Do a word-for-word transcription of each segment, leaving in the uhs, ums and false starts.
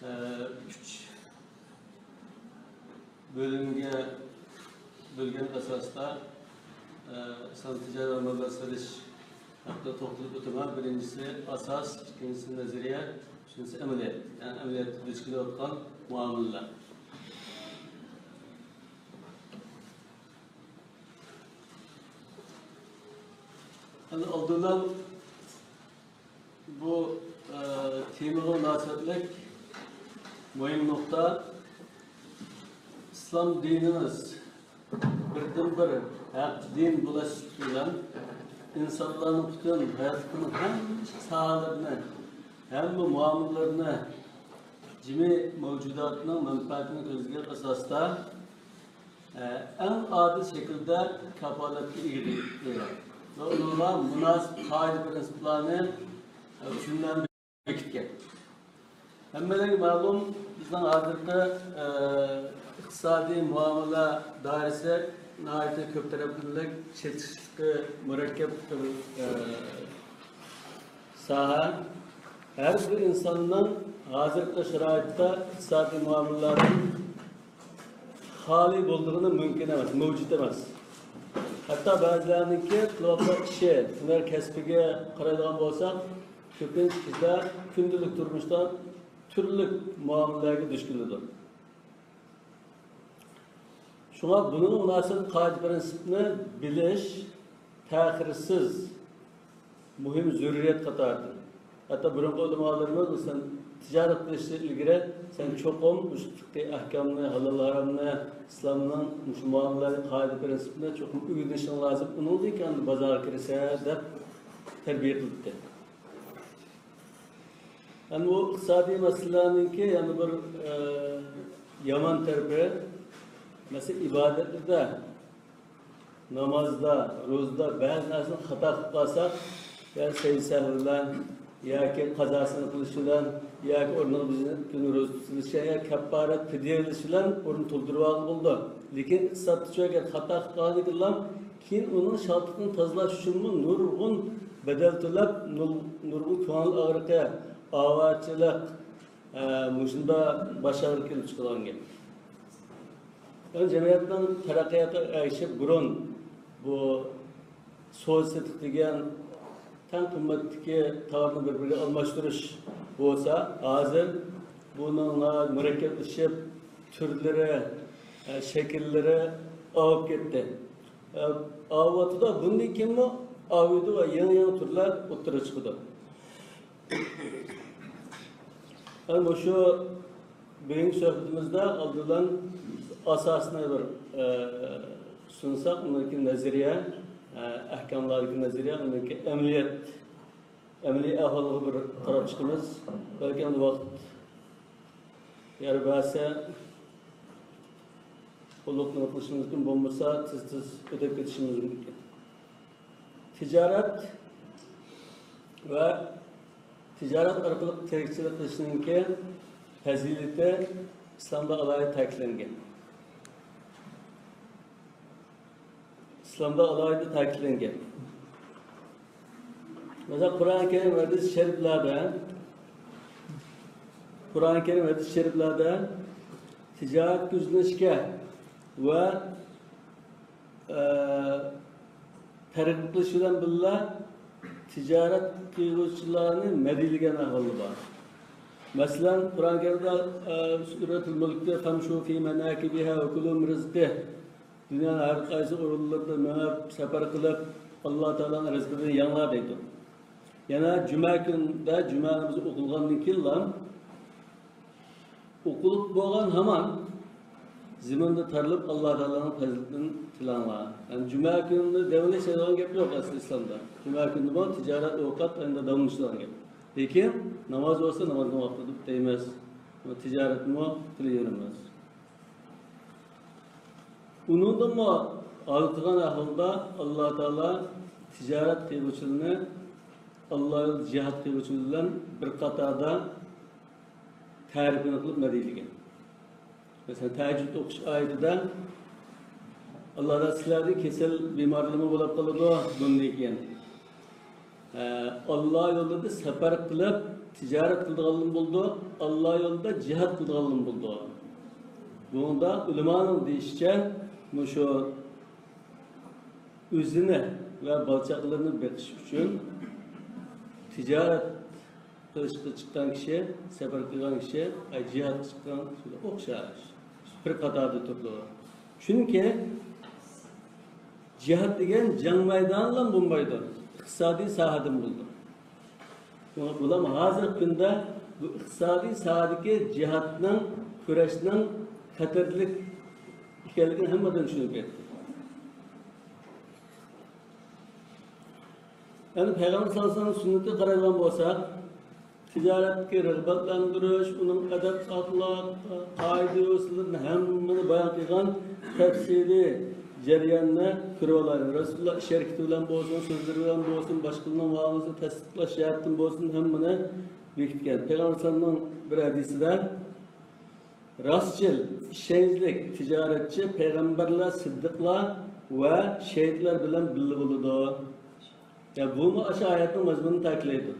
ئۈچ بۆلۈمگە بۆلگەن ئاساستا، ئە، سان تىجارەت مەبلەغ سېلىش ھەققىدە توختىلىپ ئۆتىمەن. بىرىنچىسى ئاساس، ئىككىنچىسى نەزەرىيە، ئۈچىنچىسى ئەمەلىيەت. يەنى ئەمەلىيەتتە دۇچ كېلىۋاتقان مۇئامىلىلەر. ئەمدى ئالدىنلا بۇ، ئە، تېمىغا مۇناسىۋەتلىك مۇھىم نۇقتا، ئىسلام دىنىمىز بىردىنبىر ھەق دىن بولۇش بىلەن ئىنسانلارنىڭ پۈتۈن ھاياتلىقىنىڭ ھەممە ساھەلىرىنى، ھەممە مۇئامىلىلىرىنى، جىمى مەۋجۇداتنىڭ مەنپەئەتىنى كۆزلىگەن ئاساستا، ئە، ئەڭ ئادىل شەكىلدە كاپالەتكە ئىگە، ئىگە. ۋە ئۇنىڭغا مۇناسىپ قائىدە پىرىنسىپلارنى، ئە، چۈشىنىدىغان بېكىتكەن. ھەممىلەرگە مەلۇم، بىزنىڭ ھازىرقى، ئە، ئىقتىسادىي مۇئامىلە دائىرىسى ناھايىتى كۆپ تەرەپلىمىلىك، چېتىشلىقى مۇرەككەپ بىر، ئە، ساھە. ھەر بىر ئىنساننىڭ ھازىرقى شارائىتتا ئىقتىسادىي مۇئامىلىلەردىن خالىي بولىدىغىنى مۇمكىن ئەمەس، مەۋجۇت ئەمەس. ھەتتا بەزىلەرنىڭكى قىلىۋاتقان ئىشى، ھۈنەر كەسپىگە قارايدىغان بولساق، كۆپىنچە كىشىلەر كۈندىلىك تۇرمۇشتا تۈرلۈك مۇئامىلىلەرگە دۇچ كېلىدۇ. شۇڭا بۇنىڭغا مۇناسىۋەتلىك قائىدە پىرىنسىپنى بىلىش تەخىرسىز مۇھىم زۆرۈرىيەت قاتارىدىن. ھەتتا بۇرۇنقى ئۆلىمالىرىمىز، مەسىلەن، تىجارەت قىلىشتىن ئىلگىرى سەن چوقۇم مۇشۇ پىققىي ئەھكامنى، ھالال ھارامنى، ئىسلامنىڭ مۇشۇ مۇئامىلىلەردىكى قائىدە پىرىنسىپنى چوقۇم ئۆگىنىشىڭ لازىم، ئۇنىڭدىن كېيىن بازارغا كىرىسەن دەپ تەربىيە قىلىپتۇ. ئەمما بۇ ئىقتىسادىي مەسىلىلەرنىڭكى يەنە بىر، ئە، يامان تەرىپى، مەسىلەن، ئىبادەتلەردە، نامازدا، روزىدا بەزى نەرسىنى خاتا قىلىپ قالساق، يا سەھۋ بىلەن، ياكى قازاسىنى قىلىش بىلەن، ياكى ئورنىغا بىزنىڭ كۈنى روزا تۇتۇلۇشى يا كەپپارەت پىدىيە قىلىش بىلەن ئورنىنى تولدۇرۇۋالغىلى بولىدۇ. لېكىن ئىقتىسادتا شۇ گەپ، خاتا قىلىپ قالغاندىن كېيىن كېيىن ئۇنىڭ شالتىقىنى تازىلاش ئۈچۈنمۇ نۇرغۇن بەدەل تۆلەپ، نۇر-، نۇرغۇن كۆڭۈل ئاغرىقى، ئاۋارىچىلىق، ئە، مۇشۇنداق باش ئاغرىقى كېلىپ چىقىدىغان گەپ. يەنى جەمئىيەتنىڭ تەرەققىياتىغا ئەگىشىپ بۇرۇن بۇ سودا سېتىق دېگەن تەڭ قىممەتتىكى تاۋارنى بىر-بىرىگە ئالماشتۇرۇش بولسا، ھازىر بۇنىڭ مۇرەككەپلىشىپ، تۈرلىرى، ئە، شەكىللىرى ئاۋۇپ كەتتى. ئە، ئاۋۇۋاتىدۇ، بۇندىن كېيىنمۇ ئاۋۇيدۇ ۋە يېڭى-يېڭى تۈرلەر ئوتتۇرىغا چىقىدۇ. ئەنە مۇشۇ بۈگۈنكى سۆھبىتىمىزدە ئالدى بىلەن ئاساسنى بىر، ئە، سۇنساق، ئۇنىڭدىن كېيىن نەزەرىيە، ئە، ئەھكاملاردىكى نەزەرىيە، ئۇنىڭدىن كېيىن ئەمەلىيەت، ئەمەلىي ئەھۋالغا بىر قاراپ چىقىمىز. بەلكى ئەمدى ۋاقىت يار بەرسە، قۇللۇقنى قىلىشىمىز مۇمكىن، بولمىسا تېز-تېز ئۆتۈپ كېتىشىمىز مۇمكىن. تىجارەت ۋە تىجارەت ئارقىلىق تىرىكچىلىك قىلىشنىڭكى پەزىلىتى ئىسلامدا ئالاھىدە تەكىتلەنگەن. ئىسلامدا ئالاھىدە تەكىتلەنگەن. مەسىلەن، قۇرئان كەرىم، ھەدىس شەرىپلەردە، قۇرئان كەرىم، ھەدىس شەرىپلەردە تىجارەتكە يۈزلىنىشكە ۋە، ئە، تەرغىب قىلىش بىلەن بىللە، تىجارەت قىلغۇچىلارنى مەدھىيلىگەن ئەھۋاللار بار. مەسىلەن، قۇرئان كەرىمدە، ئە، سۈرەتۇل مۇلكتە، فامشوا في مناكبها وكلوا من رزقه. دۇنيانىڭ ھەر قايسى ئورۇنلىرىدا مېڭىپ، سەپەر قىلىپ، ئاللا تائالانىڭ رىزقىدىن يەڭلار دەيدۇ. يەنە جۈمە كۈنىدە جۈمە نامىزى ئوقۇلغاندىن كېيىنلا، ئوقۇلۇپ بولغان ھامان زېمىندا تارىلىپ، ئاللا تائالانىڭ پەزىلىتىدىن تىلەڭلار. يەنى جۈمە كۈنىنى دەۋېلىش دەيدىغان گەپ يوق ئەسلى ئىسلامدا. جۈمە كۈنىدىمۇ تىجارەت، ئوقەت ئەمدى داۋاملىشىدىغان گەپ. لېكىن ناماز بولسا نامازنىڭ ۋاقتىدا دەيمىز. تىجارەتمۇ قىلىۋېرىمىز. ئۇنىڭدىنمۇ ھالقىغان ئەھۋالدا ئاللا تائالا تىجارەت قىلغۇچىلارنى، ئاللا يولىدا جىھاد قىلغۇچىلار بىلەن بىر قاتاردا تەرىپىنى قىلىپ مەدھىيلىگەن. مەسىلەن، تەھەججۇد ئوقۇش ئايىتىدە ئاللا تائالا سىلەردە كېسەل بىمارلىرىمۇ بولۇپ قالىدۇ، بۇندىن كېيىن، ئە، ئاللا يولىدا سەپەر قىلىپ، تىجارەت قىلىدىغانلىرىمۇ بولىدۇ، ئاللا يولىدا جىھاد قىلىدىغانلىرىمۇ بولىدۇ. بۇنىڭدا ئۆلىمانىڭ دېيىشىچە، مۇشۇ ئۆزىنى ۋە بالا-چاقىلىرىنى بېقىش ئۈچۈن تىجارەت قىلىشقا چىققان كىشى، سەپەر قىلغان كىشى، ئاي، جىھادقا چىققان كىشىگە ئوخشاش. بىر قاتاردا تۇرىدۇ. چۈنكى جىھاد دېگەن جەڭ مەيدانىدىلا بولمايدۇ، ئىقتىسادىي ساھەدىمۇ بولىدۇ. بۇلار ھازىرقى كۈندە بۇ ئىقتىسادىي ساھەدىكى جىھادنىڭ، كۈرەشنىڭ خەتەرلىك ئىكەنلىكىنى ھەممە ئادەم چۈشىنىپ كەتتى. يەنى پەيغەمبەر سەللەللاھۇ ئەلەيھى ۋەسەللەم سۈننىتىگە قارايدىغان بولساق، تىجارەتكە رىغبەتلەندۈرۈش، ئۇنىڭ ئەدەپ-ئەخلاق، قائىدە-يوسۇنلىرىنى ھەممىنى بايان قىلغان تەپسىلىي جەرياننى كۆرۈۋالايلى. رەسۇلۇللا ئىش ھەرىكىتى بىلەن بولسۇن، سۆزلىرى بىلەن بولسۇن، باشقىلارنىڭ مۇئامىلىسىنى تەستىقلاش جەھەتتىن بولسۇن، ھەممىنى بېكىتكەن. پەيغەمبەر ئەلەيھىسسالامنىڭ بىر ھەدىسىدە، راستچىل، ئىشەنچلىك تىجارەتچى پەيغەمبەرلەر، سىددىقلار ۋە شېھىتلار بىلەن بىللە بولىدۇ. يا، بۇمۇ ئاشۇ ئايەتنىڭ مەزمۇنىنى تەكىتلەيدۇ.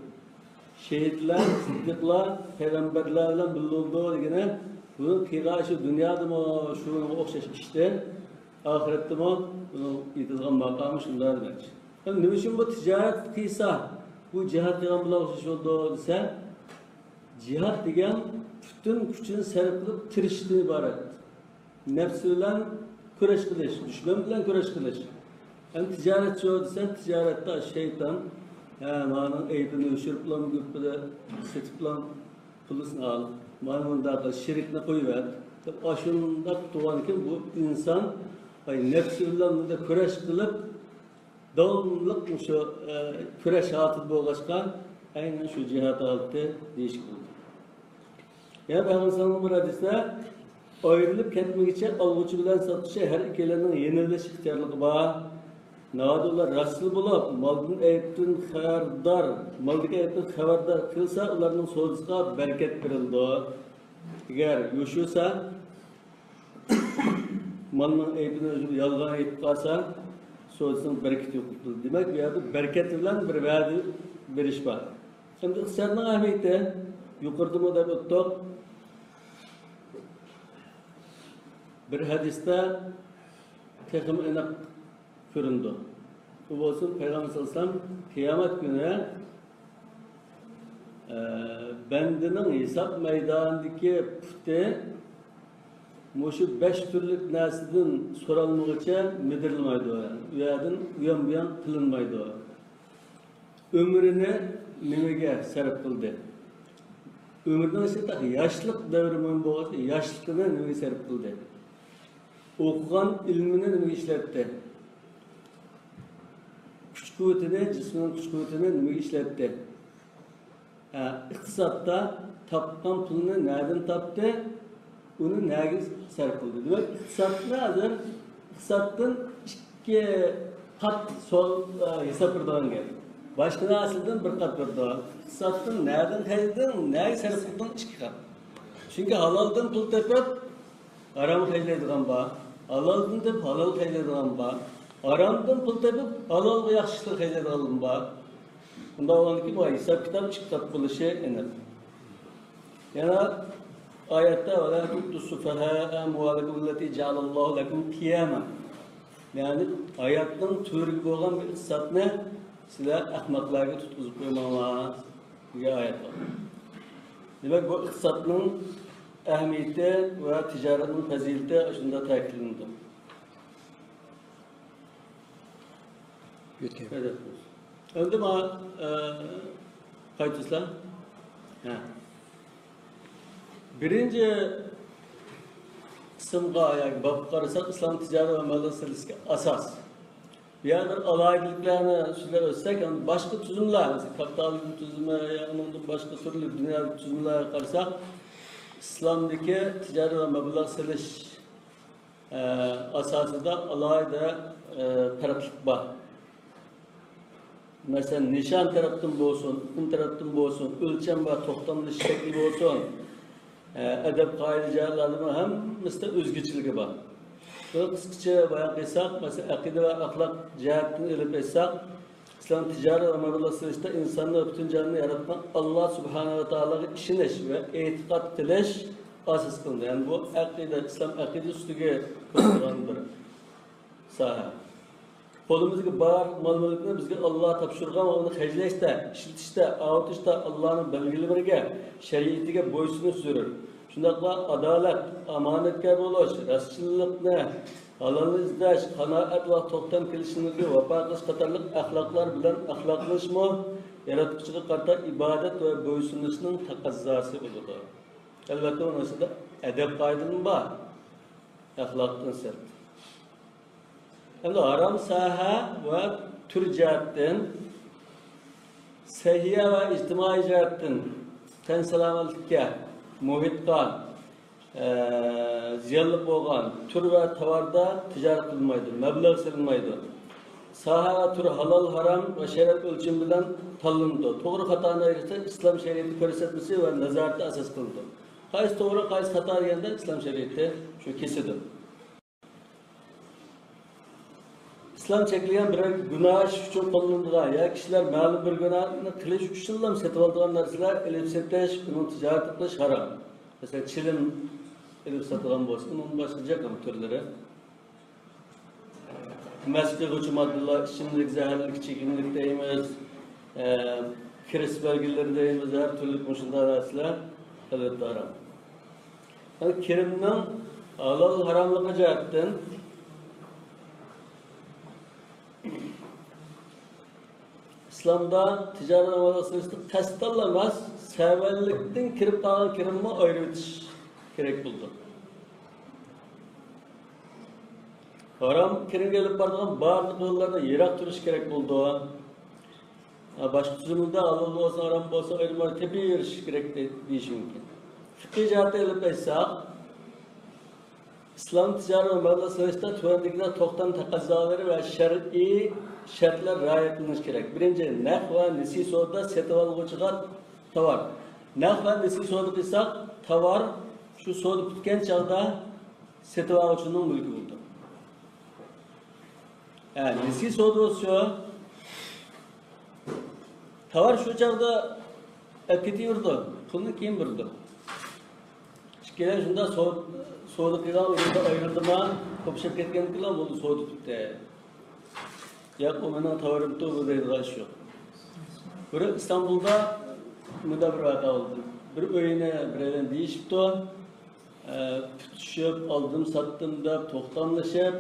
شېھىتلار، سىددىقلار پەيغەمبەرلەر بىلەن بىللە بولىدۇ دېگىنى، بۇنىڭ قىلغان ئىشى دۇنيادىمۇ شۇنىڭغا ئوخشاش ئىشتى، ئاخىرەتتىمۇ بۇنىڭ يېتىدىغان ماقامى شۇنداق دېمەكچى. ئەمدى نېمە ئۈچۈن بۇ تىجارەت قىلسا، بۇ جىھاد قىلغان بىلەن ئوخشاش بولىدۇ دېسە، جىھاد دېگەن پۈتۈن كۈچىنى سەرپ قىلىپ تىرىشىشتىن ئىبارەت. نەپسى بىلەن كۈرەش قىلىش، دۈشمەن بىلەن كۈرەش قىلىش. ئەمدى تىجارەتچى دېسە، تىجارەتتە شەيتان، ھە، مانىڭ ئەيىبىنى ئۆچۈرۈپلا، گۈپپىدە سېتىپلا، پۇلىسىنى ئال، مانا مۇنداق قىل، شېرىكنى قويۇۋەت، دەپ ئاشۇنداق تۇغانكىن، بۇ ئىنسان، ئاي، نەپسى بىلەن بۇنداق كۈرەش قىلىپ، داۋاملىق مۇشۇ، ئە، كۈرەش ھالىتىدە بولغاچقا، ئەينەن شۇ جىھاد ھالىتى دېيىشكە بولىدۇ. يەنە پەيغەمبىرىمىزنىڭ بىر ھەدىسىدە، ئايرىلىپ كەتمىگۈچە ئالغۇچى بىلەن ساتقۇچى ھەر ئىككىلىنىڭ يېنىۋېلىش ئىختىيارلىقى بار. ناۋادا ئۇلار راستچىل بولۇپ، مالدىن ئەيىبتىن خەۋەردار، مالدىكى ئەيىبتىن خەۋەردار قىلسا، ئۇلارنىڭ سودىسىغا بەرىكەت بېرىلىدۇ. ئەگەر يوشۇرسا، مالنىڭ ئەيىبىنى يالغان ئېيتىپ قالسا، سودىسىنىڭ بەرىكىتى يوقىلىدۇ. دېمەك، بۇ يەردە بەرىكەت بىلەن بىر ۋەدە بېرىش بار. ئەمدى ئىقتىسادنىڭ ئەھمىيىتى يۇقىرىدىمۇ دەپ ئۆتتۇق. بىر ھەدىستە تېخىمۇ ئېنىق كۆرۈنىدۇ. ئۇ بولسۇن پەيغەمبەر سەللەللاھۇ ئەلەيھى ۋەسەللەم قىيامەت كۈنى، ئە، بەندىنىڭ ھېساب مەيدانىدىكى پۇتى مۇشۇ بەش تۈرلۈك نەرسىدىن سورالمىغۇچە مىدىرلىمايدۇ. ئۇ يەردىن ئۇيان-بۇيان قىلىنمايدۇ. ئۆمرىنى نېمىگە سەرپ قىلدى؟ ئۆمرىنىڭ ئىچىدە ياشلىق دەۋرى مۇھىم بولغاچقا، ياشلىقىنى نېمىگە سەرپ قىلدى؟ ئوقۇغان ئىلمىنى نېمىگە ئىشلەتتى؟ كۈچ-قۇۋۋىتىنى، جىسمىنىڭ كۈچ-قۇۋۋىتىنى نېمىگە ئىشلەتتى؟ ھە، ئىقتىسادتا تاپقان پۇلىنى نەدىن تاپتى؟ ئۇنى نەگە سەرپ قىلدى؟ دېمەك، ئىقتىسادنى ھازىر ئىقتىسادتىن ئىككى قات سوئال، ئە، ھېساب بېرىدىغان گەپ. باشقا نەرسىدىن بىر قات بېرىدۇ. ئىقتىسادتىن نەدىن خەجلىدىڭ، نەگە سەرپ قىلدىڭ؟ ئىككى قات. چۈنكى ھالالدىن پۇل تېپىپ، ھارام خەجلەيدىغان بار. ھالالدىن تېپىپ، ھالال خەجلەيدىغان بار. ھارامدىن پۇل تېپىپ، ھالالغا ياخشى ئىشلار خەجلەيدىغانلىرىمۇ بار. بۇنداق بولغاندىكىن، بۇ ھېساب-كىتاب ئىككى قات بولۇشى ئېنىق. يەنە ئايەتتە، «وَلَا تُؤْتُوا السُّفَهَاءَ أَمْوَالَكُمُ الَّتِي جَعَلَ اللَّهُ لَكُمْ قِيَامًا.» يەنى ھاياتنىڭ تۈۋرۈكى بولغان بىر ئىقتىسادنى سىلەر ئەخمەقلەرگە تۇتقۇزۇپ قويماڭلار، دېگەن ئايەت بار. دېمەك، بۇ ئىقتىسادنىڭ ئەھمىيىتى ۋە تىجارەتنىڭ پەزىلىتى شۇنداق تەكىتلىنىدۇ. يۆتكەپ. ئەمدى ما، ئە، قايتىسىلەر؟ ھە. بىرىنچى قىسىمغا ياكى بابقا قارىساق، ئىسلام تىجارەت ۋە مەبلەغ سېلىشتىكى ئاساس. بۇ يەردە بىر ئالاھىدىلىكلەرنى سۆزلەپ ئۆتسەك، يەنى باشقا تۈزۈملەر، مەسىلەن، كاپىتالىزم تۈزۈمى، يا ئۇنىڭدىن باشقا تۈرلۈك دۇنيادىكى تۈزۈملەرگە قارىساق، ئىسلامدىكى تىجارەت ۋە مەبلەغ سېلىش ئە، ئاساسىدا ئالاھىدە، ئە، پەرقلىق بار. مەسىلەن، نىشان تەرەپتىن بولسۇن، ئۇقۇم تەرەپتىن بولسۇن، ئۆلچەم ۋە توختاملىشىش شەكلى بولسۇن، ئە، ئەدەپ-قائىدە جەھەتلەردىمۇ ھەممىسىدە ئۆزگىچىلىكى بار. بۇنى قىسقىچە بايان قىلساق، مەسىلەن، ئەقىدە ۋە ئەخلاق جەھەتتىن ئېلىپ ئېيتساق، ئىسلام تىجارەت ۋە مەبلەغ سېلىشتا ئىنساننى ۋە پۈتۈن جاھاننى ياراتقان ئاللا سۇبھانەھۇ ۋە تائالاغا ئىشىنىش ۋە ئېتىقاد قىلىش ئاساس قىلىندى. يەنى بۇ ئەقىدە، ئىسلام ئەقىدىسى ئۈستىگە قۇرۇلغان بىر ساھە. قولىمىزدىكى بار مال-مۈلۈكنى بىزگە ئاللا تاپشۇرغان ۋە ئۇنى خەجلەشتە، ئىشلىتىشتە، ئاۋۇتۇشتا ئاللانىڭ بەلگىلىمىلىرىگە، شەرىئىتىگە بويسۇنۇش زۆرۈر. شۇنداقلا ئادالەت، ئامانەتكار بولۇش، راستچىللىقنى، ھالالنى ئىزدەش، قانائەت ۋە توختام كېلىشىملىككە ۋاپا قىلىش قاتارلىق ئەخلاقلار بىلەن ئەخلاقلىنىشمۇ ياراتقۇچىغا قارىتا ئىبادەت ۋە بويسۇنۇشنىڭ تەقەززاسى بولىدۇ. ئەلۋەتتە، ئۇنىڭ ئىچىدە ئەدەپ-قائىدىمۇ بار، ئەخلاقتىن سىرت. ئەمدى ھارام ساھە ۋە تۈر جەھەتتىن، سەھىيە ۋە ئىجتىمائىي جەھەتتىن، تەن سالامەتلىككە، مۇھىتقا، ئە، زىيانلىق بولغان تۈر ۋە تاۋاردا تىجارەت قىلىنمايدۇ، مەبلەغ سېلىنمايدۇ. ساھە ۋە تۈر ھالال، ھارام ۋە شەرىئەت ئۆلچىمى بىلەن تاللىنىدۇ. توغرا خاتانى ئايرىشتا ئىسلام شەرىئىتى كۆرسەتمىسى ۋە نازارىتى ئاساس قىلىنىدۇ. قايسى توغرا، قايسى خاتا دېگەندە ئىسلام شەرىئىتى شۇ كېسىدۇ. ئىسلام چەكلىگەن بىرەر گۇناھ ئىش ئۈچۈن قوللىنىدىغان يا كىشىلەر مەلۇم بىر گۇناھنى قىلىش ئۈچۈنلا سېتىۋالىدىغان نەرسىلەر، ئېلىپ سېتىش، ئۇنىڭ تىجارىتى قىلىش ھارام. مەسىلەن، چىلىم ئېلىپ ساتىدىغان بولسا، ئۇنىڭ باشقا جىق تۈرلىرى. مەست قىلغۇچى ماددىلار، ئىچىملىك، زەھەرلىك ئىچىملىك دەيمىز، ئە، كىرىس بەلگىلىرى دەيمىز، ھەر تۈرلۈك مۇشۇنداق نەرسىلەر ئەلۋەتتە ھارام. يەنى كىرىمنىڭ ھالال ھاراملىقى جەھەتتىن ئىسلامدا تىجارەت ئاماللىق سېلىشتا قەستەنلا ئەمەس، سەۋەنلىكتىن كىرىپ قالغان كىرىمنى ئايرىۋېتىش كېرەك بولىدۇ. ھارام كىرىمگە ئېلىپ بارىدىغان بارلىق يوللاردىن يىراق تۇرۇش كېرەك بولىدۇ. ھە، باشقا تۈزۈمدە ھالال بولسا، ھارام بولسا، ئايرىم-ئايرىم تېپىۋېرىش كېرەك دەي-، دېيىشى مۇمكىن. فىقھىي جەھەتتە ئېلىپ ئېيتساق، ئىسلام تىجارەت ۋە مەبلەغ سېلىشتا تۆۋەندىكىلەر توختام تەقەززالىرى ۋە شەرئىي شەرتلەر رىئايە قىلىنىشى كېرەك. بىرىنچى، نەق ۋە نېسى سودا سېتىۋالغۇچىغا تاۋار. نەق ۋە نېسى سودا قىلساق، تاۋار شۇ سودا پۈتكەن چاغدا سېتىۋالغۇچىنىڭ مۈلكى بولىدۇ. ھە، نېسى سودا بولسا شۇ. تاۋار شۇ چاغدا ئەپ كېتىۋېرىدۇ، پۇلنى كېيىن بېرىدۇ. ئىككىيلەن شۇنداق سو-، سودا قىلغان ئورنىدا ئايرىلدىما، قوپۇشۇپ كەتكەندىكىنلا بولدى، سودا پۈتتى. ياق، ئۇ مېنىڭ تاۋىرىمتۇ، بۇ دەيدىغان ئىش يوق. بىر ئىستانبۇلدا مۇنداق بىر ۋەقە بولدى. بىر ئۆينى بىرەيلەن دېيىشىپتۇ. ئە، پۈتۈشۈپ، ئالدىم ساتتىم دەپ توختاملىشىپ،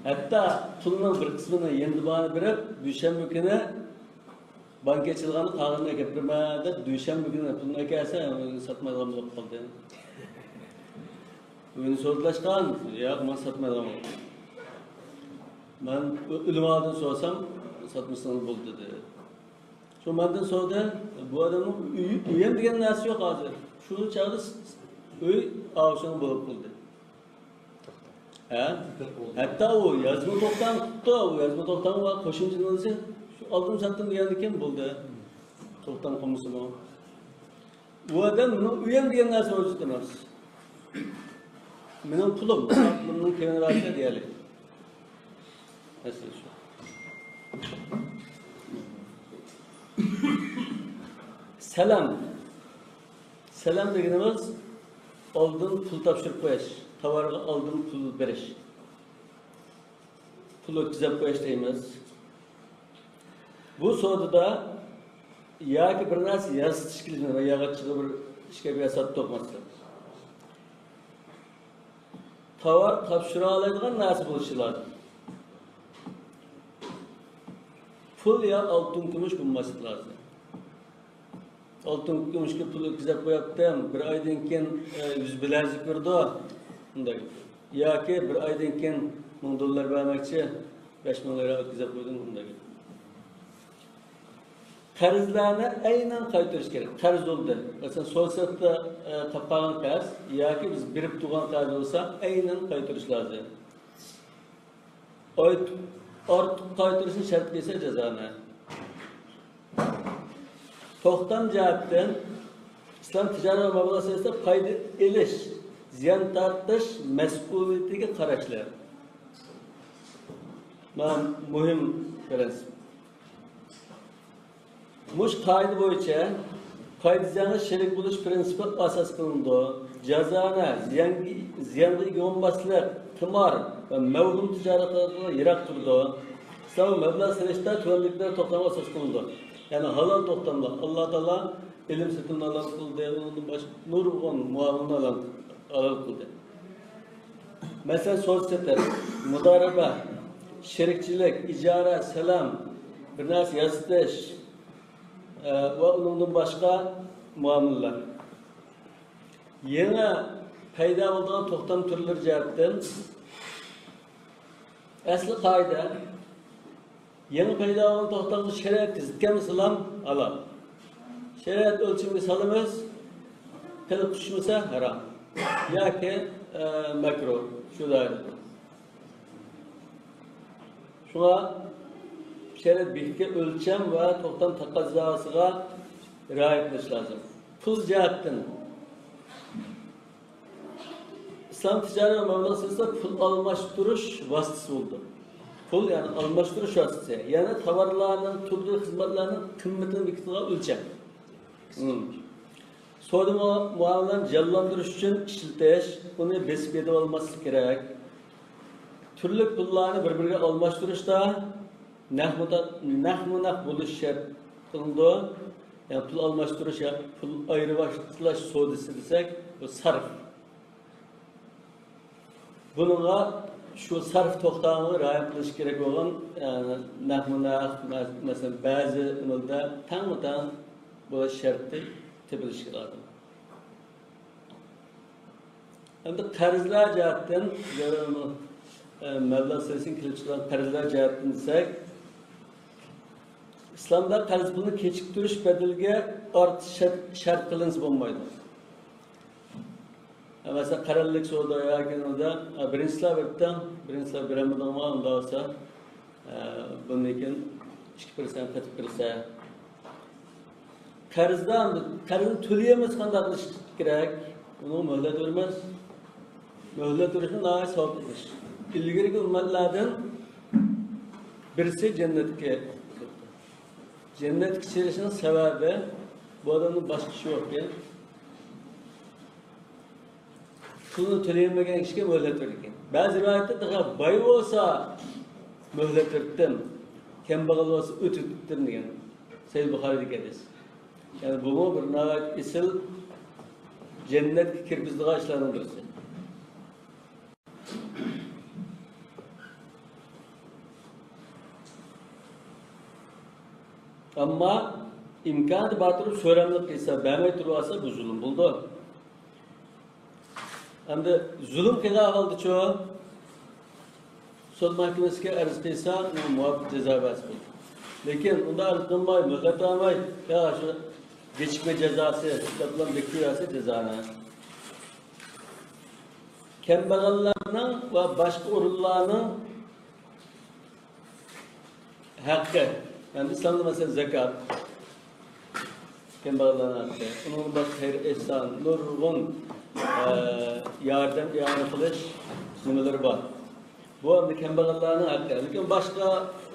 ھەتتا پۇلنىڭ بىر قىسمىنى يېنىدا بارنى بېرىپ، دۈشەنبە كۈنى بانكا ئېچىلغاندا قالغىنىنى ئەكەپ بېرىمەن دەپ، دۈشەنبە كۈنى پۇلنى ئەكەلسە، ئۇنى ساتمايدىغان بولۇپ قالدى. ئۆينى سودىلاشقان، ياق، مەن ساتمايدىغان بولدۇم. مەن ئۆ-، ئۆلۈم ئالدىن سورىسام، ساتمىسىڭىز بولدى دېدى. شۇ مەندىن سورىدى، بۇ ئادەمنىڭ ئۆيى، ئۆيى ھەم دېگەن نەرسە يوق ھازىر. شۇ چاغدا س-، س-، ئۆي ئاۋۇشۇڭ بولۇپ قالدى. ھە؟ ھەتتا ئۇ يازما توختام قىپتۇ، ئۇ يازما توختام ۋە قوشۇمچە نېمىسى، شۇ ئالدىم ساتتىم دېگەندىن كېيىن بولدى. توختام قىلمىسىمۇ. بۇ ئادەم مېنىڭ ئۆيۈم دېگەن نەرسە مەۋجۇت ئەمەس. مېنىڭ پۇلۇم، پۇلۇمنىڭ كەينىرەكتە دېيەلى. مەسىلە شۇ. سەلەم. سەلەم دېگىنىمىز ئالدىن پۇل تاپشۇرۇپ قويۇش، تاۋارغا ئالدىن پۇل بېرىش. پۇل ئۆتكۈزۈپ قويۇش دەيمىز. بۇ سودىدا ياكى بىر نەرسە ياسىتىش كېلىشىمىز، ياغاچچىغا بىر ئىشكەپ ياساتتۇق، مەسىلەن. تاۋار تاپشۇرالايدىغان نەرسە بولۇشى لازىم. پۇل يا ئالتۇن، كۈمۈش بولماسلىقى لازىم. ئالتۇن، كۈمۈشكە پۇل ئۆتكۈزۈپ قويۇپتىم، بىر ئايدىن كېيىن، ئە، يۈز بىلەزلىك بېرىدۇ، ئۇنداق. ياكى بىر ئايدىن كېيىن مىڭ دوللار بەرمەكچى، بەش مىڭ لىرا ئۆتكۈزۈپ قويدۇم، ئۇنداق. قەرزلەرنى ئەينەن قايتۇرۇش كېرەك. قەرز بولدى. مەسىلەن، سوتسىيېتېتتا، ئە، تاپقان قەرز ياكى بىز بېرىپ تۇرغان قەرز بولسا، ئەينەن قايتۇرۇش لازىم. ئارتۇق، ئارتۇق قايتۇرۇشنى شەرت قىلسا جازانى. توختام جەھەتتىن ئىسلام تىجارەت مۇئامىلىسىدە پايدا ئېلىش، زىيان تارتىش مەسئۇلىيىتىگە قاراشلىق. مۇ-، مۇھىم پىرىنسىپ. مۇشۇ قائىدە بويىچە پايدا زىيانغا شېرىك بولۇش پىرىنسىپى ئاساس قىلىنىدۇ. جازانە، زىيانغا، زىيانغا ئىگە بولماسلىق، قىمار ۋە مەۋھۇم تىجارەتلەردىن يىراق تۇرىدۇ. ئىسلام مەبلەغ سېلىشتا تۆۋەندىكىلەر توختامغا ئاساس قىلىنىدۇ. يەنى ھالال توختاملار. ئاللا تائالا ئىلىم سېتىن ھالال قىلدى، ئۇنىڭدىن باشقا نۇرغۇن مۇئامىلىنى ھالال، ھالال قىلدى. مەسىلەن، سودا سېتىق، مۇدارىبە، شېرىكچىلىك، ئىجارە، سالام، بىر نەرسە ياسىتىش، ئە، ۋە ئۇنىڭدىن باشقا مۇئامىلىلەر. يېڭى پەيدا بولىدىغان توختام تۈرلىرى جەھەتتىن ئەسلى قائىدە، يېڭى پەيدا بولغان توختامغا شەرىئەتكە زىت كەلمىسىلا ھالال. شەرىئەت ئۆلچىمىگە سالىمىز، قېلىپقا چۈشمىسە ھارام ياكى، ئە، مەكرۇھ شۇ دائىرىدە. شۇڭا شەرىئەت بېكىتكەن ئۆلچەم ۋە توختام تەقەززاسىغا رىئايە قىلىش لازىم. پۇل جەھەتتىن ئىسلام تىجارەت ۋە مەبلەغ سىياسىتىدە پۇل ئالماشتۇرۇش ۋاسىتىسى بولىدۇ. پۇل، يەنى ئالماشتۇرۇش ۋاسىتىسى، يەنى تاۋارلارنىڭ، تۈرلۈك خىزمەتلەرنىڭ قىممىتىنى بېكىتىدىغان ئۆلچەم. مم. سودا مۇ-، مۇئامىلىلەرنى جانلاندۇرۇش ئۈچۈن ئىشلىتىش، ئۇنى بېسىپ يېتىۋالماسلىق كېرەك. تۈرلۈك پۇللارنى بىر-بىرىگە ئالماشتۇرۇشتا نەقمۇ-، نەقمۇ نەق بولۇش شەرت قىلىنىدۇ. يەنى پۇل ئالماشتۇرۇش، يا پۇل ئايرىۋەتكۈزۈش سودىسى دېسەك، بۇ سەرف. بۇنىڭغا شۇ سەرف توختامىغا رىئايە قىلىش كېرەك بولغان، ئە، نەقمۇ نەق، مە-، مەسىلەن، بەزى ئۆمۈردە تەڭمۇ تەڭ بولۇش شەرتى تېپىلىشى لازىم. ئەمدى قەرزلەر جەھەتتىن، ئە، مەبلەغ سىياسىتىدىن كېلىپ چىققان قەرزلەر جەھەتتىن دېسەك، ئىسلامدا قەرز پۇلنى كېچىكتۈرۈش بەدىلىگە ئارتىش شەرت، شەرت قىلىنسا بولمايدۇ. مەسىلەن، قەرەللىك سودا ياكى نېمىدە، بىرىنچىسىلا بېرىپتىڭ، بىرىنچىسىلا بېرەلمىدىڭما، ئۇنداق بولسا، بۇندىن كېيىن ئىككى پىرسەنت قېتىپ بېرىسەن. قەرزدار قەرزنى تۆلىيەلمىسە قانداق قىلىش كېرەك؟ ئۇنىڭغا مۆھلەت بېرىمىز. مۆھلەت بېرىشنى ناھايىتى ساۋابلىق ئىش. ئىلگىرىكى ئۈممەتلەردىن بىرسى جەننەتكە، جەننەتكە كىرىشنىڭ سەۋەبى، بۇ ئادەمنىڭ باشقا ئىشى يوقكەن. پۇلنى تۆلىيەلمىگەن كىشىگە مۆھلەت بېرىدىكەن. بەزى رىۋايەتتە تېخى باي بولسا مۆھلەت بېرىپتىم، كەمبەغەل بولسا ئۆتۈۋېتىپتىم دېگەن. سەھىھ بۇخارىدىكى ھەدىس. يەنى بۇمۇ بىر ناھايىتى ئېسىل جەننەتكە كىرگۈزىدىغان ئىشلارنىڭ بىرسى. ئەمما ئىمكانىيىتى بار تۇرۇپ سۆرەملىك قىلسا، بەرمەي تۇرۇۋالسا، بۇ زۇلۇم بولىدۇ. ئەمدى زۇلۇم قىلغان ھالدىچۇ؟ سوت مەھكىمىسىگە ئەرز قىلسا، ئۇ مۇۋاپىق جازا بەرسە بولىدۇ. لېكىن ئۇنداق ئەرز قىلماي، مۆھلەت بەرمەي، يا شۇ گېچىكمە جازاسى دەپلا بېكىتىۋەرسە جازانى. كەمبەغەللەرنىڭ ۋە باشقا ئورۇنلارنىڭ ھەققى، يەنى ئىسلامدا مەسىلەن زاكات، كەمبەغەللەرنىڭ ھەققى، ئۇنىڭدىن باشقا خەير ئېھسان، نۇرغۇن، ئە، ياردەم ئىئانە قىلىش نېمىلىرى بار. بۇ ئەمدى كەمبەغەللەرنىڭ ھەققى. لېكىن باشقا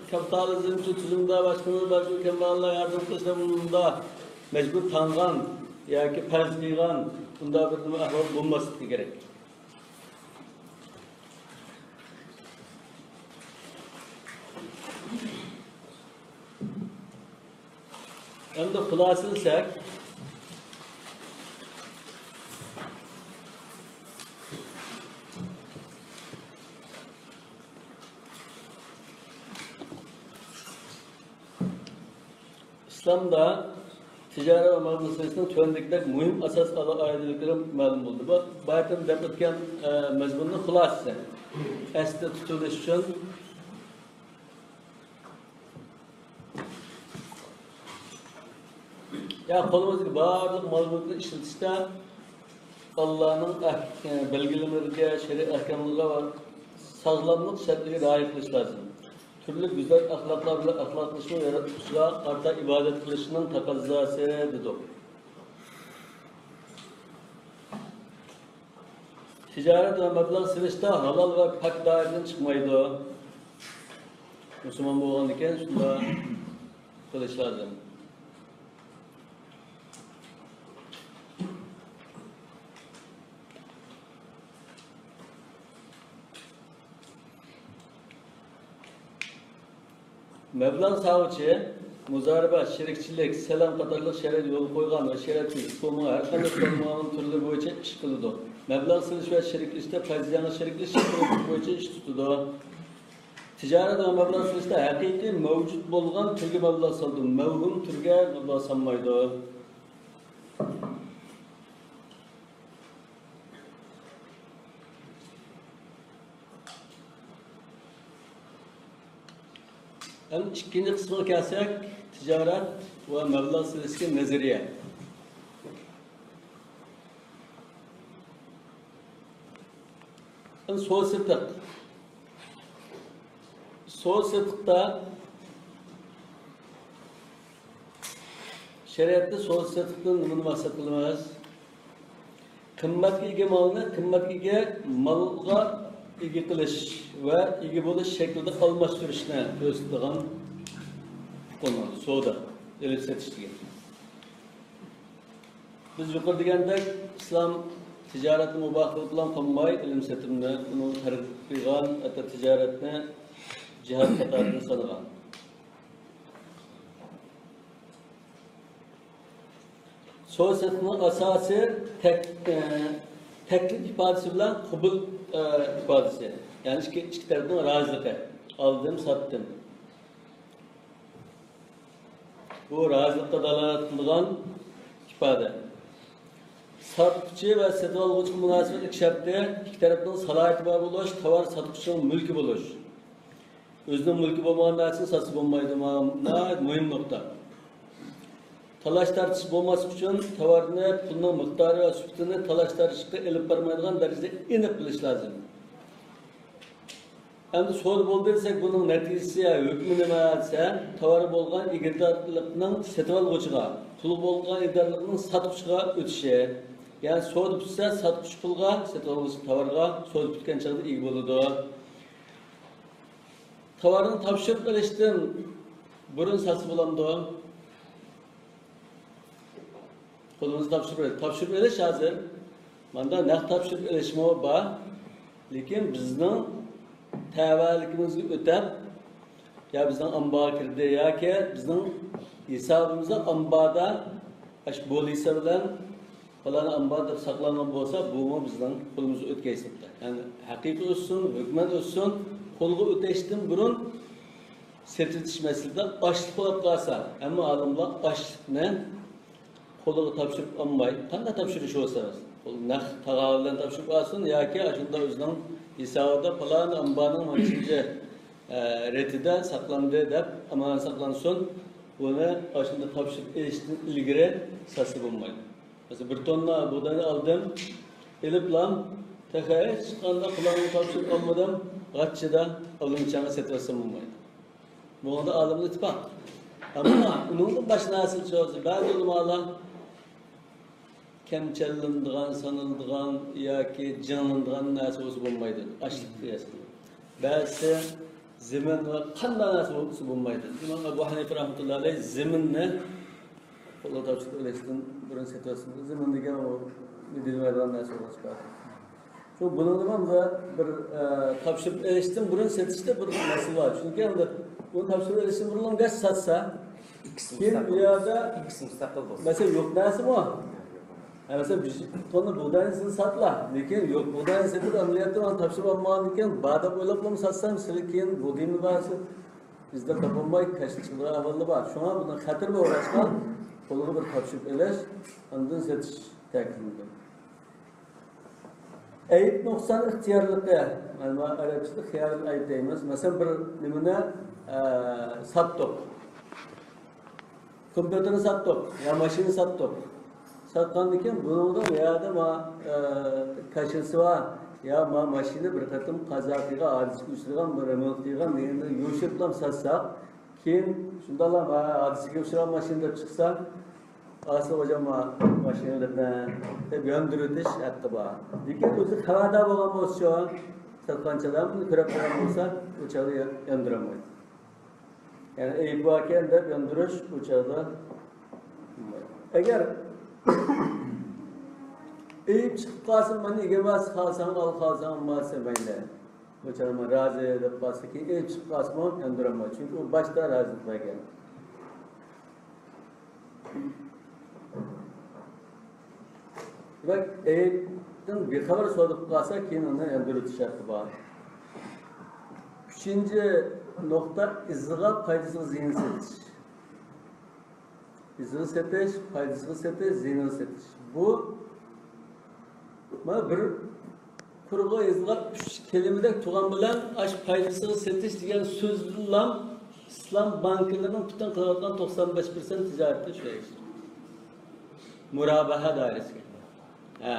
كاپىتالىزمچى تۈزۈمدە باشقىمىز بار، شۇ كەمبەغەللەرگە ياردەم قىلىش بۇنداق مەجبۇر تاڭغان ياكى پەرز قىلغان بۇنداق بىر نېمە ئەھۋال بولماسلىقى كېرەك. ئەمدى خۇلاسىلىسەك، ئىسلامدا تىجارەت ۋە مال مەسىلىسىنىڭ تۆۋەندىكىدەك مۇھىم ئاساس ئالاھىدىلىكلىرى مەلۇم بولدى. بۇ بايىقى دەپ ئۆتكەن، ئە، مەزمۇننىڭ خۇلاسىسى. ئەستە تۇتۇۋېلىش ئۈچۈن، يا قولىمىزدىكى بارلىق مال مۈلۈكنى ئىشلىتىشتە ئاللانىڭ ئەھ-، بەلگىلىمىلىرىگە، شەرىئەت ئەھكاملىرىغا ۋە ساغلاملىق شەرتلىرىگە رىئايە قىلىش لازىم. تۈرلۈك گۈزەل ئەخلاقلار بىلەن ئەخلاقلىشىش ياراتقۇچىغا قارىتا ئىبادەت قىلىشنىڭ تەقەززاسى دېدۇق. تىجارەت ۋە مەبلەغ سېلىشتا ھالال ۋە پاك دائىرىدىن چىقمايدۇ. مۇسۇلمان بولغاندىكىن شۇنداق قىلىش لازىم. مەبلەغ سالغۇچى مۇزارىبە، شېرىكچىلىك، سەلەم قاتارلىق شەرىئەت يولغا قويغان ۋە شەرىئەت تۈزۈپ قويمىغان ھەر قانداق سورۇنلارنىڭ تۈرلىرى بويىچە ئىش قىلىدۇ. مەبلەغ سېلىش ۋە شېرىكلىشىشتە پايدىجانغا شېرىكلىشىش بويىچە ئىش تۇتىدۇ. تىجارەت ۋە مەبلەغ سېلىشتا ھەقىقىي مەۋجۇت بولغان تۈرگە مەبلەغ سالىدۇ، مەۋھۇم تۈرگە مەبلەغ سالمايدۇ. ئەمدى ئىككىنچى قىسمىغا كەلسەك، تىجارەت ۋە مەبلەغ سېلىشتىكى نەزەرىيە. ئەمدى سودا سېتىق. سودا سېتىقتا شەرىئەتتە سودا سېتىقتىن نېمىنى مەقسەت قىلىمىز؟ قىممەتكە ئىگە مالنى قىممەتكە ئىگە مالغا ئىگە قىلىش ۋە ئىگە بولۇش شەكلىدە ئالماشتۇرۇشنى كۆرسىتىدىغان ئۇقۇم، سودا، ئېلىپ سېتىش دېگەن. بىز يۇقىرىدا دېگەندەك، ئىسلام تىجارەتنى مۇباھ قىلىپلا قالماي، ئېلىم سېتىمنى ئۇنىڭ تەرغىب قىلغان، ھەتتا تىجارەتنى جىھاد قاتارىدا سانىغان. سودا سېتىقنىڭ ئاساسى تەك-، ئە، تەكلىپ ئىپادىسى بىلەن قوبۇل، ئە، ئىپادىسى. يەنى ئىككى، ئىككى تەرەپنىڭ رازىلىقى. ئالدىم، ساتتىم. بۇ رازىلىققا دالالەت قىلىدىغان ئىپادە. ساتقۇچى ۋە سېتىۋالغۇچىغا مۇناسىۋەتلىك شەرتى ئىككى تەرەپنىڭ سالاھىيىتى بار بولۇش، تاۋار ساتقۇچىنىڭ مۈلكى بولۇش. ئۆزىنىڭ مۈلكى بولمىغان نەرسىنى ساتسا بولمايدۇ. مانا ناھايىتى مۇھىم نۇقتا. تالاش-تارتىش بولماسلىق ئۈچۈن تاۋارنى، پۇلنىڭ مىقدارى ۋە سۈپىتىنى تالاش-تارتىشقا ئېلىپ بارمايدىغان دەرىجىدە ئېنىق بىلىش لازىم. ئەمدى سودا بولدى دېسەك، بۇنىڭ نەتىجىسى يا ھۆكمى نېمە دېسە، تاۋارى بولغان ئىگىدارلىقنىڭ سېتىۋالغۇچىغا، پۇلى بولغان ئىگىدارلىقنىڭ ساتقۇچىغا ئۆتۈشى. يەنى سودا پۈتسە، ساتقۇچى پۇلغا، سېتىۋالغۇچى تاۋارغا، سودا پۈتكەن چاغدا ئىگە بولىدۇ. تاۋارنى تاپشۇرۇپ ئېلىشتىن بۇرۇن ساتسا بولامدۇ؟ قولىمىزدا تاپشۇرۇپ ئېلىش. تاپشۇرۇپ ئېلىش ھازىر ماندا نەق تاپشۇرۇپ ئېلىشمۇ بار. لېكىن بىزنىڭ تەۋەلىكىمىزگە ئۆتەپ، يا بىزنىڭ ئامبارغا كىردى، ياكى بىزنىڭ ھېسابىمىزدا ئامباردا ئاشۇ بولىسا بىلەن پالانى ئامبار دەپ ساقلانغان بولسا، بۇمۇ بىزنىڭ قولىمىزغا ئۆتكەي ھېسابتا. يەنى ھەقىقىي ئۆتسۇن، ھۆكمەن ئۆتسۇن، قولغا ئۆتەشتىن بۇرۇن سېتىۋېتىش مەسىلىدە ئاشلىق بولۇپ قالسا، ھەممە ئالىملار ئاشلىقنى قولىغا تاپشۇرۇپ ئالماي، قانداق تاپشۇرۇش بولسا، ئۇ نەق تاغا بىلەن تاپشۇرۇپ ئالسۇن ياكى ئاشۇنداق ئۆزىنىڭ ھېسابىدا پالان ئامبارنىڭ مانچىنچە، ئە، رېتىدە ساقلاندى دەپ ئامانەت ساقلانسۇن، بۇنى ئاشۇنداق تاپشۇرۇپ ئېلىشتىن ئىلگىرى ساتسا بولمايدۇ. مەسىلەن، بىر توننا بۇغداينى ئالدىم، ئېلىپلام، تېخى ھېچقانداق پۇلۇمنى تاپشۇرۇپ ئالمىدىم، غاچچىدا ئالدىمچاڭغا سېتىۋەتسەم بولمايدۇ. بۇنىڭدا ئالىملار ئىتتىپاق. ئەمما ئۇنىڭدىن باشقا نەرسىلەر چۈشۈرسە، بەزى ئۆلىمالار كەمچەللىنىدىغان، سانىلىدىغان ياكى جىڭلىنىدىغان نەرسە بولسا بولمايدۇ. ئاشلىق قىياس قىلىپ. بەزىسى زېمىن ۋە قانداق نەرسە بولسا بولمايدۇ. ئىمام ئەبۇ ھەنىفە رەھمەتۇللاھى ئەلەيھ زېمىننى قولغا تاپشۇرۇپ ئېلىشتىن بۇرۇن سېتىۋەتسىڭىز، زېمىن دېگەن ئۇ دېيىلمەيدىغان نەرسە بولغاچقا. شۇ بۇنىڭدا مانا بىر، ئە، تاپشۇرۇپ ئېلىشتىن بۇرۇن سېتىشتا بىر مەسىلە بار. چۈنكى ئەمدى بۇنى تاپشۇرۇپ ئېلىشتىن بۇرۇن گەر ساتسا، ئىككىسى كېيىن بۇ مۇستەقىل يەردە بولسا. ئىككىسى مۇستەقىل بولسا. مەسىلەن، يوق نەرسىمۇ. ھە، مەسىلەن، بىر توننا بۇغداينى سىز ساتلا. لېكىن يوق بۇغداينى سېتىپ، ئەمەلىيەتتە مانا تاپشۇرۇپ ئالمىغاندىن كېيىن، بار دەپ ئويلاپلا ساتسام، سىلى كېيىن بۇغدىيىمنى بەرسە، ئىزدەپ تاپالماي، كەچتە چىقىدىغان ئەھۋاللار بار. شۇڭا بۇنىڭ خەتىرى بولغاچقا، قولغا بىر تاپشۇرۇپ ئېلىش، ئاندىن سېتىش تەكىتلىنىدۇ. ئەيىب نۇقسان ئىختىيارلىقى، مانا ئەرەبچىدە خىيارۇل ئەيب دەيمىز. مەسىلەن، بىر نېمىنى، ئە، ساتتۇق. كومپيۇتېرنى ساتتۇق يا ماشىنا ساتتۇق. ساتقاندىن كېيىن بۇنىڭدا يا يەردە ما، ئە، كاشىلىسى بار، يا ما ماشىنا بىر قېتىم قازا قىلغان، ھادىسىگە ئۇچرىغان، بىر رېمونت قىلغان دېگەندىن يوشۇرۇپلا ساتساق، كېيىن شۇنداقلا ما ھادىسىگە ئۇچرىغان ماشىنا دەپ چىقسا، ئاسىل خوجام ما ماشىنا دەپ، دەپ ياندۇرۇۋېتىش ھەققى بار. لېكىن ئۆزى خەۋەردار بولغان بولسىچۇ، ساتقان چاغدا بۇنى كۆرۈپ قالغان بولسا، ئۇ چاغدا يا-، ياندۇرالمايدۇ. يەنى ئەيىب باركەن دەپ ياندۇرۇش ئۇ چاغدا. ئەگەر ئەيىب چىقىپ قالسا، مانا ئىگە بار، خالىساڭ ئال، خالىساڭ ئالما دېسە مەيلى. ئۇ چاغدا رازى دەپ قالسا، كېيىن ئېلىپ چىقىپ قالسىمۇ ياندۇرالمايدۇ. چۈنكى ئۇ باشتا رازى دەپ بەرگەن. دېمەك، ئەيىبتىن بىخەۋەر سودا قىلىپ قالسا، كېيىن ئۇنى ياندۇرۇۋېتىش شەرتى بار. ئۈچىنچى نۇقتا، ئىزىغا پايدىسىغا زىيىنى سېتىش. ئىزىغا سېتىش، پايدىسىغا سېتىش، زىيىنىغا سېتىش. بۇ، مانا، بىر قۇرغا يېزىلغان ئۈچ كەلىمىدەك تۇرغان بىلەن، ئاش پايدىسىغا سېتىش دېگەن سۆزدىنلا ئىسلام بانكىلىرىنىڭ پۈتۈن قىلىۋاتقان توقسان بەش پىرسەنت تىجارىتى شۇ ئىش. مۇرابىھە دائىرىسىگە. ھە.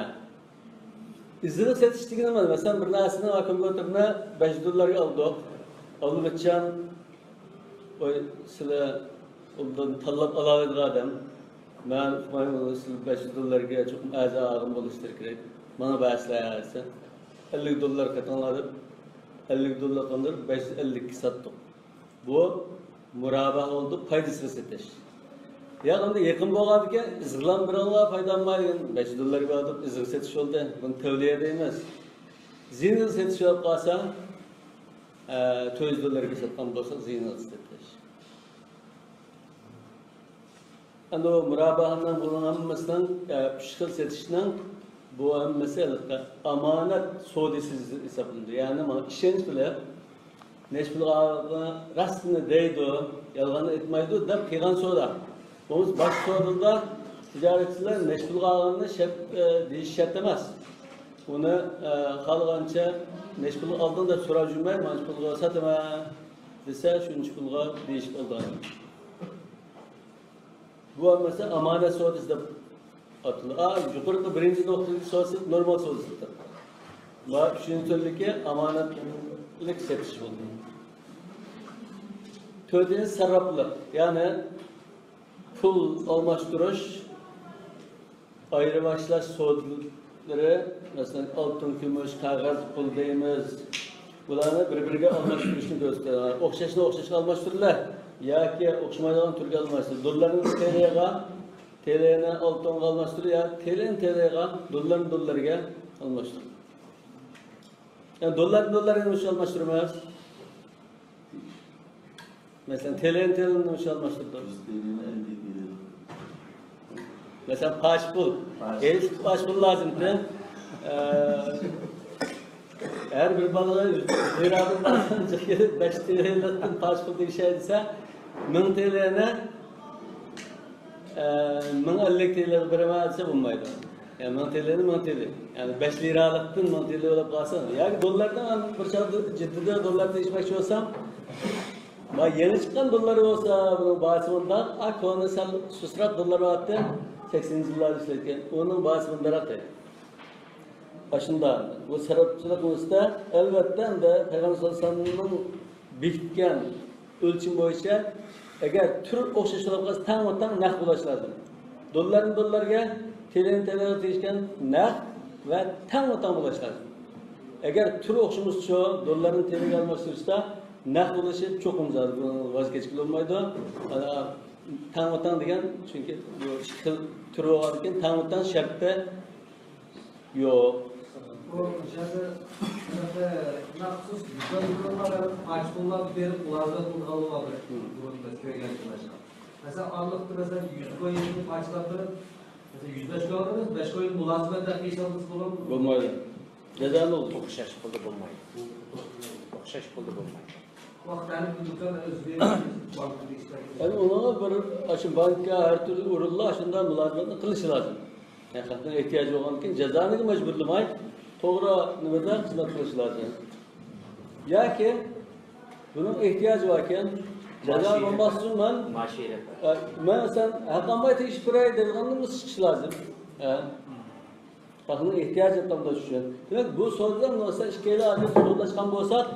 ئىزىغا سېتىش دېگىنى نېمە؟ مەسىلەن، بىر نەرسىنى، كومپيۇتېرنى بەش دوللارغا ئالدۇق. ئالدىمىچان، ۋاي، سىلەر ئۇنىڭدىن تاللاپ ئالالايدىغان ئادەم. مەن ئۇقمايمەن، سىلەر بەش يۈز دوللارغا چوقۇم ئەرزان ئالغان بولۇشلىرى كېرەك. ماڭا بەرسىلەر دېسە، ئەللىك دوللار قېتىڭلار دەپ، ئەللىك دوللار قاندۇرۇپ، بەش يۈز ئەللىككە ساتتۇق. بۇ مۇرابىھە بولدى، پايدىسىغا سېتىش. يا ئەمدى يېقىن بولغاندىكىن، ئىزغىلام بىرىڭلار پايدىلانماي دېگەن، بەش يۈز دوللارغا بەردۇق، ئىزىغا سېتىش بولدى. بۇنى تەۋلىيە دەيمىز. زىيىنىغا سېتىش بولۇپ قالسا، ئە، تۆت يۈز دوللارغا ساتقان بولسا، زىيىنىغا سېتىش. ئەمدى بۇ مۇرابىھەنىڭ، بۇنىڭ ھەممىسىنىڭ، ئە، ئۈچ خىل سېتىشنىڭ بۇ ھەممىسى ھېلىقى ئامانەت سودىسى ھېسابلىنىدۇ. يەنى ماڭا ئىشەنچ بىلەن نەچچە پۇلغا ئالغىنى راستىنى دەيدۇ، يالغاننى ئېيتمايدۇ دەپ قىلغان سودا. بولمىسا باشقا سودىدا تىجارەتچىلەر نەچچە پۇلغا ئالغىنىنى شەرت، ئە، دېيىش شەرت ئەمەس. ئۇنى، ئە، خالىغانچە نەچچە پۇلغا ئالدىڭ دەپ سوراپ يۈرمەي، مانچە پۇلغا ساتىمەن دېسە، شۇنچە پۇلغا دېيىشىپ ئالىدۇ. بۇ ھەممىسى ئامانەت سودىسى دەپ ئاتىلىدۇ. ئا، يۇقىرىقى بىرىنچى نۇقتىدىكى سودىسى نورمال سودىسى دەپ. ۋە ئۈچىنچى تۈرلۈكى ئامانەتلىك سېتىش بولدى. تۆتىنچى سەرراپلىق، يەنى پۇل ئالماشتۇرۇش، ئايرىۋاشلاش سودىلىرى، مەسىلەن، ئالتۇن، كۈمۈش، قەغەز پۇل دەيمىز. بۇلارنى بىر-بىرىگە ئالماشتۇرۇشنى كۆرسىتىدۇ. ئوخشاشنى ئوخشاشقا ئالماشتۇرىلا ياكى ئوخشىمايدىغان تۈرگە ئالماشتۇر. دوللارنى تېلېغا، تېلېنى ئالتۇنغا ئالماشتۇر يا تېلېنى تېلېغا، دوللارنى دوللارغا ئالماشتۇر. يەنى دوللارنى دوللارغا نېمە ئۈچۈن ئالماشتۇرىمىز؟ مەسىلەن، تېلېنى تېلېغا نېمە ئۈچۈن ئالماشتۇردۇق؟ مەسىلەن، پاچ پۇل. پاچ. ھېلىقى پاچ پۇل لازىمكەن. ئە، ھەر بىر بالىغا يۈز لىرادىن باشقا بەش تىرىلىيونلۇقتىن پاچ پۇل تېگىشەي دېسە، مىڭ تىرىلىيوننى، ئە، مىڭ ئەللىك تىرىلىيونغا بېرىمەن دېسە بولمايدۇ. يەنى مىڭ تىرىلىيوننى مىڭ تىرىلىيون. يەنى بەش لىرالىقتىن مىڭ تىرىلىيون بولۇپ قالسا، ياكى دوللاردىن بىر چاغدا جىددىيدا دوللار تېگىشمەكچى بولسام، ما يېڭى چىققان دوللار بولسا، بۇنىڭ باھاسى مۇنداق، ئا، كونا سەل سۇسراق دوللار بارتتى، سەكسىنىنچى يىللاردا ئىشلەتكەن. ئۇنىڭ باھاسى مۇنداقراق دەيدۇ. ئاشۇنداق، بۇ سەرراپچىلىق نۇقتىسىدا، ئەلۋەتتە، ئەمدى پەيغەمبەر سەللەللاھۇ ئەلەيھى ۋەسەللەمنىڭ بېكىتكەن ئۆلچىمى بويىچە، ئەگەر تۈر ئوخشاش بولۇپ قالسا، تەڭمۇ تەڭ نەق بولاش لازىم. دوللارنى دوللارغا، تىلىنى تىلىغا تېگىشكەن نەق ۋە تەڭمۇ تەڭ بولاش لازىم. ئەگەر تۈر ئوخشىمىسىچۇ، دوللارنى تىلىغا ئالماشتۇرۇشتا نەق بولۇشى چوقۇم زادى، بۇنى ۋاز كەچكىلى بولمايدۇ. ئانا، تەڭمۇ تەڭ دېگەن، چۈنكى بۇ ئىككى خىل تۈر بولغاندىكىن تەڭمۇ تەڭ شەرتتە يوق. بۇ يەردە مۇنداق مەخسۇس دۇكانلارغا پاچ پۇللارنى بېرىپ مۇلازىمەت قىلىدىغانلار بار. بۇرۇن بىز كۆرگەن قىلىشلار. مەسىلەن، ئارىلىقتا، مەسىلەن، يۈز كويىننى پاچلاپ بېرىپ، مەسىلەن، يۈز بەش كويىن ئالىمىز، بەش كويىن مۇلازىمەت دەپ ھېسابلىسا بولامدۇ؟ بولمايدۇ. جازا بولىدۇ. ئوخشاش پۇلدا بولمايدۇ. ئوخشاش پۇلدا بولمايدۇ. ۋاقىت ھەر بىر دۇكان ئۆزىگە بانكىدا ئىشلەپ يەنى ئۇنىڭغا بىر، ئاشۇ بانكا ھەر تۈرلۈك ئورۇنلار شۇنداق مۇلازىمەتنى قىلىشى لازىم. يەنى خەقنىڭ ئېھتىياجى بولغاندىكىن جازانىگە مەجبۇرلىماي، توغرا نېمىدە خىزمەت قىلىشى لازىم. ياكى بۇنىڭ ئېھتىياجى باركەن، جازا بولماسلىق ئۈچۈن مەن، ماشىنا. ئە، مەن سەن ھەق ئالماي تېگىشىپ تۇراي دەيدىغاندىن بۇ چىقىشى لازىم. ئە. خەقنىڭ ئېھتىياجى تامداش ئۈچۈن. دېمەك، بۇ سودىدا، مەسىلەن، ئىككىيلەن ھازىر سودىلاشقان بولساق،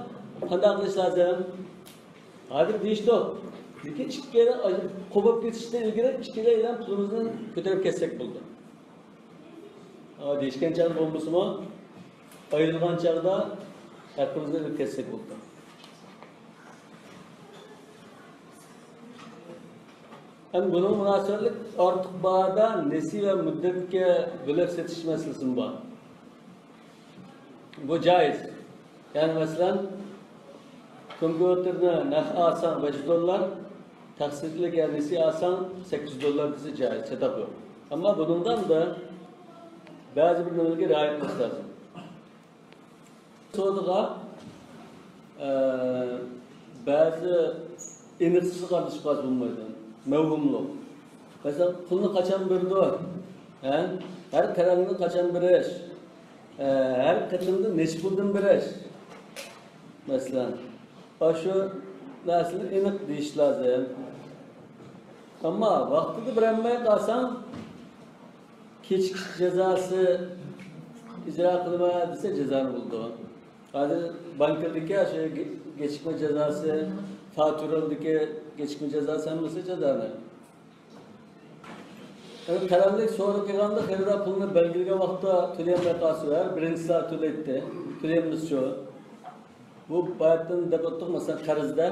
قانداق قىلىش لازىم؟ ھازىر دېيىشتۇق. لېكىن ئىككىيلەن قوپۇپ كېتىشتىن ئىلگىرى ئىككىيلەن پۇلىمىزنى كۆتۈرۈپ كەتسەك بولىدۇ. ئا، دېيىشكەن چاغدا بولمىسىمۇ، ئايرىلغان چاغدا ھەققىمىزنى ئېلىپ كەتسەك بولىدۇ. ئەمدى بۇنىڭ مۇناسىۋەتلىك ئارتۇق باھادا نېسى ۋە مۇددەتكە بۆلەك سېتىش مەسىلىسىمۇ بار. بۇ جائىز. يەنى مەسىلەن، كومپيۇتېرنى نەق ئالساڭ بەش يۈز دوللار، تەقسىتلىك يا نېسى ئالساڭ سەككىز يۈز دوللار دېسە جايىز، چاتاق يوق. ئەمما بۇنىڭدا بەزى بىر نېمىلەرگە رىئايە قىلىش لازىم. سودىغا، ئە، بەزى ئېنىقسىزلىق ئارىلىشىپ قالسا بولمايدۇ. مەۋھۇملۇق. مەسىلەن، پۇلنى قاچان بېرىدۇ؟ ھە؟ ھەر تەرەپنى قاچان بېرىش؟ ئە، ھەر قېتىمدا نەچچە پۇلدىن بېرىش؟ مەسىلەن، ئاشۇ نەرسىنى ئېنىق دېيىش لازىم. ئەمما ۋاقتىدا بېرەلمەي قالساڭ، كېچىكىش جازاسى ئىجرا قىلىمەن دېسە، جازانى بولىدۇ. ھازىر بانكىلىدىكى شۇ گېچىكمە جازاسى، فاتۇرىلىدىكى گېچىكمە جازاسى ھەممىسى جازانى. يەنى قەرەللىك سودا قىلغاندا خېرىدار پۇلنى بەلگىلىگەن ۋاقىتتا تۆلىيەلمەي قالسا، ھەر بىرىنچى سائەت تۆلەيتتى. تۆلىيەلمىسىچۇ؟ بۇ باياتىن دەپ ئۆتتۇق، مەسىلەن، قەرزدە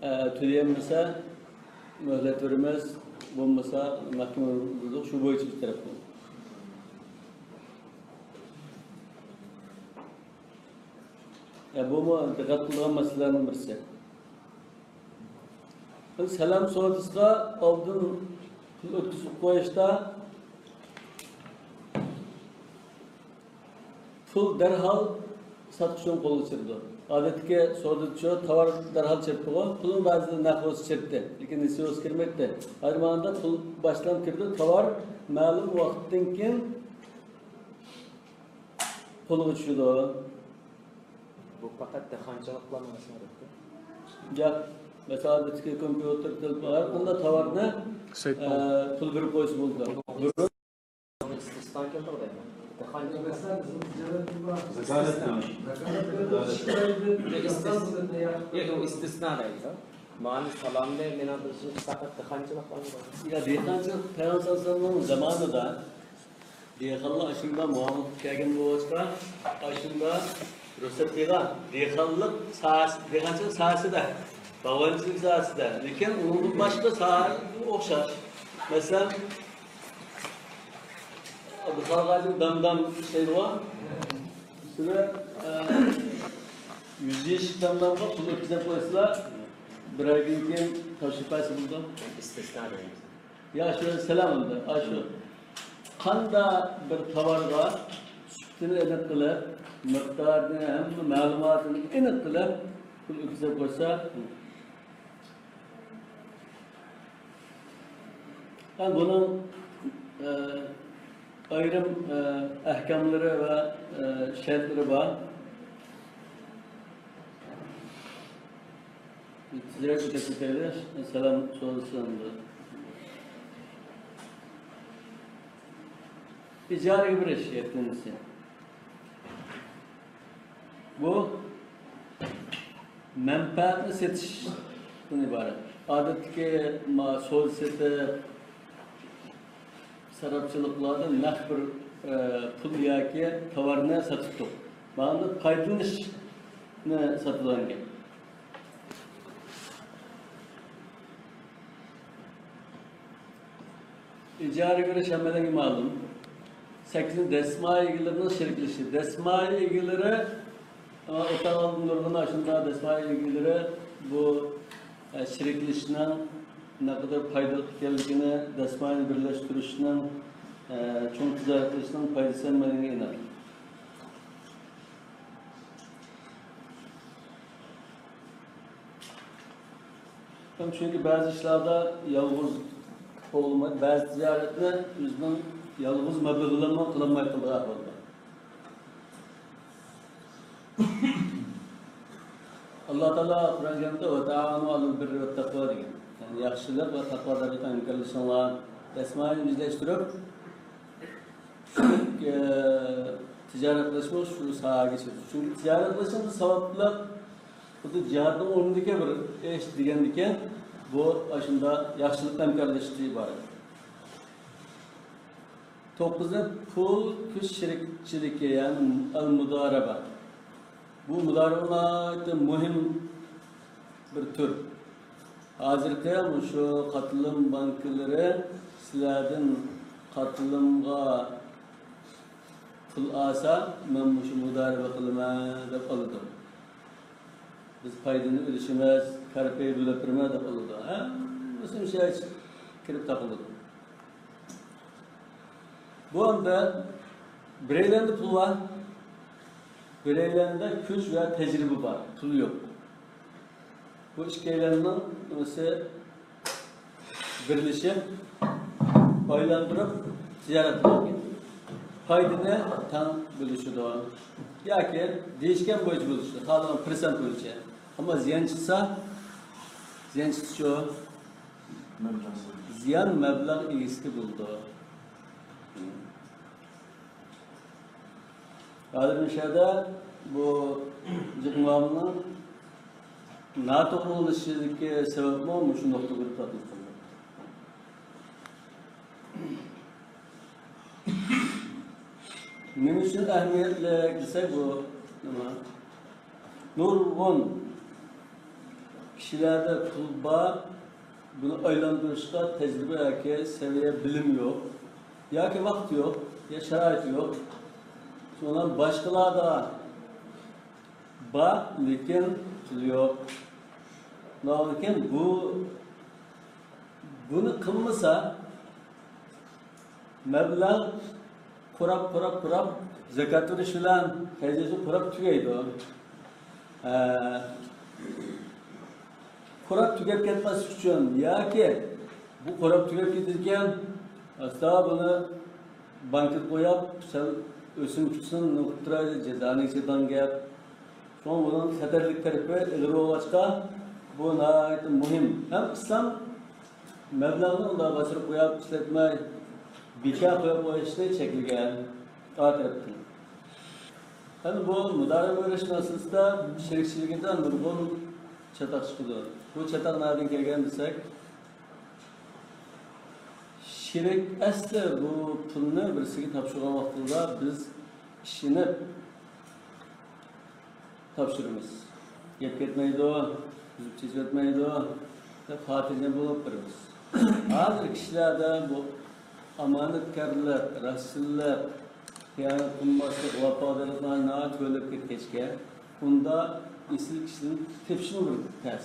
ئە، تۆلىيەلمىسە، مۆھلەت بېرىمىز، بولمىسا، مەھكىمە بۇزۇق، شۇ بويىچە بىر تەرەپ قىلىڭ. يا، بۇمۇ دىققەت قىلىدىغان مەسىلىلەرنىڭ بىرسى. سالام سودىسىغا ئالدىن پۇل ئۆتكۈزۈپ قويۇشتا، پۇل دەرھال ساتقۇچىنىڭ قولىغا چىرىدۇ. ئادەتتىكى سودىدىچۇ، تاۋار دەرھال چىرىپتىغۇ، پۇلمۇ بەزىدە نەق بولسا چىرىتتى، لېكىن نېسى بولسا كىرمەيتتى. ھازىر ماڭغاندا پۇل باشلام كىرىدۇ، تاۋار مەلۇم ۋاقىتتىن كېيىن قولىغا چۈشىدۇ. بۇ پەقەت دېھقانچىلىقلارنىڭ ئىشى ئادەتتە. ياق، مەسىلەن، ئادەتتىكى كومپيۇتېر، تېلېفون، ھەر قانداق تاۋارنى، ئە، پۇل بېرىپ قويسا بولىدۇ. ئىستىسنا كەلتۈردى. دېھقانچىلىق. زاكالەت بىلەن. ياق، ئۇ ئىستىسنا دەيدۇ. مانا سالامنى مېنىڭ بىلىشىمچە پەقەت دېھقانچىلىق بار. يا، دېھقانچىلىق پەيغەمبەر سەللەللاھۇ ئەلەيھى ۋەسەللەمنىڭ زامانىدا دېھقانلار ئاشۇنداق مۇئامىلە قىلىپ كەلگەن بولغاچقا، ئاشۇنداق رۇخسەت قىلغان. دېھقانلىق ساھەسى، دېھقانچىلىق ساھەسىدە، باغۋەنچىلىك ساھەسىدە، لېكىن ئۇنىڭدىن باشقا ساھە ئوخشاش. مەسىلەن، ئابدۇخالىق ھاجى دام-دام ئىشلەيدىغۇ؟ شۇنى، ئە، يۈز ياشلىق دام-دامغا پۇل ئۆتكۈزۈپ قويسىلا، بىر ئايدىن كېيىن تاپشۇرۇپ بەرسە بولىدۇ. ئىستىسنا دەيمىز. يا شۇ سالام ئەمدى، ئاشۇ قانداق بىر تاۋارغا سۈپىتىنى ئېنىق قىلىپ، مىقدارىنى، ھەممە مەلۇماتىنى ئېنىق قىلىپ، پۇل ئۆتكۈزۈپ قويسا، ھە، بۇنىڭ، ئە، ئايرىم، ئە، ئەھكاملىرى ۋە، ئە، شەرتلىرى بار. تېزرەك ئۆتۈپ كېتەيلى، سالام سورىسۇن. ئىجارىگە بېرىش يەتتىنچىسى. بۇ مەنپەئەتنى سېتىشتىن ئىبارەت. ئادەتتىكى ما-، سودا سېتىق، سەرراپچىلىقلاردا نەق بىر، ئە، پۇل ياكى تاۋارنى ساتىدۇ. مانا پايدىلىنىشنى ساتىدىغان گەپ. ئىجارىگە بېرىش ھەممىلەرگە مەلۇم. سەككىزىنچى، دەسمايە ئىگىلىرىنىڭ شېرىكلىشىشى. دەسمايە ئىگىلىرى، ئە، ئوتاق ئالدىن نۇرغۇن ئاشۇنداق دەسمايە ئىگىلىرى بۇ، ئە، شېرىكلىشىشنىڭ نەقەدەر پايدىلىق ئىكەنلىكىنى، دەسمايىنى بىرلەشتۈرۈشنىڭ، ئە، چوڭ تىجارەت قىلىشنىڭ پايدىسى ھەممىلەرگە ئېنىق. چۈنكى بەزى ئىشلاردا يالغۇز قوغلىمايدۇ، بەزى تىجارەتنى ئۆزىنىڭ يالغۇز مەبلىغى بىلەنمۇ قىلالماي قالىدىغان ئەھۋال بار. ئاللا تائالا قۇرئان كەرىمدە «ۋەتائاۋانۇ ئەلەل بىررى ۋەتتەقۋا» دېگەن. يەنى ياخشىلىق ۋە تەقۋادارلىقتا ھەمكارلىشىڭلار. دەسمايىنى ئۆزلەشتۈرۈپ، ئە، تىجارەت قىلىشمۇ شۇ ساھەگە كىرىدۇ. چۈنكى تىجارەت قىلىشنىڭ ساۋابلىق، خۇددى جىھادنىڭ ئورنىدىكى بىر ئىش دېگەندىكىن، بۇ ئاشۇنداق ياخشىلىق ھەمكارلىشىشتىن ئىبارەت. توققۇزىنچى، پۇل كۈچ شېرىكچىلىكى، يەنى ئەل مۇدارىبە. بۇ مۇدارىبە ناھايىتى مۇھىم بىر تۈر. ھازىرقى مۇشۇ قاتلىم بانكىلىرى سىلەردىن قاتلىمغا پۇل ئالسا، مەن مۇشۇ مۇدارىبە قىلىمەن دەپ ئالىدۇ. بىز پايدىنى ئۈلۈشىمىز، كار پېيى بۆلۈپ بېرىمەن دەپ ئالىدۇ. ھەممىسى مۇشۇ كىرىپ تاقىلىدۇ. بۇ ئەمدى بىرەيلەندە پۇل بار، بىرەيلەندە كۈچ ۋە تەجرىبە بار، پۇل يوق. بۇ ئىككىيلەننىڭ نېمىسى بىرلىشىپ، ئايلاندۇرۇپ تىجارەت قىلىدىكەن. پايدىنى تەڭ بۆلۈشىدۇ. ياكى دېيىشكەن بويىچە بۆلۈشىدۇ، خالىغان پىرسەنت بويىچە. ئەمما زىيان چىقسا، زىيان چىقسىچۇ؟ زىيان مەبلەغ ئىگىسىگە بولىدۇ. ھازىر مۇشۇ يەردە بۇ جىق مۇئامىلىنىڭ ناتوغرىلىشىدىكى سەۋەبمۇ مۇشۇ نۇقتىغا كېلىپ تارتىلىپ قالدى. نېمە ئۈچۈن ئەھمىيەتلىك دېسەك، بۇ نېمە؟ نۇرغۇن كىشىلەردە پۇل بار، بۇنى ئايلاندۇرۇشقا تەجرىبە ياكى سەۋىيە، بىلىم يوق، ياكى ۋاقىت يوق، يا شارائىت يوق. شۇڭا باشقىلاردا بار، لېكىن پۇل يوق. لېكىن بۇ، بۇنى قىلمىسا، مەبلەغ قۇراپ، قۇراپ، قۇراپ، زاكات بېرىش بىلەن خەجلىشى قۇراپ تۈگەيدۇ. ھە. قۇراپ تۈگەپ كەتمەسلىك ئۈچۈن ياكى بۇ قۇراپ تۈگەپ كېتىدىكەن، ئاستا بۇنى بانكىغا قويۇپ، سەل ئۆسۈم كۈتسۇن، نېمە قىلىپ تۇرايلى، جازانىڭ ئىچىدىغان گەپ. شۇڭا بۇنىڭ خەتەرلىك تەرىپى ئېغىر بولغاچقا، بۇ ناھايىتى مۇھىم. ھەم ئىسلام مەبلەغنى ئۇنداق ئاشۇرۇپ قويۇپ ئىشلەتمەي، بىكار قويۇپ قويۇشنى چەكلىگەن ئا تەرەپتىن. ھەم بۇ مۇدارىبە بېرىش مەسىلىسىدە شېرىكچىلىكىدە نۇرغۇن چاتاق چىقىدۇ. بۇ چاتاق نەدىن كەلگەن دېسەك، شېرىك ئەسلى بۇ پۇلنى بىرسىگە تاپشۇرغان ۋاقتىدا بىز ئىشىنىپ، تاپشۇرىمىز. گەپ كەتمەيدۇ، ئۈزۈپ چېچىۋەتمەيدۇ دەپ خاتىرجەم بولۇپ بېرىمىز. ھازىر كىشىلەردە بۇ ئامانەتكارلىق، راستچىللىق، خىيانەت قىلماسلىق، ۋاپادارلىقلار ناھايىتى كۆرۈلۈپ كەتكەچكە، ئۇندا ئېسىل كىشىنى تېپىشمۇ بىر تەس.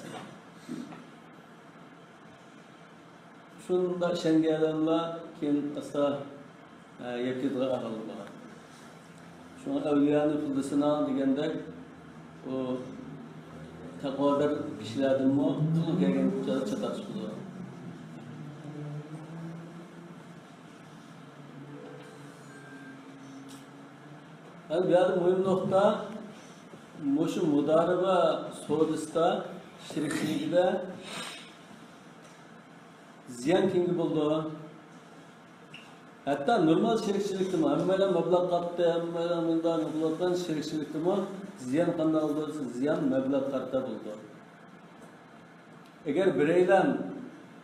شۇنداق ئىشەنگەن ئادەملەر كېيىن ئاستا، ئە، يەپ كېتىدىغان ئەھۋال بولىدۇ. شۇڭا ئەۋلىيانى پۇلدا سىناڭ دېگەندەك، ئۇ تەقۋادار كىشىلەردىنمۇ پۇل كەلگەن چاتاق چىقىدۇ. ھەم بۇ يەردە مۇھىم نۇقتا، مۇشۇ مۇدارىبە سودىسىدا، شېرىكچىلىكىدە زىيان كىمگە بولىدۇ؟ ھەتتا نورمال شېرىكچىلىكتىمۇ، ھەممەيلەن مەبلەغ قاتتى، ھەممەيلەن مۇنداق بولۇۋاتقان شېرىكچىلىكتىمۇ زىيان قانداق بولىدۇ؟ زىيان مەبلەغ قاتتى بولىدۇ. ئەگەر بىرەيلەن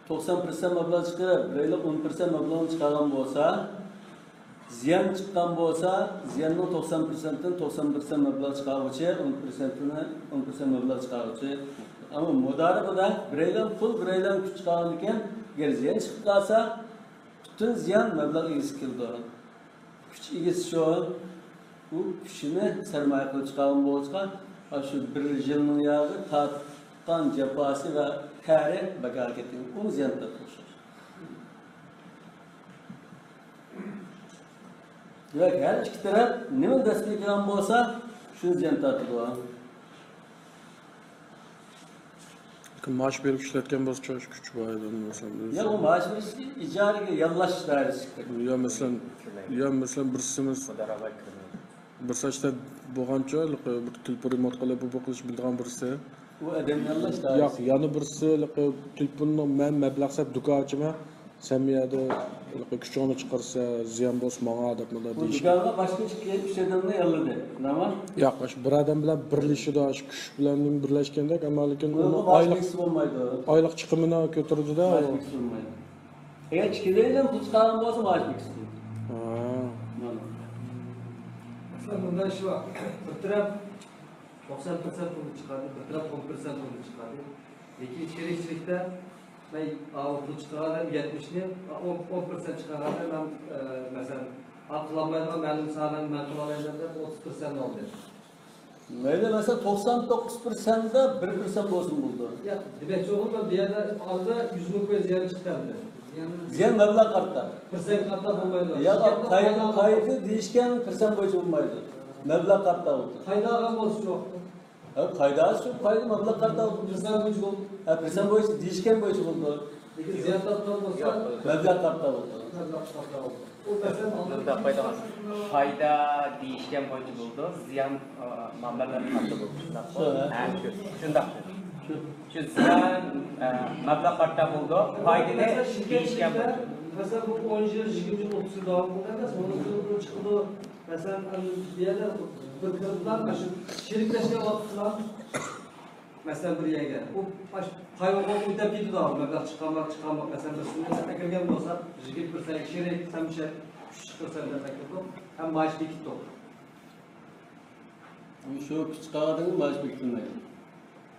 توقسان پىرسەنت مەبلەغ چىقىرىپ، بىرەيلەن ئون پىرسەنت مەبلەغنى چىقارغان بولسا، زىيان چىققان بولسا، زىياننىڭ توقسان پىرسەنتىدىن توقسان پىرسەنت مەبلەغ چىقارغۇچى، ئون پىرسەنتىنى، ئون پىرسەنت مەبلەغ چىقارغۇچى. ئەمما مۇدارىبىدە بىرەيلەن پۇل، بىرەيلەن كۈچ چىقارغاندىكىن، ئەگەر زىيان چىقىپ قالسا، پۈتۈن زىيان مەبلەغ ئىگىسىگە كېلىدۇ. كۈچ ئىگىسى شۇ. ئۇ كۈچىنى سەرمايە قىلىپ چىقارغان بولغاچقا، ئاشۇ بىر يىلنىڭ ياغى تارتقان جاپاسى ۋە تەرى بەكار كەتكەن. ئۇمۇ زىيان تارتقان ئوخشاش. دېمەك، ھەر ئىككى تەرەپ نېمىنى دەسمىگە كىرگەن بولسا، شۇنى زىيان تارتىدۇ. لېكىن مائاش بېرىپ ئىشلەتكەن بولسا، شۇ كۈچ بار ئىدى، مەسىلەن، ياق، ئۇ مائاش بېرىش ئىجارىگە ياللاش دائىرىسىگە كىرىدۇ. يا مەسىلەن، يا مەسىلەن، بىرسىمىز، بىرسى ئىشتە بولغانچە، بىر تېلېفون رېمونت قىلىپ، بۇ، بۇ قىلىش بىلىدىغان بىرسى. ئۇ ئادەم ياللاش دائىرىسى. ياق، يەنە بىرسى، تېلېفوننىڭ مەن مەبلەغ سەپ دۇكان ئاچىمەن. سەن بۇ يەردە ھېلىقى كۈچۈڭنى چىقارسا، زىيان بولسا ماڭا دەپ مۇنداق بۇ دېيىشكەن. دۇكانغا باشقا ئىككى، ئۈچ ئادەمنى ياللىدى، نېمە؟ ياق، ئاشۇ بىر ئادەم بىلەن بىرلىشىدۇ، ئاشۇ كۈچ بىلەن بىرلەشكەندەك، ئەمما لېكىن ئۇنىڭغا ئۇنىڭ مائاش ئايلىق، بەرگۈسى بولمايدۇ. ئايلىق چىقىمىنى كۆتۈرىدۇ-دە، مائاش ئۇ. بەرگۈسى بولمايدۇ. ئەگەر ئىككىلەيلەن پۇل چىقارغان بولسا، مائاش بەرگۈسى بولمايدۇ. ھا. مانا. مەسىلەن، بۇنداق ئىش بار. بىر تەرەپ توقسان پىرسەنت پۇلنى چىقاردى، بىر تەرەپ ئون پىرسەنت پۇلنى چىقاردى. لېكىن شېرىكچىلىكتە مەن ئاۋۇ پۇل چىقارغان ئادەم يەتمىشنى، ئون، ئون پىرسەنت چىقارغان ئادەم مەن، ئە، مەسىلەن، ھەق قىلالمايدىغان مەلۇم سانىنى مەن قىلالايمەن دەپ، ئوتتۇز پىرسەنت ئالدى. مەيلى، مەسىلەن، توقسان توققۇز پىرسەنتتە بىر پىرسەنت بولسۇن بولىدۇ. ياق، دېمەكچى بولغىنىم، مەن بۇ يەردە ئارىدا يۈز مىڭ كوي زىيان چىقتى ئەمدى. زىيان مەبلەغ قارىتا. پىرسەنت قارتا بولمايدۇ. ياق، شىركەتنىڭ پاي-، پايدا پايدا دېيىشكەن پىرسەنت بويىچە بولمايدۇ. مەبلەغ قارتا بولىدۇ. پايدا ئالغان بولسىچۇ؟ ھە، پايدا شۇ، پايدا مەبلەغ قارتا بولىدۇ. پىرسەنت بويىچە بولىدۇ. ھە، پىرسەنت بويىچە دېيىشكەن بويىچە بولىدۇ. لېكىن زىيان تارتقان بولسا، مەبلەغ قارتا بولىدۇ. مەبلەغ قارتا بولىدۇ. ئۇ مەسىلەن، ئالدىن مۇنداق پايدا، پايدا دېيىشكەن بويىچە بولىدۇ، زىيان، ئا، مەبلەغ قارتا بولىدۇ. شۇنداققۇ؟ شۇ، ھە. ھە، شۇ. شۇنداق. شۇ زىيان، ئە، مەبلەغ قارتا بولىدۇ، پايدىنى مەسىلەن، شىركەت دېيىشكەن بويىچە. مەسىلەن، بۇ ئون يىل، يىگىرمە يىل، ئوتتۇز يىل داۋام قىلغان ئەمەس، ئۇنىڭ ئۈستىدىن چىقىدۇ. مەسىلەن، بۇ يەردە بىر قېتىمدىن شۇ شېرىكلەشكەن ۋاقىتتا، مەسىلەن، بىر يەرگە، ئۇ پاي ھوقۇقى ئۆتەپ كېتىدۇ، مەبلەغ چىقارماق، چىقارماق، مەسىلەن، بىر سوممىنى ئەكىرگەن بولسا، يىگىرمە پىرسەنت شېرىك، سەن مۇشۇ يەردە ئۈچ پىرسەنت دەپ ئەكىردۇق، ھەم مائاش بېكىتتۇق. شۇ كۈچ چىقارغاندىن مائاش بېكىتىلمەيدۇ.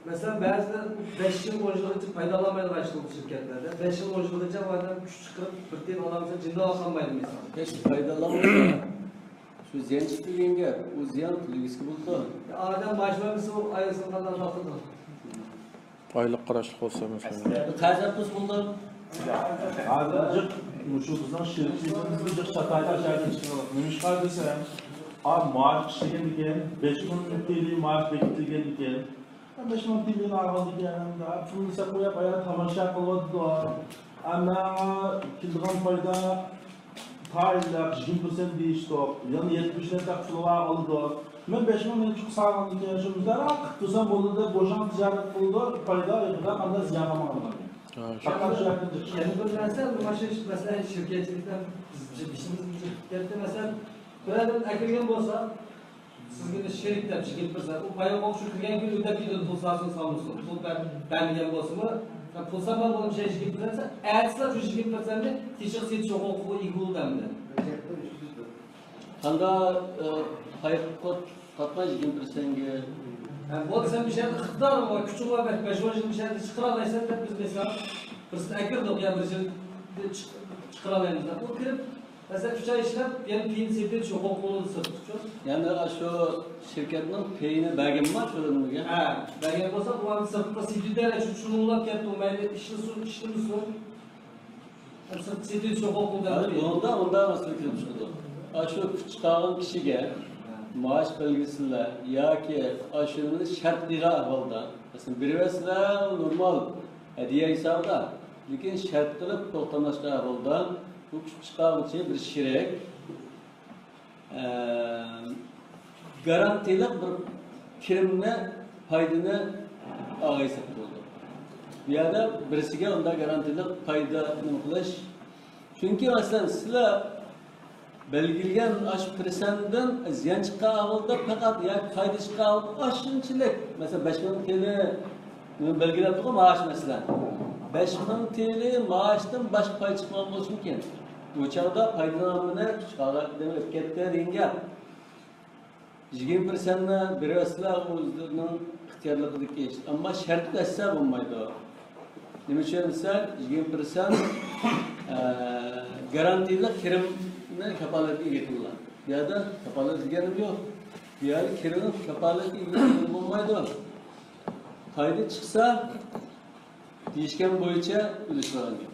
مەسىلەن، بەزىلەر بەش يىل، ئون يىلغىچە پايدىلانمايدىغان ئىشلىتىش شىركەتلەردە، بەش يىل، ئون يىلغىچە ئۇ ئادەم كۈچ چىقىرىپ، بىر تىيىن ئالالمىسا، جىندىن ئالالمايدۇ مىسال. ھېچ پايدىلانمىسا، شۇ زىيان چىقتى دېگەن گەپ، ئۇ زىيان تۆلىگۈسىگە بولىدۇ. ئادەم مائاش بەرمىسە، ئۇ ئايرىسىنى قانداق قىلىدۇ؟ ئايلىق قاراشلىق بولسا، مەسىلەن. قەرز ئەپ تۇرسا بولىدۇ. ھازىر جىق مۇشۇ بىزنىڭ شىركىتىمىز جىق شاتايدا شەھەردە چىقىدۇ. نېمىشقا دېسەم، ئا، مائاش ئىشلىگەندىكىن، بەش مىڭ تېلى مائاش بېكىتىلگەندىكىن، بەش مىڭ تېلىنى ئالغاندىكىن، پۇلنى سەپ قويۇپ، ئايال تاماشا قىلىۋاتىدۇ. ئەمما كېلىدىغان پايدا تائىنلەپ يىگىرمە پىرسەنت دېيىشتۇق، يەنە يەتمىش پىرسەنت تەقسىرلار ئالىدۇ. مەن بەش مىڭ نېمە چىقسا ئالغاندىكىن، شۇ مۇشۇنداق قىلىپ تۇرسام بولىدۇ دەپ بوشاڭ تىجارەت قىلىدۇ، پايدا يىغىدا، ئاندىن زىيان قالمىغان. ھە، شۇ. پەقەت شۇ يەردىن چىقىش. يەنە بىر نەرسە، مانا شۇ مەسىلەن، شىركەتچىلىكتە بىز بېشىمىز كەتتى. مەسىلەن، بىر ئادەم ئەكىرگەن بولسا، سىزگە شېرىك دەپ يىگىرمە پىرسەنت، ئۇ پايغا ئوخشاپ كىرگەن كۈنى ئۆتەپ كېتىدۇ، پۇل سالسۇن سالمىسۇن. پۇل بەر-، بەرمىگەن بولسىمۇ، پۇل سالمىغان بولغان يىگىرمە پىرسەنت، ئەتىسىلا شۇ يىگىرمە پىرسەنتنى تېشىغا سېتىش ھوقۇقىغا ئىگە بولىدۇ ئەمدى. قاندا، ئە، پاي قاتماي يىگىرمە پىرسەنتكە. ھە، بولسا سەن بىر شەرتتە ئىقتىدارىڭ بار، كۈچۈڭ بار، بەش، بەش ئون يىل بىر شەرتتە چىقىرالايسەن دەپ بىز مىسال، بىرسىنى ئەكىردۇق يا بىر يىل چىق-، چىقىرالايمىز دەپ. ئۇ كىرىپ، مەسىلەن، ئۈچ ئاي ئىشلەپ، يەنە پېيىنى سېتىۋېتىش ھوقۇقى بولىدۇ سىرتقىچۇ. يەنى ئاشۇ شىركەتنىڭ پېيىنى بەرگەنمۇ شۇ ئادەمگە؟ ھە، بەرگەن بولسا، ئۇ ئادەم سىرتقا سېتىۋېتەلەيدۇ، شۇ چۇڭلىنىپ كەتتى، ئۇ مەيلى ئىشلىسۇن، ئىشلىمىسۇن. سىرتقا سېتىۋېتىش ھوقۇقى بولىدۇ. ھازىر بۇنىڭدا ئۇنداق مەسىلە كېلىپ چىقىدۇ. ئاشۇ كۈچ چىقارغان كىشىگە مائاش بەلگىسىلەر ياكى ئاشۇنى شەرت قىلغان ئەھۋالدا، مەسىلەن، بېرىۋەتسىلەر نورمال ھەدىيە ھېسابىدا، لېكىن شەرت قىلىپ توختاملاشقان ئەھۋالدا، بۇ كۈچ چىقارغۇچى بىر شېرىك، ئە، گارانتىيلىق بىر كىرىمنى، پايدىنى ئالغان ھېسابتا بولىدۇ. بۇ يەردە بىرسىگە ئۇنداق گارانتىيلىق پايدا نېمە قىلىش. چۈنكى، مەسىلەن، سىلەر بەلگىلىگەن ئاشۇ پىرسەنتتىن زىيان چىققان ئەھۋالدا پەقەت ياكى پايدا چىققان ئەھۋالدا ئاشۇنچىلىك، مەسىلەن، بەش مىڭ تىيىنى بەلگىلەپتىغۇ مائاش، مەسىلەن. بەش مىڭ تىيىنى مائاشتىن باشقا پايدا چىقمىغان بولۇشى مۇمكىن. بۇ چاغدا پايدىلانغىنى چىقارغان ئۆتۈپ كەتتى دېگەن گەپ. يىگىرمە پىرسەنتنى بېرىۋەتسىلەر، ئۇ ئۆزلىرىنىڭ ئىختىيارلىقىدىكى ئىش. ئەمما شەرت بەرسە بولمايدۇ. نېمە ئۈچۈن دېسە، يىگىرمە پىرسەنت، ئە، گارانتىيلىق كىرىمنى كاپالەتكە ئىگە قىلغان. بۇ يەردە كاپالەت دېگەنم يوق. بۇ يەردە كىرىمنى كاپالەتكە ئىگە قىلغىلى بولمايدۇ. پايدا چىقسا، دېيىشكەن بويىچە ئۈلۈش بەرگەن.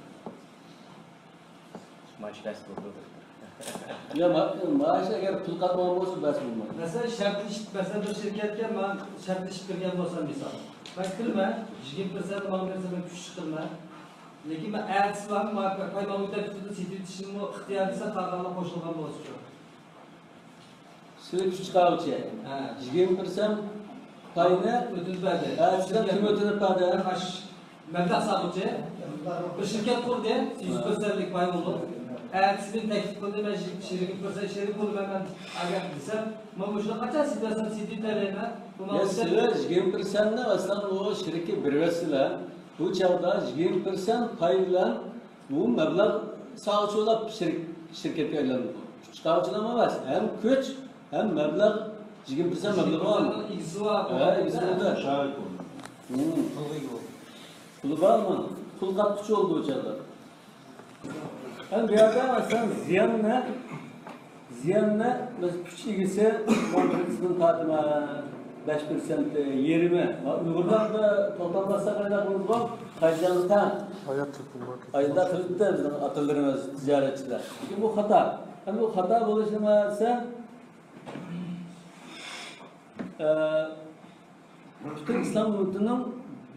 مائاش بەرسە بولىدۇ. يا، ما-، مائاش ئەگەر پۇل قاتمىغان بولسا، بەرسە بولمايدۇ. مەسىلەن، شەرتلىشىپ، مەسىلەن، بىر شىركەتكە مەن شەرتلىشىپ كىرگەن بولسام، مىسال، مەن كىرىمەن، يىگىرمە پىرسەنت ماڭا بەرسە، مەن كۈچ چىقىرىمەن. لېكىن مەن ئەتىسىلا ماڭا پاي ماڭا ئۆتەپ كېتىدۇ، سېتىۋېتىشنىمۇ ئىختىيارى سەن قالغانلار قوشۇلغان بولسىچۇ. سىلى كۈچ چىقارغۇچى. ھە. يىگىرمە پىرسەنت پاينى ئۆتۈنۈپ بەردى. ھە، سىلەر كىم ئۆتۈنۈپ بەردى؟ مەبلەغ سالغۇچى. بىر شىركەت قۇردى، يۈز پىرسەنتلىك پاي بولۇپ. ئەتىسى مېنى تەكلىپ قىلدى، مەن يىگىرمە پىرسەنت شېرىك بولىمەن، مەن ئەگەر دېسەم، مەن مۇشۇنى قاچان سېتىۋەتسەم، سېتىۋېتەلەيمەن. يا، سىلەر يىگىرمە پىرسەنتنى ئەسلەن ئۇ شىركەتكە بېرىۋەتسىلەر، بۇ چاغدا يىگىرمە پىرسەنت پاي بىلەن بۇ مەبلەغ سالغۇچىلار شىر-، شىركەتكە ئايلانىدۇ. كۈچ چىقارغۇچىلار ئەمەس، ھەم كۈچ، ھەم مەبلەغ، يىگىرمە پىرسەنت مەبلىغى بار. ئىگىسى بار. ھە، ئىگىسى بار. شاھىت بولدى. ھىم. پۇلغا ئىگە بولدى. پۇلى بارمۇ؟ پۇل قاتقۇچى بولدى ئۇ چاغدا. ھەم بۇ يەردە مەسىلەن زىياننى، زىياننى بىز كۈچ ئىگىسى مانا بىر قىسمىنى تارتىمەن، بەش پىرسەنت، يېرىمى. مانا ئۇيغۇرلاردا توختاملاشساق قانداق بولىدۇ؟ قايسىلارغا تەڭ؟ ئايدا قىلىپتۇ بىزنىڭ ئاتىلىرىمىز، تىجارەتچىلەر. لېكىن بۇ خاتا. ئەمدى بۇ خاتا بولۇشى نېمە دېسە، ئە، پۈتۈن ئىسلام ئۈممىتىنىڭ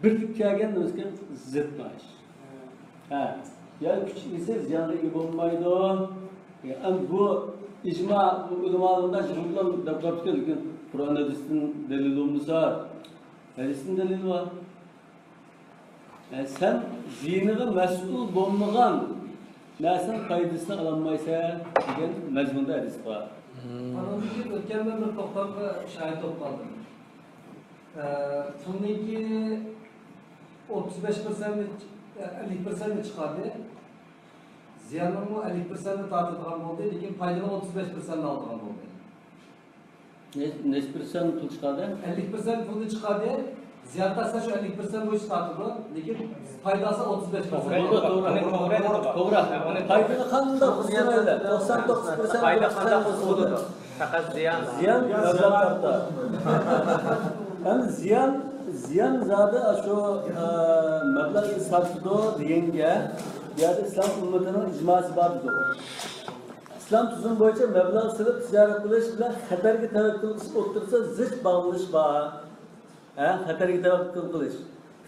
بىرلىككە كەلگەن نېمىسىگە زىت بۇ ئىش. ھە. يا كۈچ ئىگىسى زىيانغا ئىگە بولمايدۇ. يا، ئەمدى بۇ ئىجما، بۇ ئۆلىمالاردا يىغىنلار دەپ قاپتىكەن، لېكىن قۇرئان ھەدىستىن دەلىل بولمىسا، ھەدىستىن دەلىل بار. يەنى سەن زىيىنىغا مەسئۇل بولمىغان نەرسىنىڭ پايدىسىنى ئالالمايسەن دېگەن مەزمۇندا ھەدىس بار. ئانىڭدىن كېيىن ئۆتكەندە بىر توختامغا شاھىت بولۇپ قالدىم. ئە، پۇلنىڭكى ئوتتۇز بەش پىرسەنتنى، ئەللىك پىرسەنتنى چىقاردى. زىياننىڭمۇ ئەللىك پىرسەنتنى تارتىدىغان بولدى، لېكىن پايدىنىڭ ئوتتۇز بەش پىرسەنتنى ئالىدىغان بولدى. نەچ-، نەچچە پىرسەنت پۇل چىقاردى؟ ئەللىك پىرسەنت پۇلنى چىقاردى. زىيان تارتسا شۇ ئەللىك پىرسەنت بويىچە تارتىدۇ، لېكىن پايدا ئالسا ئوتتۇز بەش پىرسەنت. توغرا، توغرا، توغرا، توغرا. پايدىنى قانداق قىلسا مەيلى، توقسان توققۇز پىرسەنت، توقسان پىرسەنت بولسا بولىدۇ. پەقەت زىيان. زىيان مەبلەغ تارتىدۇ. ئەمدى زىيان، زىيان زادى شۇ، ئە، مەبلەغ تارتىدۇ دېگەنگە، بۇ يەردە ئىسلام ئۈممىتىنىڭ ئىجماسى بار دېدۇق. ئىسلام تۈزۈمى بويىچە مەبلەغ سېلىپ تىجارەت قىلىش بىلەن خەتەرگە تەۋەككۈل قىلىش ئوتتۇرىسىدا زىچ باغلىنىش بار. ھە، خەتەرگە تەۋەككۈل قىلىش.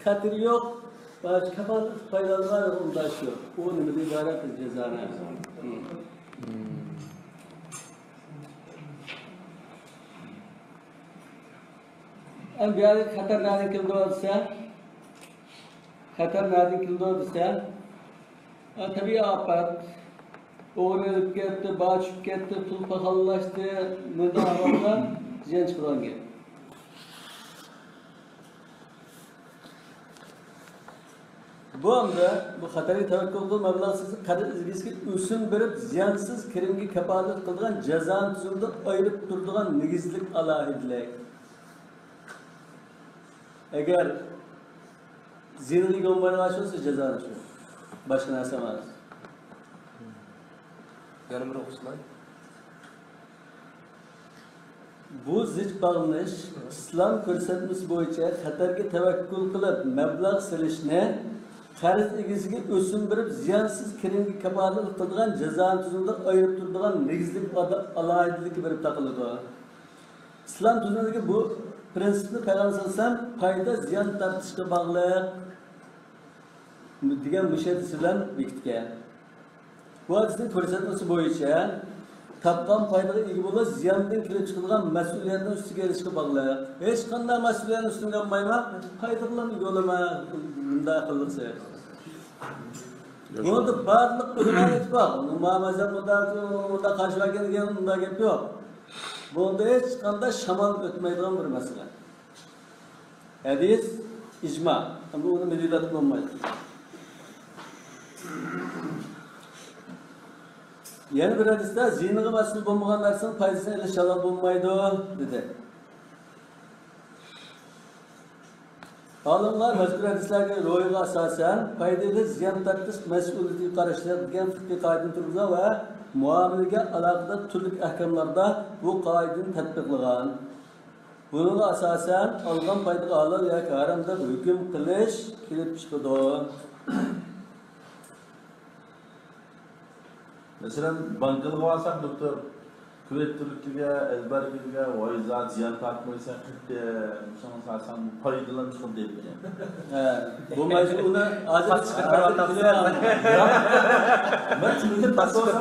خەتىرى يوق، كاپالەت پايدىلانغان ئۇنداش يوق. ئۇ نېمىدىن ئىبارەت؟ جازانى. ئەمدى بۇ يەردە خەتەر نەدىن كېلىدۇ دېسە، خەتەر نەدىن كېلىدۇ دېسە، ئە، تەبىئىي ئاپەت، ئوغرى ئېلىپ كەتتى، باھا چۈشۈپ كەتتى، پۇل پاخاللاشتى، مۇنداق ئەھۋالدا زىيان چىقىدىغان گەپ. بۇ ئەمدى بۇ خەتەرگە تەۋەككۈل قىلىپ مەبلەغ سېلىپ خەتەر ئىگىسىگە ئۆسۈم بېرىپ زىيانسىز كىرىمگە كاپالەتلىك قىلىدىغان جازانى تۈزۈمدە ئايرىپ تۇرىدىغان نېگىزلىك ئالاھىدىلىك. ئەگەر زىيىنىغا ئىگە بولمايدىغان ئىش بولسا جازانى شۇ. باشقا نەرسە ئەمەس. يەنە بىر ئوقۇسىلا. بۇ زىچ باغلىنىش ئىسلام كۆرسەتمىسى بويىچە خەتەرگە تەۋەككۈل قىلىپ مەبلەغ سېلىشنى قەرز ئىگىسىگە ئۆسۈم بېرىپ زىيانسىز كىرىمگە كاپالەتلىك قىلىدىغان جازانى تۈزۈمدە ئايرىپ تۇرىدىغان نېگىزلىك ئادا-، ئالاھىدىلىككە بېرىپ تاقىلىدۇ. ئىسلام تۈزۈمىدىكى بۇ پرىنسىپنى پەيغەمبەر سەللەللاھۇ ئەلەيھى ۋەسەللەم پايدا زىيان تارتىشقا باغلىق دېگەن مۇشۇ ھەدىسى بىلەن بېكىتكەن. بۇ ھەدىسنىڭ كۆرسەتمىسى بويىچە تاپقان پايدىغا ئىگە بولۇش زىياندىن كېلىپ چىقىدىغان مەسئۇلىيەتنى ئۈستىگە ئېلىشقا باغلىق. ھېچقانداق مەسئۇلىيەتنى ئۈستۈمگە ئالمايمەن، پايدىغىلا ئىگە بولىمەن، مۇنداق قىلغۇسى. بۇنىڭدا بارلىق ئۆلىمالار ئىتتىپاق. ما مەزھەپ مۇنداق، مۇنداق قارشى بەرگەن دېگەن مۇنداق گەپ يوق. بۇنىڭدا ھېچقانداق شامال ئۆتمەيدىغان بىر مەسىلە. ھەدىس ئىجما. ئەمدى ئۇنى مىللەت بولمايدۇ. يەنە بىر ھەدىستە زىيىنىغا مەسئۇل بولمىغان نەرسىنىڭ پايدىسىنى ئېلىش ھالال بولمايدۇ، دېدى. ئالىملار مەزكۇر ھەدىسلەرگە، روھىغا ئاساسەن، پايدا ئېلىش، زىيان تارتىش مەسئۇلىيىتىگە قاراشلىق دېگەن فىقھىي قائىدىنى تۇرغۇزغان ۋە مۇئامىلىگە ئالاقىدار تۈرلۈك ئەھكاملاردا بۇ قائىدىنى تەتبىقلىغان. بۇنىڭغا ئاساسەن، ئالغان پايدىغا ھالال ياكى ھارام دەپ ھۆكۈم قىلىش كېلىپ چىقىدۇ. مەسىلەن، بانكىلىغا بارساق، دوكتور، كرېدىتورلۇكىگە، ئەلبەرگىگە، ۋاي زات زىيان تارتمايسەن، قېتى، مۇشۇڭا سالساڭ پايدىلان چىقىدۇ دەيدىكەن. ھە، بولمايدۇ، ئۇنى ھازىر، ھازىر كېلىۋالىمەن. مەن تۈنۈگۈن تاپشۇرۇپ،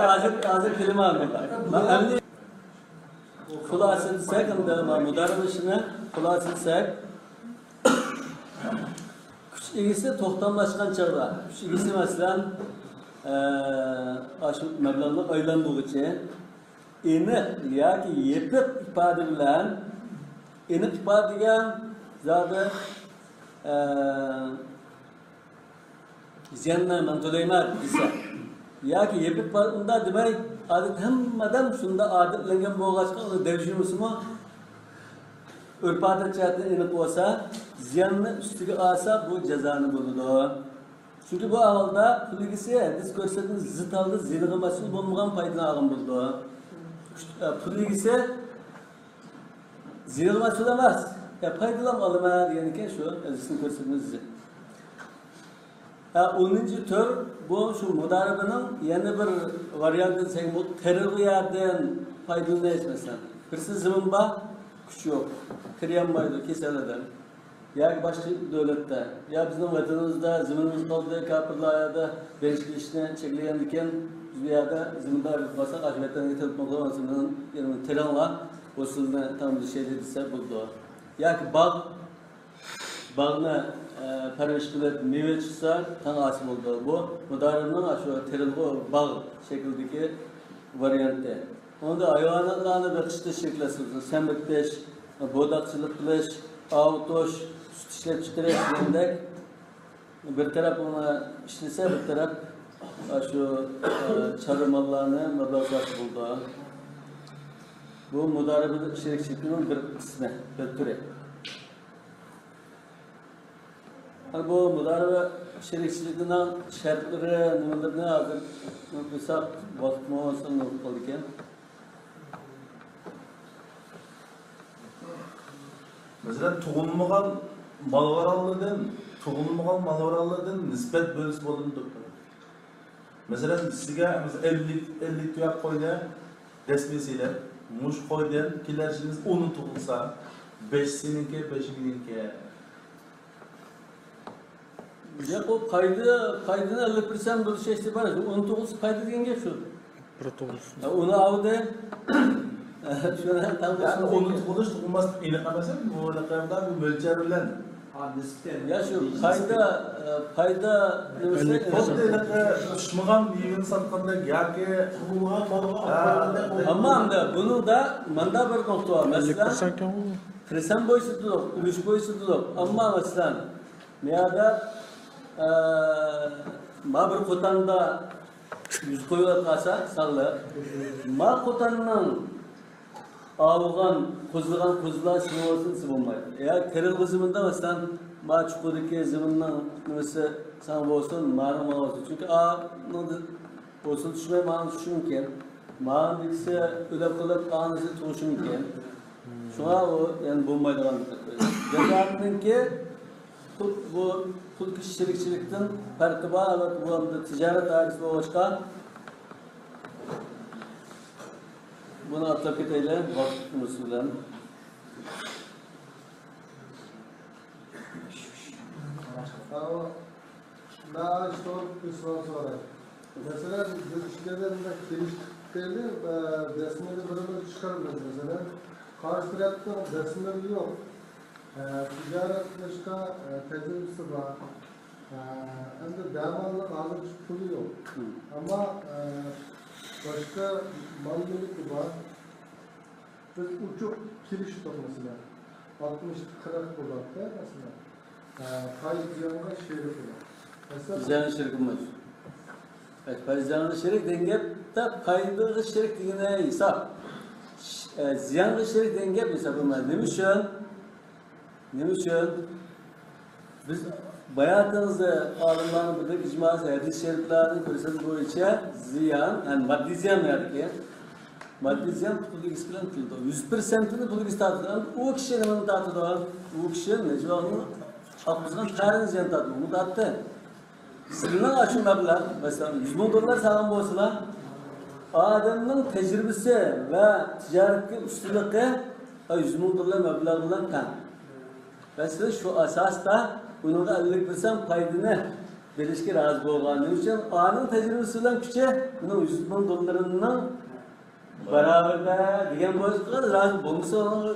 ھازىر، ھازىر كېلىۋالىمەن. مەن ئەمدى خۇلاسىلىسەك، ئەمدى مۇدارىبە ئىشىنى خۇلاسىلىسەك، كۈچ ئىگىسى توختاملاشقان چاغدا، كۈچ ئىگىسى، مەسىلەن، ئە، ئاشۇ مەبلەغنى ئايلاندۇرغۇچى ئېنىق ياكى يېپىق ئىپادە بىلەن، ئېنىق ئىپادە دېگەن زادى، ئە، زىياننى مەن تۆلەيمەن دېسە، ياكى يېپىق بار، ئۇنداق دېمەي، ئادەت ھەممە ئادەم شۇنداق ئادەتلەنگەن بولغاچقا، ئۇنى دەۋجۈمىسىمۇ ئۆرپ-ئادەت جەھەتتىن ئېنىق بولسا، زىياننى ئۈستىگە ئالسا، بۇ جازانى بولىدۇ. چۈنكى بۇ ئەھۋالدا پۇل ئىگىسى ھەدىس كۆرسەتمىسى زىت ھالدا زىيىنىغا مەسئۇل بولمىغان پايدىنى ئالغان بولىدۇ. ئە، پۇل ئىگىسى زىيىنغا مەسئۇل ئەمەس. يا پايدىلام ئالىمەن دېگەنكەن شۇ ھەدىسنى كۆرسەتمىسى زىت. ھە، ئونىنچى تۈر، بۇ شۇ مۇدارىبىنىڭ يەنە بىر ۋارىيانتى دېسەك بولىدۇ، تېرىلغۇ يەردىن پايدىلىنىش مەسىلەن. بىرسى زېمىن بار، كۈچ يوق، تېرىيالمايدۇ، كېسەل ئادەم. ياكى باشقا دۆلەتتە، يا بىزنىڭ ۋەتىنىمىزدە زېمىنىمىز قالدى، كاپىرلار يەردە بېرىش كېلىشنى چەكلىگەندىكىن، بىز بۇ يەردە زېمىندار بولساق، ئاشۇ ۋەتەنگە تېلېفون قىلىپ، زېمىننى تېرىڭلار، ھوسۇلنى تەڭ بىر شەيدە دېسە بولىدۇ. ياكى باغ، باغنى، ئە، پەرۋىش قىلىپ، مېۋە چىقسا، تەڭ ھاسىل بولىدۇ. بۇ مۇدارىبنىڭ ئاشۇ تېرىلغۇ باغ شەكلىدىكى ۋارىيانتى. ئۇندا ھايۋاناتلارنى بېقىشتا شېرىكلەشسىز، سەمرىتىش، بوداقچىلىق قىلىش، ئاۋۇتۇش، سۈت ئىشلەپچىقىرىش دېگەندەك بىر تەرەپ ئۇنى ئىشلىسە، بىر تەرەپ شۇ، ئە، چارۋا ماللارنى مەبلەغ سالسا بولىدۇ. بۇ مۇدارىبە شېرىكچىلىكىنىڭ بىر قىسمى، بىر تۈرى. ھە، بۇ مۇدارىبە شېرىكچىلىكىنىڭ شەرتلىرى، نېمىلىرىنى ھازىر ئوقۇساق، ۋاقىتمۇ ئازراق قالىدىكەن. مەسىلەن، تۇغۇلمىغان مالۋارانلاردىن، تۇغۇلمىغان مالۋارانلاردىن نىسبەت بۆلسە بولىدۇ، دوكتور. مەسىلەن، سىزگە ئەللىك، ئەللىك تۇياق قوينى دەسمىگە سېلىپ، مۇشۇ قويدىن كېلەر يىلىڭىز ئونى تۇغۇلسا، بەشى سېنىڭكى، بەشى مېنىڭكى. ياق، ئۇ پايدا، پايدىنى ئەللىك پىرسەنت بولۇش ئېھتىمالى. ئونى تۇغۇلسا پايدا دېگەن گەپ شۇ. بىر تۇغۇلسا. يا، ئۇنى ئالدى. شۇنى تەڭ يا، بولسۇن ئونى دېگەن. تۇغۇلۇش، تۇغۇلماسلىق ئېنىق ئەمەس، بۇ لەقەمدە بۇ مۆلچەر بىلەن. يا، شۇ پايدا، ئە، پايدا نېمىسى؟ ئەللىك پىرسەنت. خۇددى ھېلىقى پىشمىغان مېۋىنى ساتقاندەك ياكى تۇغۇلمىغان مالغا ھە. ئالغاندا ئەمما ئەمدى بۇنىڭدا مۇندا بىر نۇقتا بار. ئەللىك پىرسەنت مەسىلەن، ئىكەن ئۇ. پىرسەنت بويىچە دېدۇق، ئۈلۈش بويىچە دېدۇق. ئەمما مەسىلەن، بۇ يەردە، ئە، ما بىر قوتاندا يۈز قويۇۋاتقانسا ساغلىق. ما قوتاننىڭ ئاۋۇغان، قوزۇلغان قوزۇلار سېنىڭ بولسۇن دېسە بولمايدۇ. يا تېرىلغۇ زېمىندا، مەسىلەن، ما چوققىدىكى زېمىننىڭ نېمىسى ساڭا بولسۇن، مانىڭ ماڭا بولسۇن. چۈنكى ئانىڭ ھوسۇل چۈشمەي مانىڭ چۈشۈشى مۇمكىن. مانىڭدىكىسى ئۆلۈپ قېلىپ، ئانىسى تۇغۇشى مۇمكىن. شۇڭا ئۇ يەنە بولمايدىغان. جازائىرنىڭكى پۇل، بۇ پۇل كېچىش شېرىكچىلىكتىن پەرقى بار. ئەلۋەتتە، بۇ ئەمدى تىجارەت دائىرىسى بولغاچقا، بۇنى ئاتلاپ كېتەيلى، ۋاقىت نېمىسى بىلەن. مەن ئاشۇ توغرىلىق بىر سوئال سوراي. مەسىلەن، بىز ئىككىمىز كېلىشتۇق دەيلى، ئە، دەسمىنى بىر-بىر چىقىرىمىز، مەسىلەن. قارشى تەرەپنىڭ دەسمىنى يوق. ئە، تىجارەت قىلىشقا، ئە، تەجرىبىسى بار. ئە، ئەمدى دەماللىق ھازىرچە پۇلى يوق. مم. ئەمما، ئە، باشقا مال مۈلكى بار. بىز ئوچۇق كېلىشتۇق، مەسىلەن، ئاتمىشتا قىرىق بولاتتى، مەسىلەن. ئە، پايدا زىيانغا شېرىك بولاتتى. مەسىلەن، زىيانغا شېرىك بولمايدۇ. ئە، پايدا زىيانغا شېرىك دېگەن گەپتە، پايدىغا شېرىك دېگىنى ھېساب. ئە، زىيانغا شېرىك دېگەن گەپ ھېساب بولمايدۇ. نېمە ئۈچۈن؟ نېمە ئۈچۈن؟ بىز باياتىنىڭىزدا ئالىملارنىڭ بىردەك ئىجماسى، ھەدىس شەرىپلەرنىڭ بىرسى بويىچە زىيان، يەنى ماددىي زىيان بۇ يەردىكى. ماددىي زىيان پۇل ئىگىسى بىلەن قىلىدۇ. يۈز پىرسەنتىنى پۇل ئىگىسى تارتىدۇ. ئەمدى ئۇ كىشى نېمىنى تارتىدۇ؟ ئۇ كىشى نەجۋانىڭ ئاققۇزغان تەرىنى زىيان تارتىدۇ. ئۇمۇ تارتتى. سىلىنىڭ ئاشۇ مەبلەغ، مەسىلەن، يۈز مىڭ دوللار سالغان بولسىلا، ئادەمنىڭ تەجرىبىسى ۋە تىجارەتتىكى ئۇستىلىقى يۈز مىڭ دوللار مەبلەغ بىلەن تەڭ. ۋە سىز شۇ ئاساستا ئۇنىڭغا ئەللىك پىرسەنت پايدىنى بېرىشكە رازى بولغان. نېمە ئۈچۈن؟ ئانىڭ تەجرىبىسى بىلەن كۈچى ئۇنىڭ يۈز مىڭ دوللىرىنىڭ باراۋىرىدە دېگەن بولسا، رازى بولمىسا، ئۇنىڭغا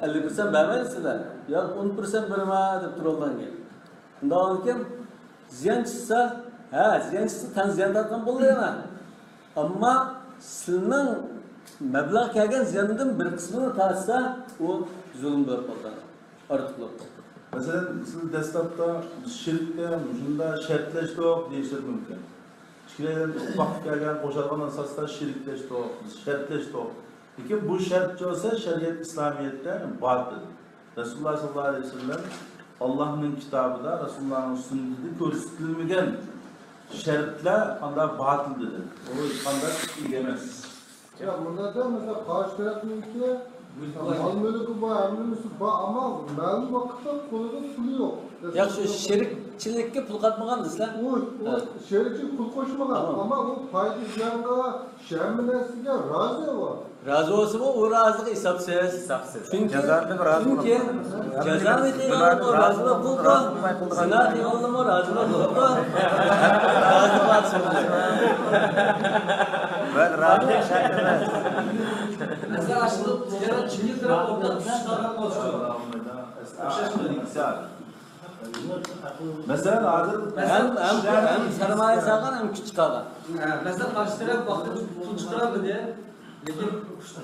ئەللىك پىرسەنت بەرمەيسىلەر. ياق، ئون پىرسەنت بېرىمەن دەپ تۇرۇۋالغان گەپ. شۇنداق بولغاندىكىن، زىيان چىقسا، ھە، زىيان چىقسا، تەڭ زىيان تارتقان بولىدۇ يەنە. ئەمما سىلىنىڭ مەبلەغ كەلگەن زىياندىن بىر قىسمىنى تارتسا، ئۇ زۇلۇم بولۇپ قالىدۇ. ئارتۇقلۇق. مەسىلەن، سىز دەسلەپتە بىز شېرىكتە مۇشۇنداق شەرتلەشتۇق دېيىشىڭىز مۇمكىن. ئىككىلەيلەن ئىتتىپاققا كەلگەن قوشۇلغان ئاساستا شېرىكلەشتۇق، بىز شەرتلەشتۇق. لېكىن بۇ شەرت بولسا شەرىئەت ئىسلامىيەتتە باتىل. رەسۇلۇللاھ سەللەللاھۇ ئەلەيھى ۋەسەللەم ئاللاھنىڭ كىتابىدا، رەسۇلۇللاھنىڭ سۈننىتىدە كۆرسىتىلمىگەن شەرتلەر قانداق باتىل دېدى. ئۇ ھېچقانداق ئىگە ئەمەس. ياق، مۇنداق دەپ، مەسىلەن، قارشى تەرەپنىڭكى مال مۈلكى بار، ھەممىسى بار، ئەمما مەلۇم ۋاقىتتا قولىدا پۇلى يوق. ياق، شۇ شېرىكچىلىككە پۇل قاتمىغان دېسىلە. ئۇ، ئۇ ھە. شېرىكچىلىك پۇل قوشمىغان، تامام. ئەمما ئۇ پايدا زىيانغا، شۇ ھەممە نەرسىگە رازى ئۇ. رازى بولسىمۇ، ئۇ رازىلىق ھېسابسىز. ھېسابسىز. چۈنكى، جازانى بىر رازى چۈنكى بولمايدۇ. جازانى قىلغانمۇ رازىلىق بولىدۇ. زىنا قىلغانمۇ رازىلىق بولىدۇ. رازى بولسۇن. بىر رازىلىق شەرت ئەمەس. مەسىلەن، ئاشۇنداق تىجارەت چۈشكەن تەرەپ ئورتاق چۈشۈش قىلغان بولسا. ئوخشاشمۇ؟ مەسىلەن، ھازىر ھەم، ھەم، ھەم سەرمايە سالغان، ھەم كۈچ چىقارغان. ھە، مەسىلەن، قارشى تەرەپ ۋاقتىدا پۇل چىقىرالمىدى. لېكىن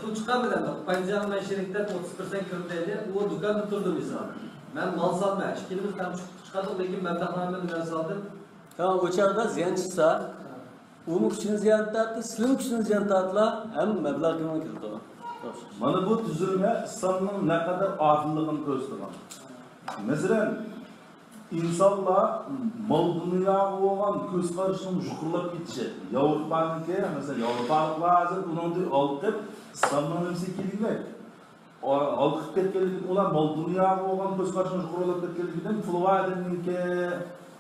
پۇل چىقارمىدى. پايدا زىيانغا مەن شېرىك دەپ ئوتتۇز پىرسەنت كىرىپ دەيلى. ئۇ دۇكاندا تۇردى مىسال. مەن مال سالماي، ئىككىمىز تەڭ چىقىردۇق، لېكىن مەبلەغ مەن سالدىم. ھە، ئۇ چاغدا زىيان چىقسا، ئۇمۇ كۈچىدىن زىيان تارتتى، سىلىمۇ كۈچىدىن زىيان تارتىلا، ھەم مەبلەغ كىمگە كىرىدۇ؟ مانا بۇ تۈزۈلمە ئىسلامنىڭ نەقەدەر ئادىللىقىنى كۆرسىتىدۇ. مەسىلەن، ئىنسانلار مال دۇنياغا بولغان كۆز قارىشىنىڭ يۇقىرىلاپ كېتىشى. ياۋروپانىڭكى، مەسىلەن، ياۋروپالىقلار ھازىر ئۇنىڭدىن ھالقىپ، ئىسلامنىڭ نېمىسىگە كېلىگۈدەك. ھالقىپ كەتكەنلىكى، ئۇلار مال دۇنياغا بولغان كۆز قارىشىنىڭ يۇقىرىلاپ كەتكەنلىكىدىن پۇلى بار ئادەمنىڭكى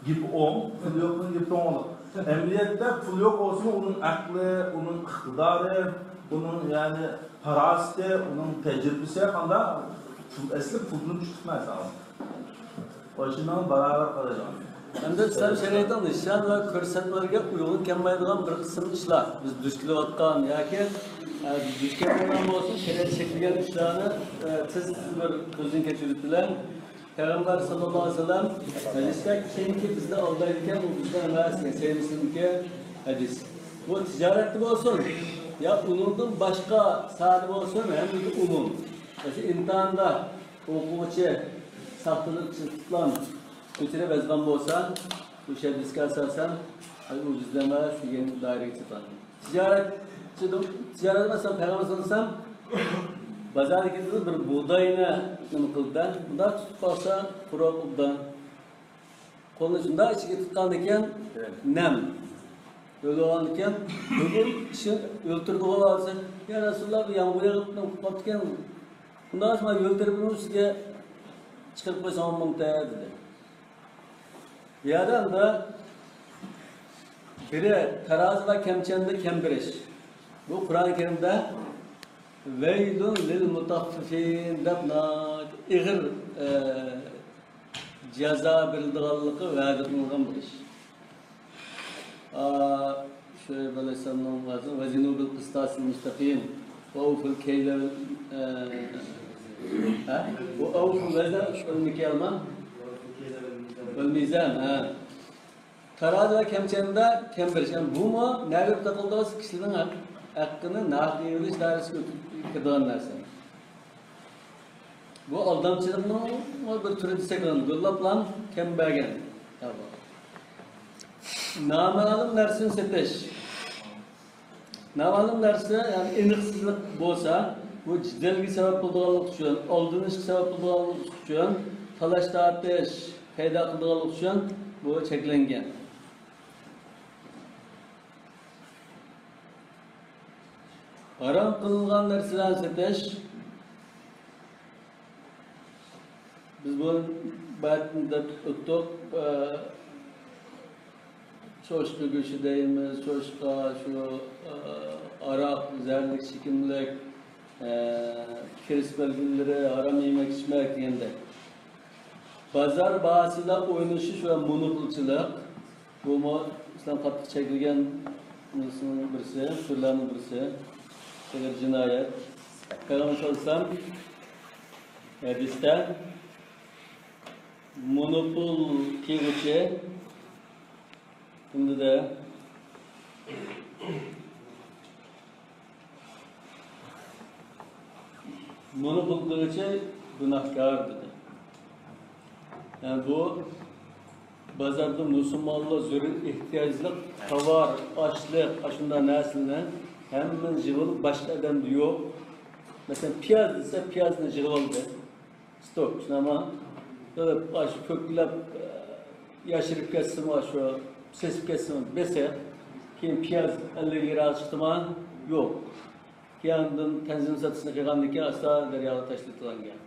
گېپى ئوڭ، پۇلى يوقنىڭ گېپى توڭلۇق. ئەمەلىيەتتە پۇلى يوق بولسىمۇ، ئۇنىڭ ئەقلى، ئۇنىڭ ئىقتىدارى، ئۇنىڭ، يەنى، پاراسىتى، ئۇنىڭ تەجرىبىسى قانداق؟ پۇل، ئەسلى پۇلدىن كۈچلۈك ئەمەس. ئاشۇنىڭ باراۋەر قارىغان. ئەمدى ئىسلام شەرىئىتىنىڭ نىشان ۋە كۆرسەتمىلىرىگە ئۇيغۇن كەلمەيدىغان بىر قىسىم ئىشلار، بىز دۇچ كېلىۋاتقان ياكى، ئە، دۇچ كەلمەيدىغان بولسۇن، شەرىئەت چەكلىگەن ئىشلارنى، ئە، تېز بىر كۆزدىن كەچۈرۈپ بىلەن. پەيغەمبەر ساللاللاھۇ ئەلەيھى ۋەسەللەم ھەدىستە، كىمكى بىزنى ئالدايدىكەن، ئۇ بىزدىن ئەمەس، دېگەن سەھىھ مۇسلىمدىكى ھەدىس. بۇ تىجارەتتە بولسۇن، يا ئۇنىڭدىن باشقا ساھەدە بولسۇن، ھەممىگە ئومۇم. مەسىلەن، ئىمتىھاندا ئوقۇغۇچى ساختىلىق، چىلىقلام كۆچۈرۈپ يازغان بولسا، بۇ ھەدىسكە ئاساسەن، ئۇ بىزدە ئەمەس دېگەن دائىرىگە چىققان. تىجارەتچى، تىجارەت، مەسىلەن، پەيغەمبەر ساللاللاھۇ ئەلەيھى ۋەسەللەم بازاردا كېتىدۇ، بىر بۇغداينى نېمە قىلدى، بۇنداق تۇتۇپ قالسا، قۇرۇق ئوبدان. قولىنى شۇنداق ئىچىگە تۇتقاندىكىن، نەم. ئۆلۈۋالغاندىكىن، بۇ كىشى ئۆلتۈردى، ئۇ ھازىر، يا رەسۇلاللا، بۇ يامغۇر يېغىپ نېمە قىلىپ قاپتىكەن، ئۇنداق ئەمەس، مانا ئۆلتۈرۈپ ئۇنى ئۈستىگە چىقىرىپ قويساڭ بولمامتى، دېدى. بۇ يەردە ئەمدى بىرى تارازى ۋە كەمچەندە كەم بېرىش. بۇ قۇرئان كەرىمدە «ۋەيلۇن لىل مۇتەففىفىن» دەپ ناھايىتى ئېغىر، ئە، جازا بېرىلىدىغانلىقى ۋەدە قىلىنغان بىر ئىش. ئا، شۇئەيب ئەلەيھىسسالامنىڭ ۋەزىنۇ بىل قىستاسىل مۇستەقىم ۋە ئەۋفۇل كەيلە، ئە، ھە؟ ۋە ئەۋفۇل ۋەزنە ۋەل مىكيال ۋەل مىزان، ھە. تارازى ۋە كەمچەندە كەم بېرىش. يەنى بۇمۇ نەگە تاقىلىدىغان كىشىلەرنىڭ ھەق-، ھەققىنى ناھەق يېيىۋېلىش دائىرىسىگە كىرىدىغان نەرسە. بۇ ئالدامچىلىقنىڭ بىر تۈرى دېسەك بولىدۇ. كۆپلەپلا كەم بەرگەن. نامەلۇم نەرسىنى سېتىش. نامەلۇم نەرسە، يەنى ئېنىقسىزلىق بولسا، بۇ جېدەلگە سەۋەب بولىدىغانلىقى ئۈچۈن، ئالدىنىشقا سەۋەب بولىدىغانلىقى ئۈچۈن، تالاش-تارتىش پەيدا قىلىدىغانلىقى ئۈچۈن بۇ چەكلەنگەن. ھارام قىلىنغان نەرسىلەرنى سېتىش. بىز بۇ بەتتە دەپ ئۆتتۇق. ئە، چوشقا گۆشى دەيمىز، چوشقا، شۇ، ئە، ئاراق، زەھەرلىك ئىچكىملىك، ئە، كىرىش بەلگىلىرى، ھارام يېمەك، ئىچمەك دېگەندەك. بازار باھاسىدا ئوينىشىش ۋە مونوپولچىلىق. بۇمۇ ئىسلام قاتتىق چەكلىگەن نېمىسىنىڭ بىرسى، تۈرلەرنىڭ بىرسى. ئېغىر جىنايەت. پەيغەمبەر سەللەللاھۇ ئەلەيھى ۋەسەللەم ھەدىستە مونوپول قىلغۇچى، بۇندىدە مونوپول قىلغۇچى گۇناھكار دېدى. يەنى بۇ بازاردا مۇسۇلمانلار زۆرۈر ئېھتىياجلىق تاۋار، ئاشلىق، ئاشۇنداق نەرسىلەرنى ھەممىنى يىغىۋېلىپ، باشقا ئادەمدە يوق. مەسىلەن، پىياز دېسە، پىيازنى يىغىۋالدى. ستوك، شۇنداقمۇ؟ قىلىپ، ئاشۇ كۆكلەپ، ئە، ياشىرىپ كەتسىمۇ، ئاشۇ سېسىپ كەتسىمۇ بېسە، كېيىن پىياز ئەللىك لىرا چىقتىما؟ يوق. كېيىن ئاندىن تەنزىم ساتىشنى قىلغاندىن كېيىن ئاستا دەرياغا تاشلىتىلغان گەپ.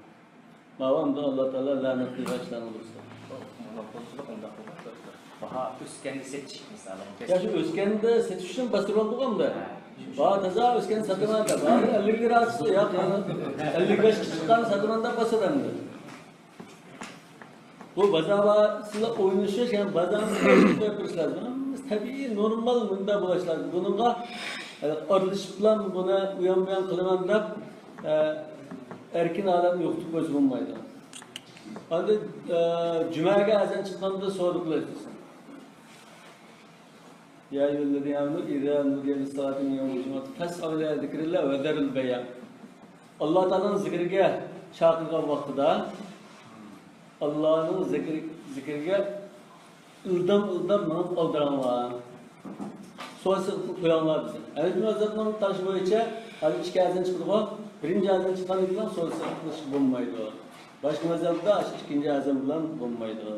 ماۋۇ ئەمدى ئاللا تائالا لەنەت قىلغاچلارنى بولسۇن. مونوپولچىلىق ئۇنداق بولمايدۇ. باھا ئۆسكەندە سېتىش، مىسالەن. ياكى ئۆسكەندە سېتىش ئۈچۈن باستۇرۇۋالدۇق ئەمدى. ھە. باھا تازا ئۆسكەندە ساتىمەن دەپ، ھازىر ئەللىك لىرا چىقتى، ياق، ئەللىك بەشكە چىققان ساتىمەن دەپ باستۇرىدۇ ئەمدى. بۇ بازار باھاسىدا ئوينىشىش، يەنى بازارنى قويۇپ بېرىش لازىم. ھەممىسى تەبىئىي، نورمال مۇنداق بولۇش لازىم. بۇنىڭغا، ئە، ئارىلىشىپ بىلەن بۇنى ئۇيان-بۇيان قىلىمەن دەپ، ئە، ئەركىن ئالەمنى يوقىتىپ قويسا بولمايدۇ. ئاندىن، ئە، جۈمەگە ئەزان چىققاندا سودا قىلىش. يا أيها الذين آمنوا إذا نودي للصلاة من يوم الجمعة فاسعوا إلى ذكر الله وذروا البيع. ئاللا تائالانىڭ زىكرىگە چاقىرغان ۋاقتىدا، ئاللانىڭ زىكرى، زىكرىگە ئىلدام-ئىلدام مېڭىپ ئالدىراڭلار. سودا سېتىقنى قويۇڭلار دېدى. ھەنەفىي مەزھەپنىڭ تارىخى بويىچە ھازىر ئىككى ئەزان چىقىدىغۇ، بىرىنچى ئەزان چىققاندىن كېيىن سودا سېتىق قىلىش بولمايدۇ. باشقا مەزھەپتە ئىككىنچى ئەزان بىلەن بولمايدۇ.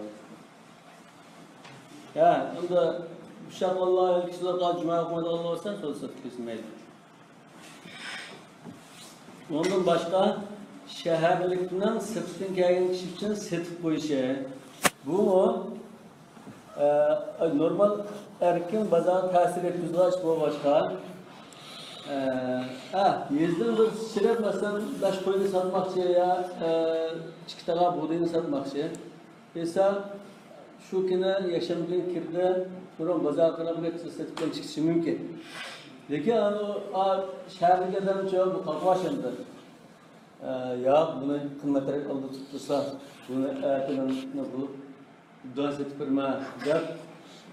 ھە، ئەمدى ئۇششاق ئاللا كىشىلەرگە جۈمە ئوقۇمايدىغانلار بولسا، سودا سېتىپ كېسىلمەيدۇ. ئۇنىڭدىن باشقا، شەھەرلىكنىڭ سىرتتىن كەلگەن كىشى ئۈچۈن سېتىپ قويۇشى. بۇمۇ، ئە، نورمال ئەركىن بازارغا تەسىر يەتكۈزىدىغان ئىش بولغاچقا، ئە، ئە، يېزىدىن بىر چىرىپ، مەسىلەن، بەش قوينى ساتماقچى يا، ئە، ئىككى تاغا بۇغدىينى ساتماقچى. ئېسا شۇ كۈنى يەكشەنبە كۈنى كىردى، بۇرۇن بازارغا قاراپ نەچچە سېتىپ بىلەن چىقىشى مۇمكىن. لېكىن ئانۇ، ئا، شەھەردىكى ئادەمچۇ بۇ قاقاش ئەمدى. ئە، ياق، بۇنى قىممەترەك ئالدى تۇتۇپ تۇرسا، بۇنى ئەتە مەن بۇ ئوبدان سېتىپ بېرىمەن دەپ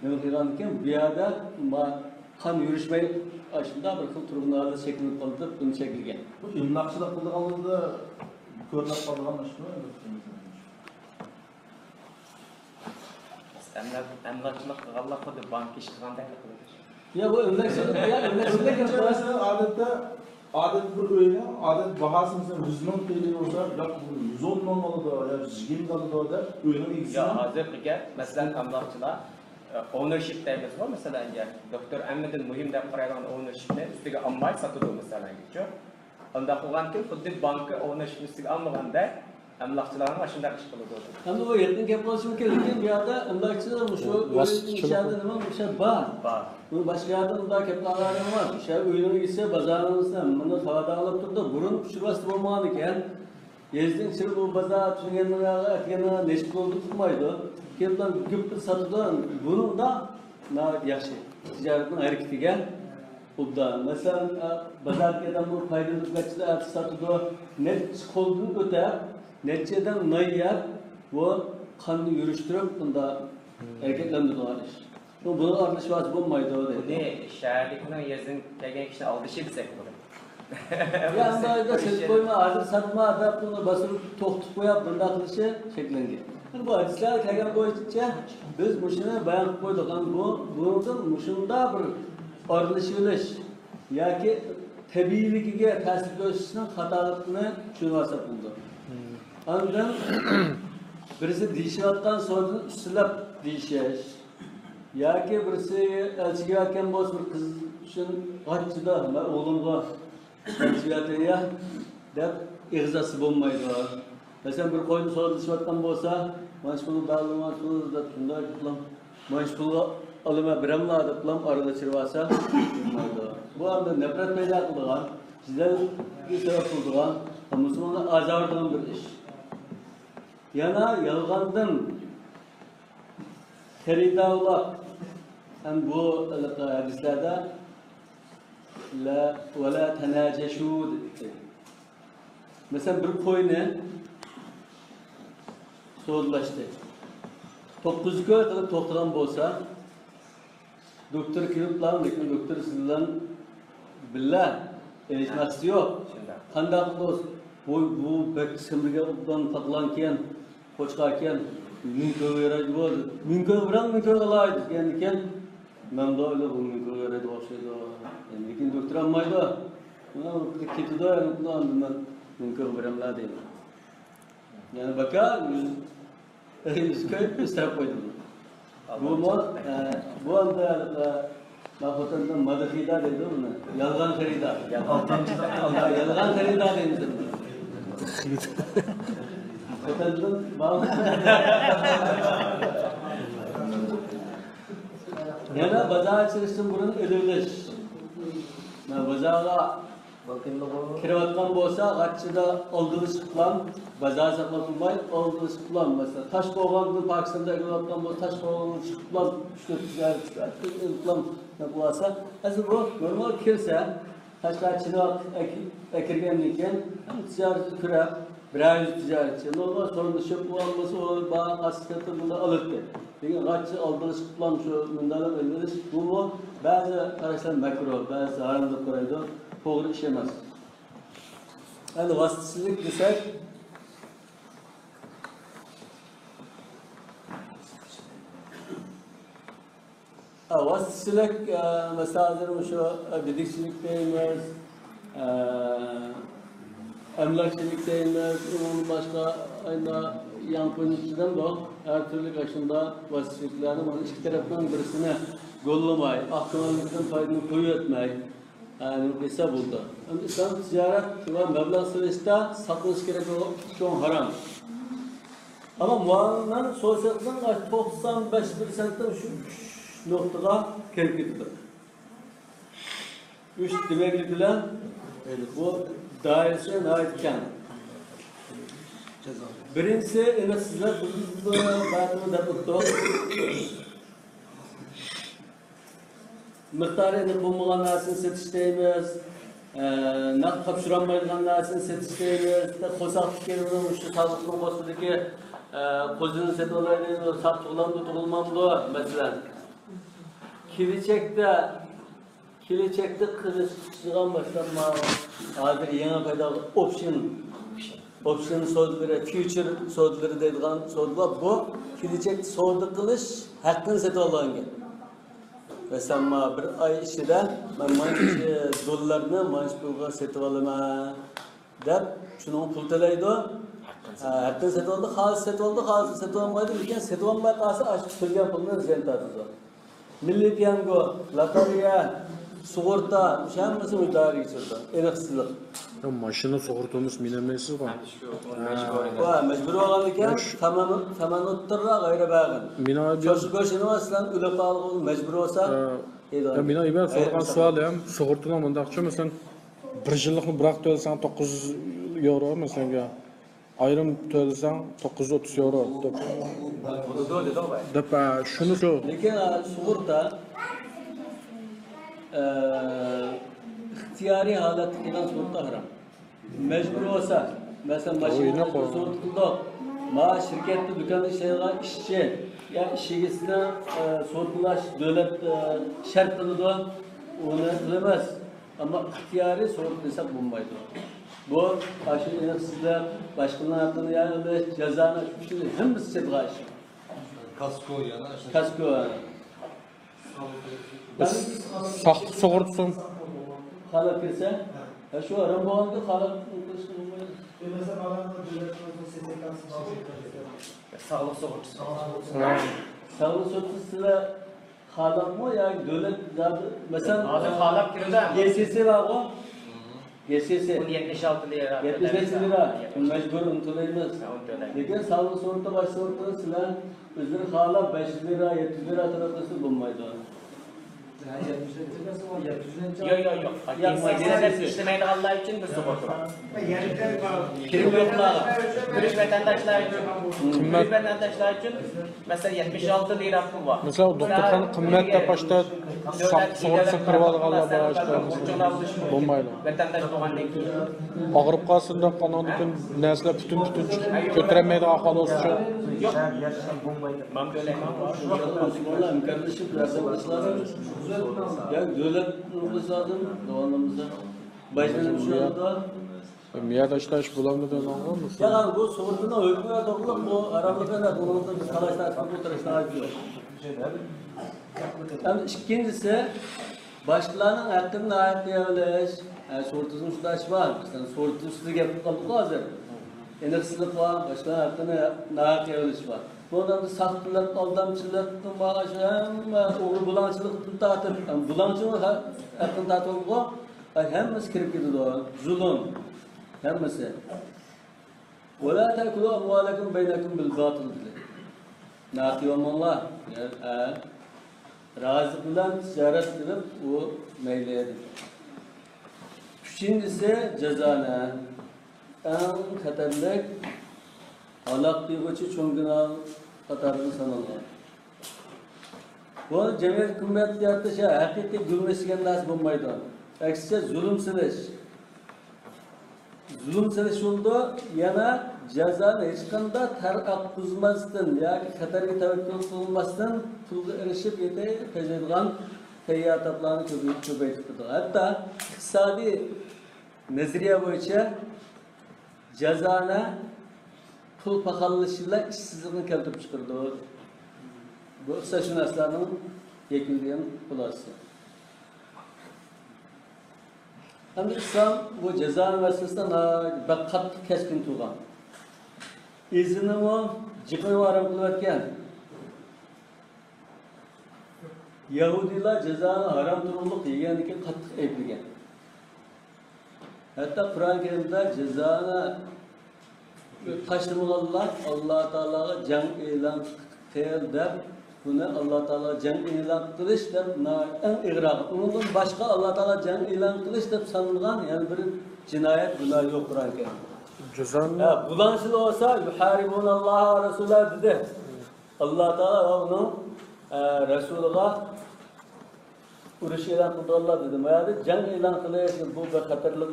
نېمە قىلغاندىكىن، بۇ يەردە ما-، قان يۈرۈشمەي، ئاشۇنداق بىر خىل تۇرغۇن ھالەت شەكىللىنىپ قالدى دەپ بۇنى چەكلىگەن. بۇ ئەملاكچىلىق قىلىدىغانلىرىدا كۆرۈنۈپ قالىدىغان ئىشمۇ؟ ئەملا-، ئەملاكچىلىق قىلغانلار خۇددى بانكا ئىش قىلغاندەك قىلىدۇ. يا، بۇ ئەملاكچىلىق، يا، ئەملاكچىلىق. مەسىلەن، ئادەتتە، ئادەتتە بىر ئۆينىڭ ئادەتتە باھاسى، مەسىلەن، يۈز مىڭ تىل بولسا، ياق، بۇ يۈز ئون مىڭ ئالىدۇ، يا يۈز يىگىرمە ئالىدۇ دەپ ئۆينىڭ ئىگىسى. يا، ھازىرقى گەپ، مەسىلەن، ئەملاكچىلار، ئە، ئونېرشىپ دەيمىزغۇ، مەسىلەن، يا، دوكتور ھەممىدىن مۇھىم دەپ قارايدىغان ئونېرشىپنى ئۈستىگە ئالماي ساتىدۇ، مەسىلەن، شۇ. ئانداق قىلغانكىن، خۇددى بانكا ئونېرشىپنى ئۈستىگە ئالمىغاندەك، ئەملاكچىلارمۇ ئاشۇنداق ئىش قىلىدۇ. ئەمدى ئۇ يېقىن گەپ قىلىشى مۇمكىن، لېكىن بۇ يەردە ئەملاكچىلار مۇشۇ ئۆينىڭ ئىچىدە نېمە مۇشۇ بار. بار. بۇ باشقا يەردە ئۇنداق گەپلەر ئەمەس. مۇشۇ ئۆينىڭ ئىگىسى بازارنىڭ ئىگىسى مۇنى خەۋەردار قىلىپ تۇرىدۇ. بۇرۇن ئۇچۇرۋەستە بولمىغان ئىكەن. يېزىدىن چىقىپ بۇ بازار تۈنىگەننىڭ ئەتىگەننىڭ نەچچە پۇل بولدى ئۇقمايدۇ. كېلىپلا گۈپ ساتىدۇ. بۇنىڭدا ناھايىتى ياخشى. تىجارەتنىڭ ھەرىكىتىگە ئوبدان. مەسىلەن، ئە، بازاردىكى ئادەم بۇ پايدىنى نەچچىدە ئەتە ساتىدۇ، نەچچە قولدىن ئۆتەپ، نەچچە ئادەم نان يەپ، بۇ قاننى يۈرۈشتۈرۈپ، بۇنداق ھەرىكەتلەندۈرىدىغان ئىش. بۇ، بۇنىڭغا ئارىلىشىۋالسا بولمايدۇ دەيدۇ. بۇنى شەھەردىكىنىڭ يېزىدىن كەلگەن كىشىنى ئالدىشى دېسەك بولىدۇ. يا، ئۇنداق ئۆيدە سېتىپ قويما، ھازىر ساتما دەپ، ئۇنى باستۇرۇپ توختىتىپ قويۇپ، بۇنداق قىلىشى شەكلەنگەن. بۇ ھەدىسلەر كەلگەن بويىچە بىز مۇشۇنى بايان قىلىپ قويدۇق. ئەمدى بۇ، بۇنىڭدىن مۇشۇنداق بىر ئارىلىشىۋېلىش ياكى تەبىئىيلىكىگە تەسىر كۆرسىتىشنىڭ خاتالىقىنى چۈشىنىۋالساق بولىدۇ. ئاندىن بىرسى دېيىشىۋاتقان سودىنى ئۈستىلەپ دېيىشىش ياكى بىرسى ئەلچىگە ئەكەم بولسا بىر قىز ئۈچۈن غاچچىدا، مەن ئوغلۇمغا ئەلچىگە ئەتەييا دەپ ئېغىز ئاچسا بولمايدۇ. مەسىلەن، بىر قوينى سودىلىشىۋاتقان بولسا، مانچە پۇلغا بەرلىڭ، مانچە پۇل دەپ شۇنداق دەپلا، مانچە پۇلغا ئالىمەن بېرەملا دەپلا ئارىغا چىرىۋالسا بولمايدۇ. بۇ ئەمدى نەپرەت پەيدا قىلىدىغان، جېدەلگە سەۋەب قىلىدىغان، مۇسۇلمانلارنى ئازارلىتىدىغان بىر ئىش. يەنە يالغاندىن خېرىدار ئاۋلاپ، ھەم بۇ ھېلىقى ھەدىسلەردە لا، ۋەلا تەناجەشۇ دېدى. مەسىلەن، بىر قوينى سودىلاشتى. توققۇزى كۆر قىلىپ توختىغان بولسا، دوكتور كېلىپلا، لېكىن دوكتور سىز بىلەن بىللە ئېلىش مەقسىتى يوق. شۇنداق. قانداق قىلىدۇ؟ بۇ، بۇ بەك سىمىرگە ئوبدان تاقىلغانكەن، قوچقاركەن، مىڭ كۆرگە يارايدىغۇ. مىڭ كۆرگە بېرىڭ، مىڭ كۆرگە ئالاي دېگەندىكىن، مەندۇ ئۆيلە بۇ مىڭ كۆرگە يارايدىغان ئوخشايدۇ. لېكىن دوكتور ئالمايدۇ. مانا كېتىدۇ، ئەنە ئاندىن مەن مىڭ كۆرگە بېرەملا دەيدۇ. يەنى بەكار يۈز كۆيۈپ ئۆستۈرۈپ قويدۇم. بۇمۇ، ئە، بۇ ئەمدى، ئە، مانا خوتەندە مادىخىدا دەيدۇ بۇنى. يالغان خېرىدار. يالغان خېرىدار. يالغان خېرىدار دەيمىز ئەمدى. خوتەندىن بار. يەنە بازارغا چىقىشتىن بۇرۇن ئېلىۋېلىش. مانا بازارغا كىرىۋاتقان بولسا، غاچچىدا ئالدىغا چىقىپلام، بازار ساقلاپ تۇرماي، ئالدىغا چىقىپلام، مەسىلەن، تاشقوغاندىن پاكىستاندا ئەكېلىۋاتقان بولسا، تاشقوغاندىن چىقىپلام، ئۈچ تۆت تىجارەتچى ئېلىپلام، دەپ بولسا، ئەسلى بۇ نورمال كىرسە، تاشقا چىنىۋاق ئەك-، ئەكىرگەندىن كېيىن، ھەم تىجارەتنى كۆرەپ، بىرەر يۈز تىجارەتچى نورمال سورۇنلىشىپ، بۇ ئالمىسا، ئۇ بار، قاسسا كەتتى، بۇنداق ئالاتتى. لېكىن غاچچى ئالدىغا چىقىپلام شۇ مۇنداق ئېلىۋېلىش، بۇمۇ بەزى قاراشلار مەكرۇھ، بەزىسى ھارام دەپ قارايدۇ. توغرا ئىش ئەمەس. ئەمدى ۋاسىتىچىلىك دېسەك، ھە، ۋاسىتىچىلىك، ئە، مەسىلەن، ھازىر مۇشۇ، ئە، بېدىكچىلىك دەيمىز، ئە، ئەملاكچىلىك دەيمىز، ئۇنىڭدىن باشقا ئەنە ياڭپۇينىڭ ئىچىدىمۇ ھەر تۈرلۈك ئاشۇنداق ۋاسىتىچىلىكلەرنى، مانا ئىككى تەرەپنىڭ بىرسىنى گوللىماي، ئاق كۆڭۈللۈكتىن پايدىنى قويۇۋەتمەي، ئە، نېمە قىلسا بولىدۇ. ئەمدى ئىسلام تىجارەت ۋە مەبلەغ سېلىشتا ساقلىنىش كېرەك بولغان ئىككى چوڭ ھارام. ئەمما مۇئامىلىنىڭ سودا سېتىقنىڭ توقسان بەش پىرسەنتى شۇ ئۈچ نۇقتىغا كىرىپ كېتىدۇ. ئۈچ دېمەكلىك بىلەن بۇ دائىرىسى ناھايىتى كەڭ. بىرىنچىسى، ئېنىقسىزلىق، بۇ، بۇ، بۇ، دەپ ئۆتتۇق. مىقدارى ئېنىق بولمىغان نەرسىنى سېتىش دەيمىز. ئە، نەق تاپشۇرالمايدىغان نەرسىنى سېتىش دەيمىز. قورساقتىكى مۇشۇ ساغلىقنىڭ قورسىقىدىكى، ئە، قوزىنى سېتىۋالاي دەيدۇ، ساق تۇغۇلامدۇ، تۇغۇلمامدۇ، مەسىلەن. كېلىچەكتە، كېلىچەكتە قىلىش، قىلىشىدىغان مەسىلەن، مانا ھازىر يېڭى پەيدا بولغان ئوپشن، ئوپشن سودىلىرى، فيۇچېر سودىلىرى دەيدىغان سودىلار، بۇ كېلىچەكتە سودا قىلىش ھەققىنى سېتىۋالغان گەپ. مەسىلەن، مانا بىر ئاي ئىچىدە مەن مانچە دوللارنى مانچە پۇلغا سېتىۋالىمەن دەپ، شۇنىڭغا پۇل تۆلەيدۇ. ھەققىنى سېتىۋالدى، خالىسا سېتىۋالدى، خالىسا سېتىۋالمايدۇ. لېكىن سېتىۋالماي قالسا، ئاشۇ تۆلىگەن پۇلىنى زىيان تارتىدۇ. مىللىي پىيانگو، لوتارېيە، سۇغۇرتا، مۇشۇ ھەممىسى مۇشۇ دائىرىگە كىرىدۇ. ئېنىقسىزلىق. يا، ماشىنا سۇغۇرتىمىز مىنەلمەيسىزغۇ؟ ۋە مەجبۇر بولغاندىكىن، تامام، تامام ئوتتۇرا غەيرە بەغىن. مېنىڭ ئايبىم، شۇ گۆشىنى مەسىلەن، ئۆلۈپ قالغۇ مەجبۇر بولسا، دەيدۇ. يا، مېنىڭ ئايبىم، سورىغان سوئالىم، سۇغۇرتىنىڭ مۇنداقچۇ، مەسىلەن، بىر يىللىقنى بۇراق تۆلىسەڭ توققۇز يۈز يورو، مەسىلەن، ئايرىم تۆلىسەڭ توققۇز يۈز ئوتتۇز يورو دەپ. دەپ، ئە، شۇنى شۇ. لېكىن، ئە، سۇغۇرتا، ئە، ئىختىيارىي ھالەتتە قىلغان سۇغۇرتا ھارام. مەجبۇر بولسا، مەسىلەن، ماشىنا سۇغۇرتا قىلدۇق. ما شىركەتتە، دۇكاندا ئىشلەيدىغان ئىشچى يا ئىش ئىگىسىنىڭ، ئە، سۇغۇرتىلاش دۆلەت، ئە، شەرت قىلىدۇ. ئۇنى قىلىمىز. ئەمما ئىختىيارىي سودا قىلساق بولمايدۇ. بۇ ئاشۇ ئېنىقسىزلىق، باشقىلارنىڭ ھەققىنى يەپ ئېلىش، جازانى، شۇ ئىشنى ھەممىسى سېتىلغان ئىش. كاسكو يەنە شۇ. كاسكو. بىز ساختا سۇغۇرتىسى. خالاپ كىرسە، ھە، شۇ ھارام بولغاندا خالاپ قىلىشقا بولمايدۇ. ساغلىق سۇغۇرتىسى. ھە. ساغلىق سۇغۇرتىسى. خالاپمۇ ياكى دۆلەت زادى، مەسىلەن، ھازىر خالاپ كىرىدۇ. گې سې سې بارغۇ؟ گې سې سې. ئۇنى يەتمىش ئالتە لىرا. يەتمىش بەش لىرا. مەجبۇرىي ئۇنى تۆلەيمىز. ھە، ئۇنى تۆلەيمىز. لېكىن ساغلىق سۇغۇرتا، باشقا سۇغۇرتا سىلەر ئۆزلىرى خالاپ بەش يۈز لىرا، يەتتە يۈز لىرا تۆلەپ قىلسا بولمايدۇ. ياق، ياق، ياق. گې سې سې دەپ ئىشلىمەيدىغانلار ئۈچۈن بىر سۇغۇرتا بار. كىرىم يوقلارغا. تۈرك ۋەتەنداشلار ئۈچۈن. تۈرك ۋەتەنداشلار ئۈچۈن مەسىلەن، يەتمىش ئالتە لىرا پۇل بار. مەسىلەن، دوختۇرخانا قىممەت دەپ باشتا ساختا سۇغۇرتىسىنى قىلىۋالغانلار بار، ئاشۇنداق بولمايدۇ. ۋەتەنداش بولغاندىن كېيىن. ئاغرىپ قالسا، ئاندىن كېيىن نەرسىلەر پۈتۈن-پۈتۈن چىقىپ كۆتۈرەلمەيدىغان ئەھۋال بولسا. ياق، ياق، بولمايدۇ. مەن تۆلەيمەن. ياق، دۆلەت قىلىش لازىم. داۋاملىمىسا. مىياداشتا ئىش بولامدۇ دەيدىغان. ياق، بۇ سۇغۇرتىنىڭ ھۆكمى توغرىلىق بۇ ھاراملىقى ئەمەس، بۇنىڭدا بىز تالاش-تارتىش قىلىپ ئولتۇرۇشنىڭ ھاجىتى يوق. ئەمدى ئىككىنچىسى، باشقىلارنىڭ ھەققىنى ناھايىتى يەۋېلىش. ھە، سۇغۇرتىسىنىڭ شۇنداق ئىشى بار. مەسىلەن، سۇغۇرتا ئۈستىدە گەپ قىلىپ قالدۇققۇ ھازىر. ئېنىقسىزلىق بار، باشقىلارنىڭ ھەققىنى ناھەق ئېلىش بار. بۇنىڭدا ساختىلىق، ئالدامچىلىق، مانا شۇ ھەممە ئوغرى بۇلاڭچىلىقتىن تارتىپ، بۇلاڭچىنىڭ ھە-، ھەققىنى تارتىۋالىدىغۇ، ھەممىسى كىرىپ كېتىدۇ. زۇلۇم، ھەممىسى. «ولا تأكلوا أموالكم بينكم بالباطل» دېدى. ناھەق يېمەڭلار. يا، ئە، رازىلىق بىلەن تىجارەت قىلىپ، ئۇ مەيلى دېدى. ئۈچىنچىسى جازانە. ئەڭ خەتەرلىك، ھالاك قىلغۇچى چوڭ گۇناھ قاتارىغا سانالغان. بۇ جەمئىيەت قىممەت يارىتىش ھەقىقىي گۈلمىش دېگەن نەرسە بولمايدۇ. ئەكسىچە زۇلۇم سېلىش. زۇلۇم سېلىش بولىدۇ. يەنە جازانى ھېچقانداق تەر ئاققۇزماستىن ياكى خەتەرگە تەۋەككۈل قىلماستىن پۇلغا ئېرىشىپ يېتەي تېجەيدىغان تەييار تاپلارنى كۆپەيتىپ، كۆپەيتىپ تۇرىدۇ. ھەتتا ئىقتىسادىي نەزەرىيە بويىچە جازانە پۇل پاخاللىشى بىلەن ئىشسىزلىقنى كەلتۈرۈپ چىقىرىدۇ. بۇ ئىقتىسادشۇناسلارنىڭ يەكۈنلىگەن خۇلاسىسى. ئەمدى ئىسلام بۇ جازانە مەسىلىسىدە ناھايىتى بەك قاتتىق كەسكىن تۇرغان. ئىزىنىمۇ، جىقىنىمۇ ھارام قىلىۋەتكەن. يەھۇدىيلار جازانى ھارام تۇرۇقلۇق يېگەندىكىن قاتتىق ئەيىبلىگەن. ھەتتا قۇرئان كەرىمدە جازانى تاشلىمىغانلار ئاللا تائالاغا جەڭ ئېلان قىل دەپ، بۇنى ئاللا تائالاغا جەڭ ئېلان قىلىش دەپ ناھايىتى ئەڭ ئېغىر ئالغان. ئۇنىڭدىن باشقا ئاللا تائالا جەڭ ئېلان قىلىش دەپ سانىلغان يەنە بىر جىنايەت، گۇناھ يوق قۇرئان كەرىمدە. جازانى ھە، بۇلاڭچىلار بولسا «يۇھارىبۇنەللاھە ۋە رەسۇلەھۇ» دېدى. ئاللا تائالا ۋە ئۇنىڭ، ئە، رەسۇلىغا ئۇرۇش ئېلان قىلىدىغانلار دېدى. ما يەردە جەڭ ئېلان قىلىش، بۇ بىر خەتەرلىك.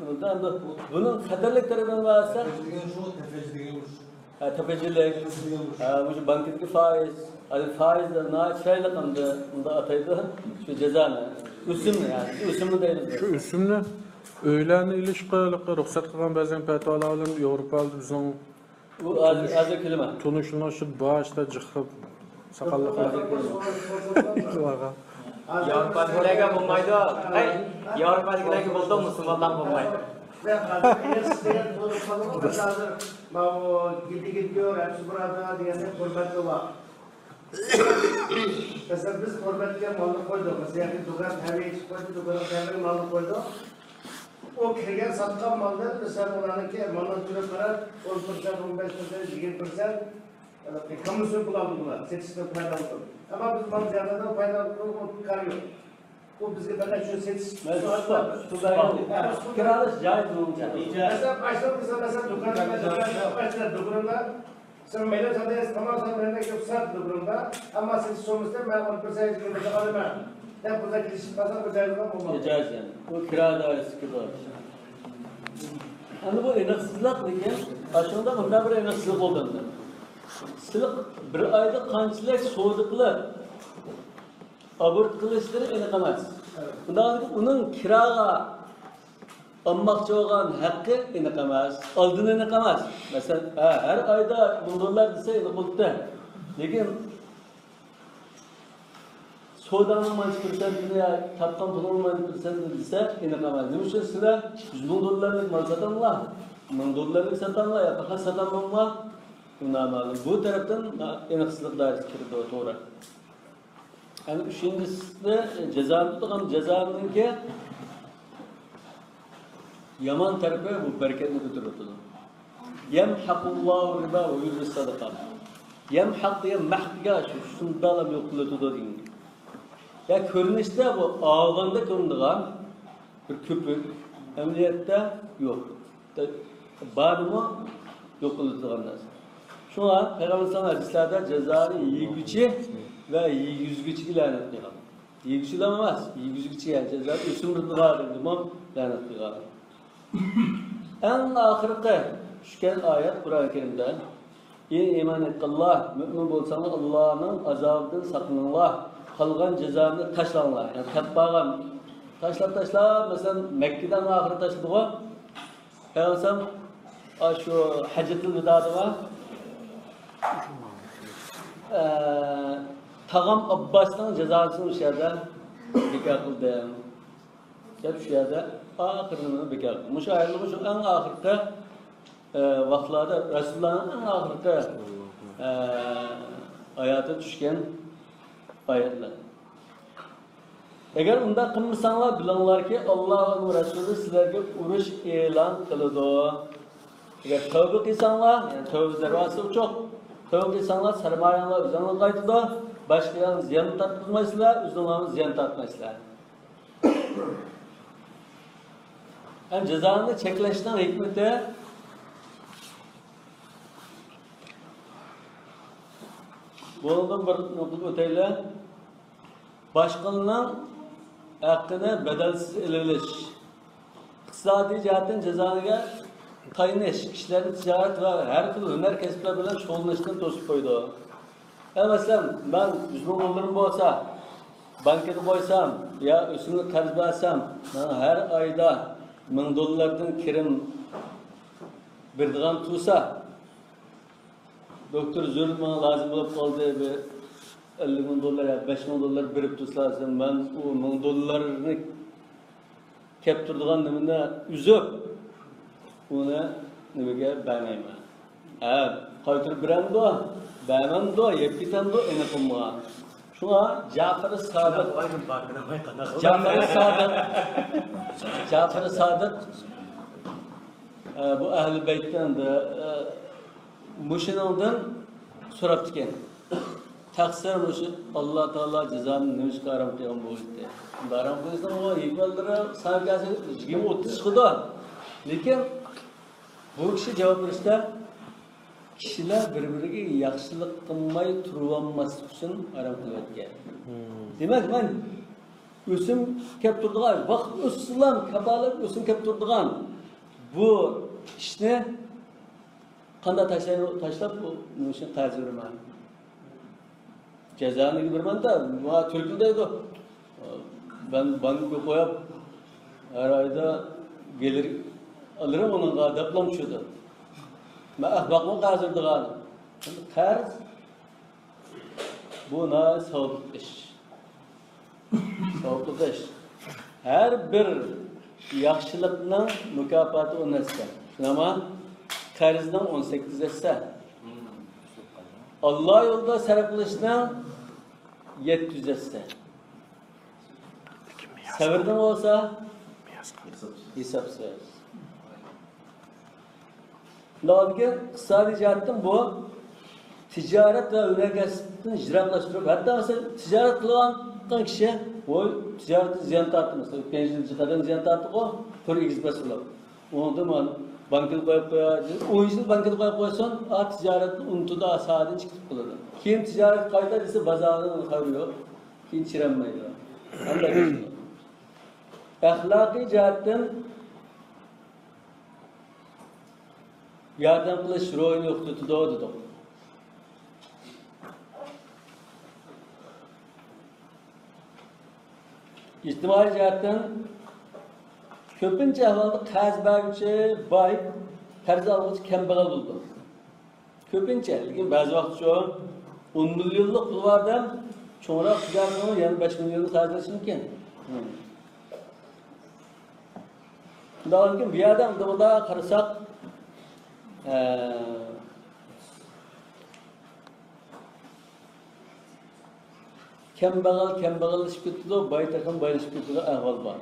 ئەمدى بۇنىڭ خەتەرلىك تەرىپىنى بەرسەك، تەپەججى دېگەن شۇ، تەپەججى دېگەن ئۇرۇش. ھە، تەپەججىلىك. تەپەججى دېگەن ئۇرۇش. ھە، مۇشۇ بانكىدىكى فايىز. ھە، فايىز دەپ ناھايىتى چىرايلىق ئەمدى مۇنداق ئاتايدۇ. شۇ جازانى. ئۆسۈمنى، يەنى ئۆسۈمنى دەيمىز. شۇ ئۆسۈمنى ئۆيلەرنى ئېلىشقا رۇخسەت قىلغان بەزى پەتىۋالار بىلەن ياۋروپادا بىزنىڭ بۇ ھازىر، ھازىر كېلىمەن. تونۇشلىرىڭلار شۇ باشتا جىقلاپ، ساقاللىق. ھازىر كېلىمەن. ياۋروپادىكىلەرگە بولمايدۇ. ھەي، ياۋروپادىكىلەرگە بولىدۇ، مۇسۇلمانلارغا بولمايدۇ. ماۋۇ گىدىگىدگۆر، ھەپسى بۇرادەر دېگەندەك ھۆرمەتلى بار. مەسىلەن، بىز ھۆرمەتكە مالنى قويدۇق. مەسىلەن، ياكى دۇكان تەمىنى ئېچىپ قويدى، دۇكاننىڭ تەمىنى مالنى قويدۇق. ئۇ كىرگەن ساتقان مالدىن، مەسىلەن، ئۇلارنىڭكى مالنىڭ تۈرى قاراپ، ئون پىرسەنت، ئون بەش پىرسەنت، يىگىرمە پىرسەنت، كومىسسىيون پۇل ئالىدۇ ئۇلار، سېتىشتىن پايدا ئالىدۇ. ئەمما بىز مال زىيادەدىن پايدا ئالىدۇ، ئۇ كار يوق. ئۇ بىزگە بەلگە شۇ سېتىش. مەن سوئال بەر، سوئال بەر. ھە. كىرا ئېلىش جايىزمۇ؟ ئىجازە. مەسىلەن، ئاشۇ بىز، مەسىلەن، دۇكان، مەسىلەن، دۇكاندا سەن مەيلى ساتىسەن، تامام، سەن مەندىن كۆپ سات دۇكاندا، ئەمما سېتىش سوممىسىنى مەن ئون پىرسەنت يىگىرمە پىرسەنت ئالىمەن دەپ بۇندا كېلىشىپ قالسا، بۇ جايىزمۇ بولمايدۇ؟ جايىز، يەنى. بۇ كىرا دائىرىسىدىكى بار. ئەمدى بۇ ئېنىقسىزلىق، لېكىن ئاشۇنداق مۇنداق بىر ئېنىقسىزلىق بولدى ئەمدى. سىلىق بىر ئايدا قانچىلىك سودا قىلىپ، ئابورت قىلىشلىرى ئېنىق ئەمەس. ئۇنداق ئۇنىڭ كىراغا ئالماقچى بولغان ھەققى ئېنىق ئەمەس، ئالدىن ئېنىق ئەمەس. مەسىلەن، ھە، ھەر ئايدا مىڭ دوللار دېسە ئېنىق بولۇپتۇ. لېكىن سودانىڭ مانچە پىرسەنتىنى يا تاپقان پۇلۇڭنىڭ مانچە پىرسەنتىنى دېسە ئېنىق ئەمەس. نېمە ئۈچۈن سىلەر يۈز مىڭ دوللارلىق مال ساتاملا، مىڭ دوللارلىق ساتاملا يا پەقەت ساتاملا؟ بۇ نامەلۇم. بۇ تەرەپتىن ئېنىقسىزلىق دائىرىسىگە كىرىدۇ، توغرا. ئەنە ئۈچىنچىسى جازانى تۇتىدىغان، جازانىڭكى يامان تەرىپى بۇ بەرىكەتنى كۆتۈرۈۋېتىدۇ. يەمھەقۇللاھۇ رىبا ۋە يۇربىس سەدىقات. يەمھەق دېگەن مەھق دېگەن شۇ، شۇنداقلا يوق قىلىۋېتىدۇ دېگەن. يا كۆرۈنۈشتە بۇ ئالغاندا كۆرۈنىدىغان بىر كۆپۈك، ئەمەلىيەتتە يوق. بارمۇ يوق قىلىدىغان نەرسە. شۇڭا پەيغەمبەر ئەلەيھىسسالام ھەدىسلەردە جازانى يېگۈچى ۋە يېگۈزگۈچىگە لەنەت قىلغان. يېگۈچىلەر ئەمەس، يېگۈزگۈچى، يەنى جازا ئۆسۈمدۈرىدىغانغىمۇ لەنەت قىلغان. ئەڭ ئاخىرقى چۈشكەن ئايەت قۇرئان كەرىمدە، ئى ئىمان ئېيتقانلار، مۆمىن بولساڭلار، ئاللانىڭ ئازابىدىن ساقلىنىڭلار، قالغان جازانى تاشلاڭلار. يەنى تەپ بارغان، تاشلاپ، تاشلاپ، مەسىلەن، مەككىدە ئەڭ ئاخىرى تاشلىدىغۇ. پەيغەمبەر ئاشۇ ھەججەتۇل ۋىدادىمۇ، ئە، تاغام ئابباسنىڭ جازاسىنى شۇ يەردە بىكار قىلدىم دەپ، شۇ يەردە ئاخىرىنى بىكار قىلدى. مۇشۇ ئايەتنىڭ شۇ ئەڭ ئاخىرقى ئە، ۋاقىتلاردا رەسۇلۇللانىڭ ئەڭ ئاخىرقى، ئە، ھاياتىدا چۈشكەن ئايەتلەر. ئەگەر ئۇنداق قىلمىساڭلار، بىلىڭلاركى، ئاللا ۋە ئۇنىڭ رەسۇلى سىلەرگە ئۇرۇش ئېلان قىلىدۇ. ئەگەر تەۋبە قىلساڭلار، يەنى تەۋبە دەرۋازىسى ئوچۇق، تەۋبە قىلساڭلار، سەرمايەڭلار ئۆزۈڭلارغا قايتىدۇ، باشقىلارنى زىيان تارتقۇزمايسىلەر، ئۆزۈڭلارمۇ زىيان تارتمايسىلەر. ھەم جازانى چەكلەشنىڭ ھېكمىتى، بۇنىڭدىن بىر نۇقتىغا ئۆتەيلى. باشقىلارنىڭ ھەققىنى بەدەلسىز ئېلىۋېلىش. ئىقتىسادىي جەھەتتىن جازانىگە تايىنىش كىشىلەرنى تىجارەت ۋە ھەر خىل ھۈنەر كەسىپلەر بىلەن شۇغۇللىنىشتىن توسۇپ قويىدۇ. يا مەسىلەن، مەن يۈز مىڭ دوللىرىم بولسا، بانكىدا قويسام يا ئۆسۈملۈك قەرز بەرسەم، ماڭا ھەر ئايدا مىڭ دوللاردىن كىرىم بېرىدىغان تۇرسا، دوكتور زۆرۈر ماڭا لازىم بولۇپ قالدى، بىر ئەللىك مىڭ دوللار يا بەش مىڭ دوللار بېرىپ تۇرسا، مەن ئۇ مىڭ دوللارنى كەپ تۇرىدىغان نېمىنى ئۈزۈپ، ئۇنى نېمىگە بەرمەيمەن. ھە، قايتۇرۇپ بېرەمدۇ، بەرمەمدۇ، يەپ كېتەمدۇ، ئېنىقىم بار. شۇڭا جەفەر سادىق، جەفەر سادىق، جەفەر سادىق، ئە، بۇ ئەھلى بەيتتىن، ئە، مۇشۇنىڭدىن سوراپتىكەن. تەقسىر مۇشۇ، ئاللا تائالا جازانى نېمىشقا ھارام قىلغان بولۇشتى؟ ھارام قىلىشنىڭ ئۇ ھېكمەتلىرى سانىكەسى يىگىرمە ئوتتۇز چىقىدۇ. لېكىن بۇ كىشى جاۋاب بېرىشتە، كىشىلەر بىر-بىرىگە ياخشىلىق قىلماي تۇرۇۋالماسلىق ئۈچۈن ھارام قىلىۋەتكەن. دېمەك، مەن ئۆسۈم كەپ تۇرىدىغان، ۋاقىت ئۆتسىلا كاپالەت ئۆسۈم كەپ تۇرىدىغان بۇ ئىشنى قانداق تاشلايمەن؟ تاشلاپ، بۇ نېمە ئۈچۈن قەرز بېرىمەن؟ جازانىگە بېرىمەن-دە، ماڭا تۈركۈل دەيدۇ. مەن بانكىغا قويۇپ، ھەر ئايدا گېلىر ئالىرىم ئۇنىڭغا دەپلا چۈشىدۇ. مەن ئەخمەقمۇ قەرز بېرىدىغان؟ قەرز بۇ ناھايىتى ساۋابلىق ئىش. ساۋابلىق ئىش. ھەر بىر ياخشىلىقنىڭ مۇكاپاتى ئون ھەسسە. شۇنداقمۇ؟ قەرزنىڭ ئون سەككىز ھەسسە. ئاللا يولىدا سەرپ قىلىشنىڭ يەتتە يۈز ھەسسە. سەۋرنىڭ بولسا ھېسابسىز. شۇنداق بولىدىكەن، ئىقتىسادىي جەھەتتىن بۇ تىجارەت ۋە ھۈنەر كەسپىدىن يىراقلاشتۇرۇپ، ھەتتا مەسىلەن، تىجارەت قىلىۋاتقان كىشى، ۋوي، تىجارەتتىن زىيان تارتتى، مەسىلەن، ئۆتكەن يىل جىقادىن زىيان تارتتىغۇ، پۇل ئېگىز پەس بولۇپ. ئۇنىڭدىن مانا بانكىغا قويۇپ قوياي، ئون يىل بانكىدا قويۇپ قويسۇن، ئا، تىجارەتنى ئۇنتۇدى، ئا، ساھەدىن چىقىپ قالىدۇ. كېيىن تىجارەتكە قايتاي دېسە، بازارنىڭ خەۋىرى يوق. كېيىن چىرەلمەيدۇ. قانداق ئىش بۇ؟ ئەخلاقىي جەھەتتىن ياردەم قىلىش روھىنى يوقىتىدۇ دېدۇق. ئىجتىمائىي جەھەتتىن كۆپىنچە ئەھۋالدا قەرز بەرگۈچى باي، قەرز ئالغۇچى كەمبەغەل بولىدۇ. كۆپىنچە، لېكىن بەزى ۋاقىتتا شۇ ئون مىليونلۇق پۇلى بار ئادەم چوڭراق تىجارىتىنىڭ يەنە بەش مىليوننى قەرز ئېلىشى مۇمكىن. شۇنداق بۇ يەردە ئەمدى مۇنداق قارىساق، ئە، كەمبەغەل كەمبەغەللىشىپ كېتىدۇ، باي تېخىمۇ بايلىشىپ كېتىدىغان ئەھۋال بار.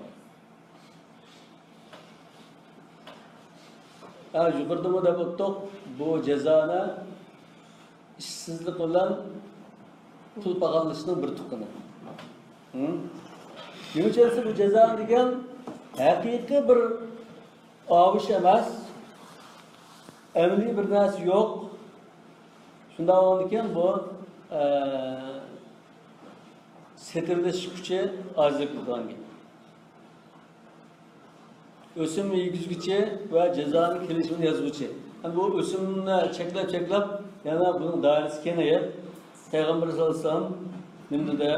ھە، يۇقىرىدىمۇ دەپ ئۆتتۇق، بۇ جازانە ئىشسىزلىق بىلەن پۇل پاخاللىشىشنىڭ بىر تۇغقىنى. ھە؟ نېمە ئۈچۈن دېسە، بۇ جازانە دېگەن ھەقىقىي بىر ئاۋۇش ئەمەس، ئەمەلىي بىر نەرسە يوق. شۇنداق بولغاندىكىن بۇ، ئە، سېتىۋېلىش كۈچى ئازلىق بولغان گەپ. ئۆسۈم يېگۈزگۈچى ۋە جازانىڭ كېلىشىنى يازغۇچى. ھەم بۇ ئۆسۈمنى چەكلەپ، چەكلەپ، يەنە بۇنىڭ دائىرىسى كېڭىيىپ، پەيغەمبەر سەللەللاھۇ ئەلەيھى ۋەسەللەم نېمە دېدى؟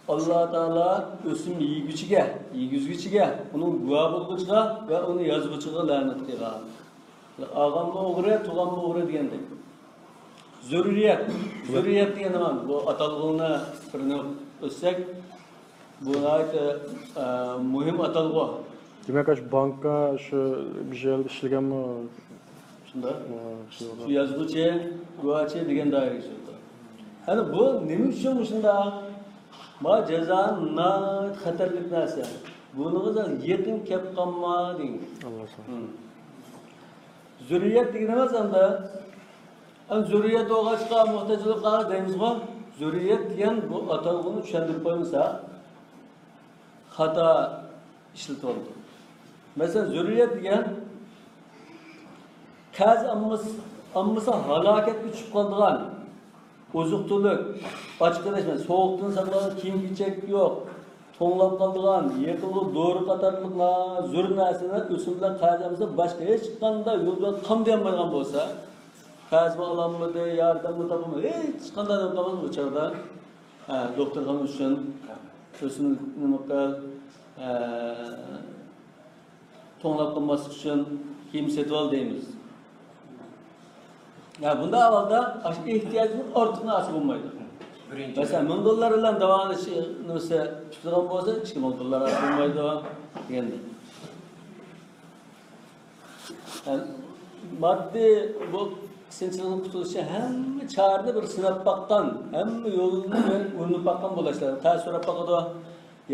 ئاللا تائالا ئۆسۈم يېگۈچىگە، يېگۈزگۈچىگە، ئۇنىڭ گۇۋاھ بولغۇچىغا ۋە ئۇنى يازغۇچىغا لەنەت قىلغان. ئاغاممۇ ئوغرى، تۇغاممۇ ئوغرى دېگەندەك. زۆرۈرىيەت، زۆرۈرىيەت دېگەن نېمە؟ بۇ ئاتالغۇنى بىر نېمە ئۆتسەك، بۇ ناھايىتى، ئە، مۇھىم ئاتالغۇ. دېمەك، ئاشۇ بانكا، شۇ بىر يەردە ئىشلىگەنمۇ شۇ يازغۇچى، گۇۋاچى دېگەن دائىرىگە كىرىدۇ. ئەنە بۇ نېمە ئۈچۈن مۇشۇنداق؟ ما جازا ناھايىتى خەتەرلىك نەرسە. بۇنىڭغا يېقىن كەپ قالما دېگەن. ئاللا ساڭا. ھىم. زۆرۈرىيەت دېگىنىمىز ئەمدى، ئەمدى زۆرۈرىيەت بولغاچقا موھتاج بولۇپ قالدى دەيمىزغۇ؟ زۆرۈرىيەت دېگەن بۇ ئاتالغۇنى چۈشەندۈرۈپ قويمىسا، خاتا ئىشلىتىۋالىدۇ. مەسىلەن، زۆرۈرىيەت دېگەن قەرز ئاممىسى، ئاممىسى ھالاكەتكە چۈشۈپ قالىدىغان ئوزۇق-تۈلۈك، ئاچ قېلىش، سوغۇقتىن ساقلانغان كىيىم-كېچەك يوق، توڭلاپ قالىدىغان، يېقىلغۇ دورا قاتارلىق زۆرۈر نەرسىنى ئۆسۈم بىلەن قەرز ئاممىسى باشقا ھېچقانداق يول بىلەن قامدىيالمايدىغان بولسا، قەرزمۇ ئالالمىدى، ياردەممۇ تاپالمىدى، ھېچقانداق نېمە قىلالمىدى بۇ چاغدا. ھە، دوختۇرخانا ئۈچۈن ئۆسۈم نېمە قىل، ھە، توڭلاپ قالماسلىق ئۈچۈن كىيىم سېتىۋال دەيمىز. ھە، بۇنداق ئەھۋالدا ئاشۇ ئېھتىياجدىن ئارتۇق نەرسە بولمايدۇ. بىرىنچى. مەسىلەن، مىڭ دوللار بىلەن داۋالىنىش نېمىسى پۈتىدىغان بولسا، ئىككى مىڭ دوللار ئاز بولمايدۇ دېگەندەك. ماددىي بۇ قىسىنچىلىقتىن قۇتۇلۇش ئۈچۈن ھەممە چارىنى بىر سىناپ باققان، ھەممە يولنى ئۇرۇنۇپ باققان بولۇشلار. قەرز سوراپ باقىدۇ،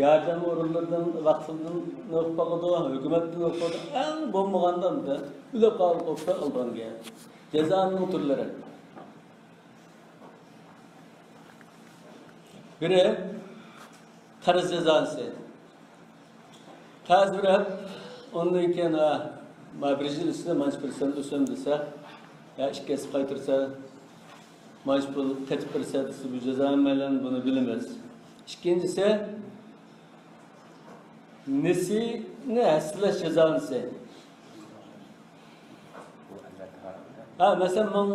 ياردەم ئورۇنلىرىدىن، ۋاقىفلىرىدىن ئوقۇپ باقىدۇ، ھۆكۈمەتتىن ئوقۇپ باقىدۇ. ئەڭ بولمىغاندا ئەمدى ئۆلۈپ قالغۇپتا ئالدىغان گەپ. جازانىڭ تۈرلىرى. بىرى، قەرز جازاسى. قەرز بېرىپ، ئۇندىن كېيىن، ھە، ما بىر يىل ئىچىدە مانچە پىرسەنت ئۆسۈم دېسە، يا ئىككى ھەسسە قايتۇرسا، مانچە پۇل قېتىپ بېرىسە دېسە، بۇ جازا مەيلەن، بۇنى بىلىمىز. ئىككىنچىسى، نېسىنى ھەسسىلەش جازاسى. ھە، مەسىلەن، مىڭ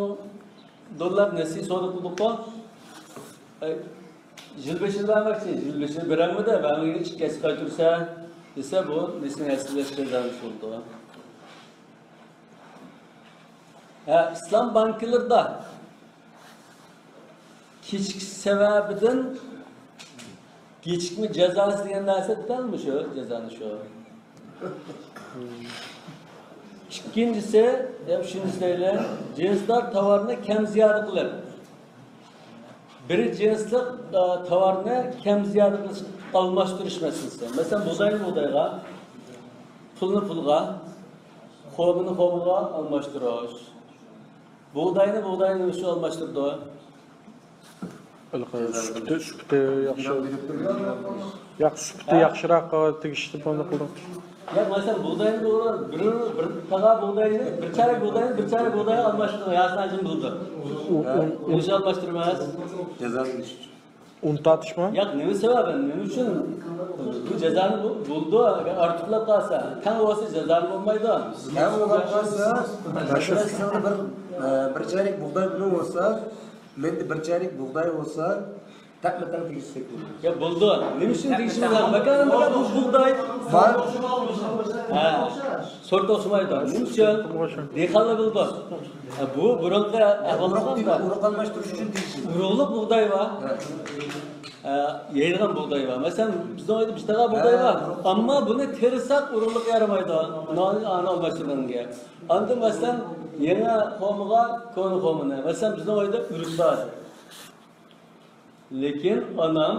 دوللار نېسى سودا قىلدۇققۇ. ئەي، يىل بېشىدا بەرمەكچى، يىل بېشىدا بېرەلمىدى، بەرمىگەن ئىككى ھەسسە قايتۇرسا دېسە، بۇ نېسىنى ھەسسىلەش جازاسى بولىدۇ. ھە، ئىسلام بانكىلىرىدا كېچىكىش سەۋەبىدىن كېچىكمە جازاسى دېگەن نەرسە دەل مۇشۇ جازانى شۇ. ئىككىنچىسى، يا ئۈچىنچىسى دەيلى، جىنسلار تاۋارنى كەم زىيادە قىلىپ، بىر جىنسلىق، ئە، تاۋارنى كەم زىيادە قىلىش، ئالماشتۇرۇش مەسىلىسى. مەسىلەن، بۇغداينى بۇغدايغا، پۇلنى پۇلغا، خورمىنى خورمىغا ئالماشتۇرۇش. بۇغداينى بۇغداينى نېمە ئۈچۈن ئالماشتۇرىدۇ؟ ھېلىقى سۈپىتى، سۈپىتى ياخشى. ياق، سۈپىتى ھە؟ ياخشىراق تېگىشلىك بولدى قىلدىم. ياق، مەسىلەن، بۇغداينى بۇغداي، بىر، بىر تاغا بۇغداينى، بىر چارەك بۇغداينى، بىر چارەك بۇغدايغا ئالماشتۇردۇڭ، ياسىن ھاجىم بىلىدۇ. ئۇ، ئۇ، ئۇ. نېمە ئۈچۈن ئالماشتۇرىمىز؟ جازا قىلىش ئۈچۈن. ئۇن تارتىشما؟ ياق، نېمە سەۋەبى؟ نېمە ئۈچۈن بۇ جازانى بۇ-، بولىدۇ؟ ئارتۇقلاپ قالسا، تەڭ بولسا جازانى بولمايدۇ. تەڭ بولۇپ قالسا، مەسىلەن، سىزدە بىر، ئە، بىر چارەك بۇغداي پۇلى بولسا، مەندە بىر چارەك بۇغداي بولسا، تەڭمۇ تەڭ تېگىشسەك بولىدۇ. يا بولىدۇ. نېمە ئۈچۈن تېگىشمەيدۇ؟ ماكان، ماكان، بۇ بۇغداي. بار. ھە. سورت ئوخشىمايدۇ. نېمە ئۈچۈن؟ دېھقانلار بىلىدۇ. ھە، بۇ بۇرۇنقى ئەھۋال ئۇرۇق، بولغاندا. ئۇرۇق ئالماشتۇرۇش ئۈچۈن تېگىشىدۇ. ئۇرۇقلۇق بۇغداي بار. ھە. ئە، يەيدىغان بۇغداي بار. مەسىلەن، بىزنىڭ ئۆيدە بىر تاغا بۇغداي بار. ھە. ئەمما بۇنى تېرىساق ئۇرۇقلۇق يارىمايدۇ. نان، ئانى ئالماشتۇرغانغا. ئاندىن، مەسىلەن، يېڭى خورمىغا كونا خورمىنى. مەسىلەن، بىزنىڭ ئۆيدە ئۆرۈك بار. لېكىن ئانام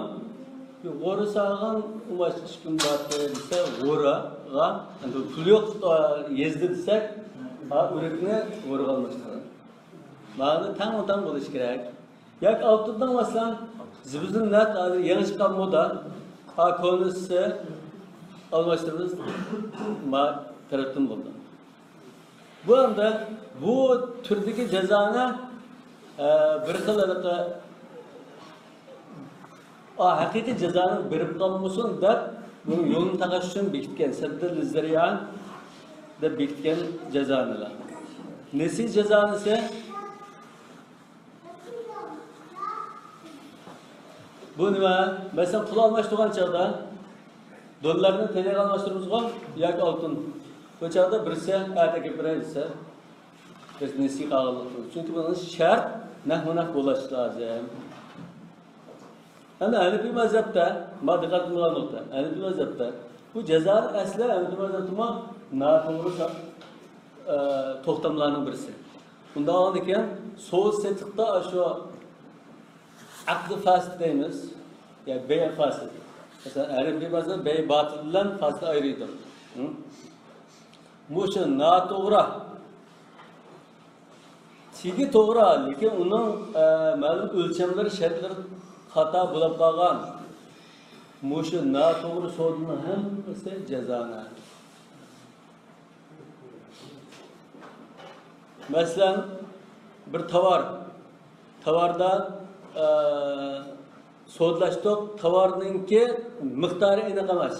غورا سالغان ئۇماچ ئىككى كۈن بارتى دېسە، غوراغا، ئەمدى پۇل يوق، ئا، يېزىدا دېسەك، ئا، ئۆرۈكنى غورىغا ئالماشتۇرغان. مانا تەڭمۇ تەڭ بولۇشى كېرەك. ياكى ئالتۇندىن، مەسىلەن، زىبۇزىننەت، ھازىر يېڭى چىققان مودا، ھا، كونىسى ئالماشتۇرىمىز، ما تەرەپتىن بولىدۇ. بۇ ئەمدى بۇ تۈردىكى جازانى، ئە، بىر خىل ھېلىقى، ئا، ھەقىقىي جازانى بېرىپ قالمىسۇن دەپ، بۇنىڭ يولىنى تاقاش ئۈچۈن بېكىتكەن، سەددىل زەرىئان دەپ بېكىتكەن جازانىلار. نېسى جازانىسى، بۇ نېمە؟ مەسىلەن، پۇل ئالماشتۇرغان چاغدا دوللارنى تېلېغا ئالماشتۇرىمىزغۇ ياكى ئالتۇن؟ بۇ چاغدا بىرسى ئەتە ئەكەپ بېرەي دېسە، بىز نېسى قالغانلىقتىن. چۈنكى بۇنىڭ شەرت نەقمۇ نەق بولۇش لازىم. ئەمدى ھەنىپىي مەزھەپتە، ما دىققەت قىلغان نۇقتا، ھەنىپىي مەزھەپتە بۇ جازانىڭ ئەسلى ھەنىپىي مەزھەپتىمۇ ناتوغرا سا-، ئە، توختاملارنىڭ بىرسى. ئۇنداق بولغاندىكىن سودا سېتىقتا شۇ ئەقدى فاسىد دەيمىز، يا بەي فاسىد. مەسىلەن، ئەرەبىي بازار بەي باتىل بىلەن فاسىد ئايرىيدۇ. ھە؟ مۇشۇ ناتوغرا، تېگى توغرا، لېكىن ئۇنىڭ، ئە، مەلۇم ئۆلچەملىرى، شەرتلىرى خاتا بولۇپ قالغان. مۇشۇ ناتوغرا سودىنىڭ ھەممىسى جازانە. مەسىلەن، بىر تاۋار، تاۋاردا، ئە، سودىلاشتۇق، تاۋارنىڭكى مىقدارى ئېنىق ئەمەس.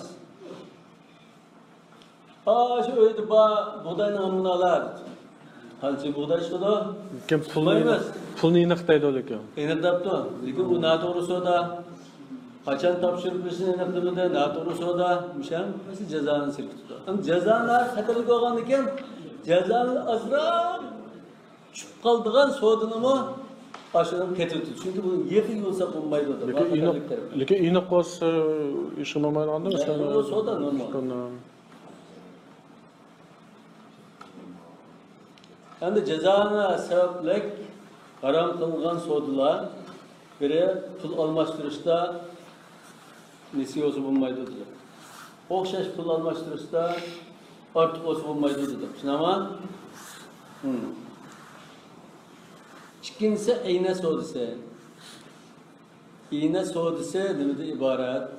ئا، شۇ ئۆيدە بار بۇغداينىڭ ھەممىنى ئالار. قانچە بۇغداي چىقىدۇ؟ لېكىن پۇلنى، پۇلنى ئېنىق دەيدۇ لېكىن. ئېنىق دەپتۇ. لېكىن بۇ ناتوغرا سودا. قاچان تاپشۇرۇپ بېرىشنى ئېنىق دېمىدى، ناتوغرا سودا. مۇشۇ ھەممىسى جازانى سىركىتىدۇ. ئەمما جازانى خەتەرلىك بولغاندىكىن، جازانى ئازراق چۈشۈپ قالىدىغان سودىنىمۇ ئاشۇنىڭ قېتىۋېتىدۇ. چۈنكى بۇنى يېقىن يولساق بولمايدۇ. لېكىن ئېنىق، لېكىن ئېنىق بولسا، ئىش بولمايدىغاندۇ، مەسىلەن. بۇ سودا نورمال. ئەمدى جازانە سەۋەبلىك ھارام قىلىنغان سودىلار، بىرى پۇل ئالماشتۇرۇشتا نېسى بولسا بولمايدۇ دېدۇق. ئوخشاش پۇل ئالماشتۇرۇشتا ئارتۇق بولسا بولمايدۇ دېدۇق. شۇنداقمۇ؟ ھىم. ئىككىنچىسى ئەينە سودىسى. ئەينە سودىسى نېمىدىن ئىبارەت؟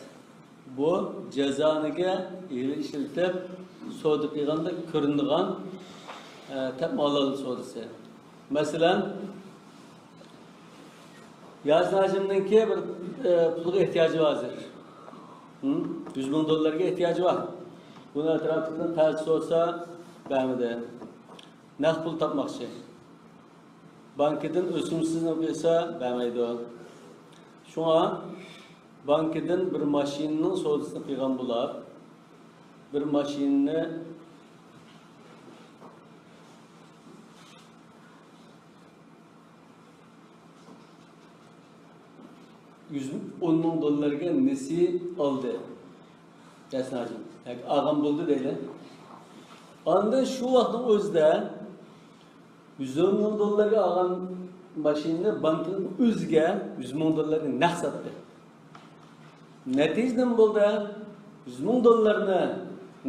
بۇ جازانىگە ھىيلە ئىشلىتىپ سودا قىلغاندا كۆرۈنىدىغان، ئە، تەپ مالال سودىسى. مەسىلەن، ياسىن ھاجىمنىڭكى بىر، ئە، پۇلغا ئېھتىياجى بار ھازىر. ھىم؟ يۈز مىڭ دوللارغا ئېھتىياجى بار. بۇنى ئەتراپىدىن قەرز سورىسا، بەرمىدى. نەق پۇل تاپماقچى. بانكىدىن ئۆسۈمسىزنى قىلسا، بەرمەيدۇ. شۇڭا بانكىدىن بىر ماشىنىنىڭ سودىسىنى قىلغان بولار. بىر ماشىنىنى يۈز ئون مىڭ دوللارغا نېسى ئالدى. ياسىن ھاجىم. ياكى ئالغان بولدى دەيلى. ئاندىن شۇ ۋاقىتنىڭ ئۆزىدە يۈز ئون مىڭ دوللارغا ئالغان ماشىنىنى بانكىنىڭ ئۆزىگە يۈز مىڭ دوللارغا نەق ساتتى. نەتىجە نېمە بولدى؟ يۈز مىڭ دوللارنى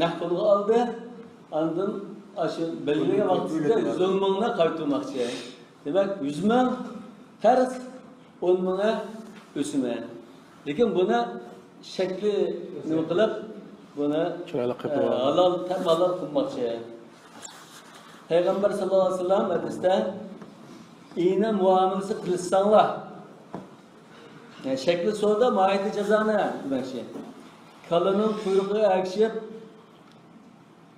نەق پۇلغا ئالدى. ئاندىن ئاشۇ بەلگىلىگەن ۋاقتىدا يۈز ئون مىڭنى قايتۇرماقچى. دېمەك، يۈز مىڭ قەرز، ئون مىڭى ئۆسۈمى. لېكىن بۇنى شەكلى نېمە قىلىپ، بۇنى، چىرايلىق قىلىپ، ئە، ھالال، تەم ھالال قىلماقچى. پەيغەمبەر ساللاللاھۇ ئەلەيھى ۋەسەللەم ھەدىستە ئىنە مۇئامىلىسى قىلىشساڭلار، يەنى شەكلى سودا، ماھىيىتى جازانە دېمەكچى. كالىنىڭ قۇيرۇقىغا ئەگىشىپ،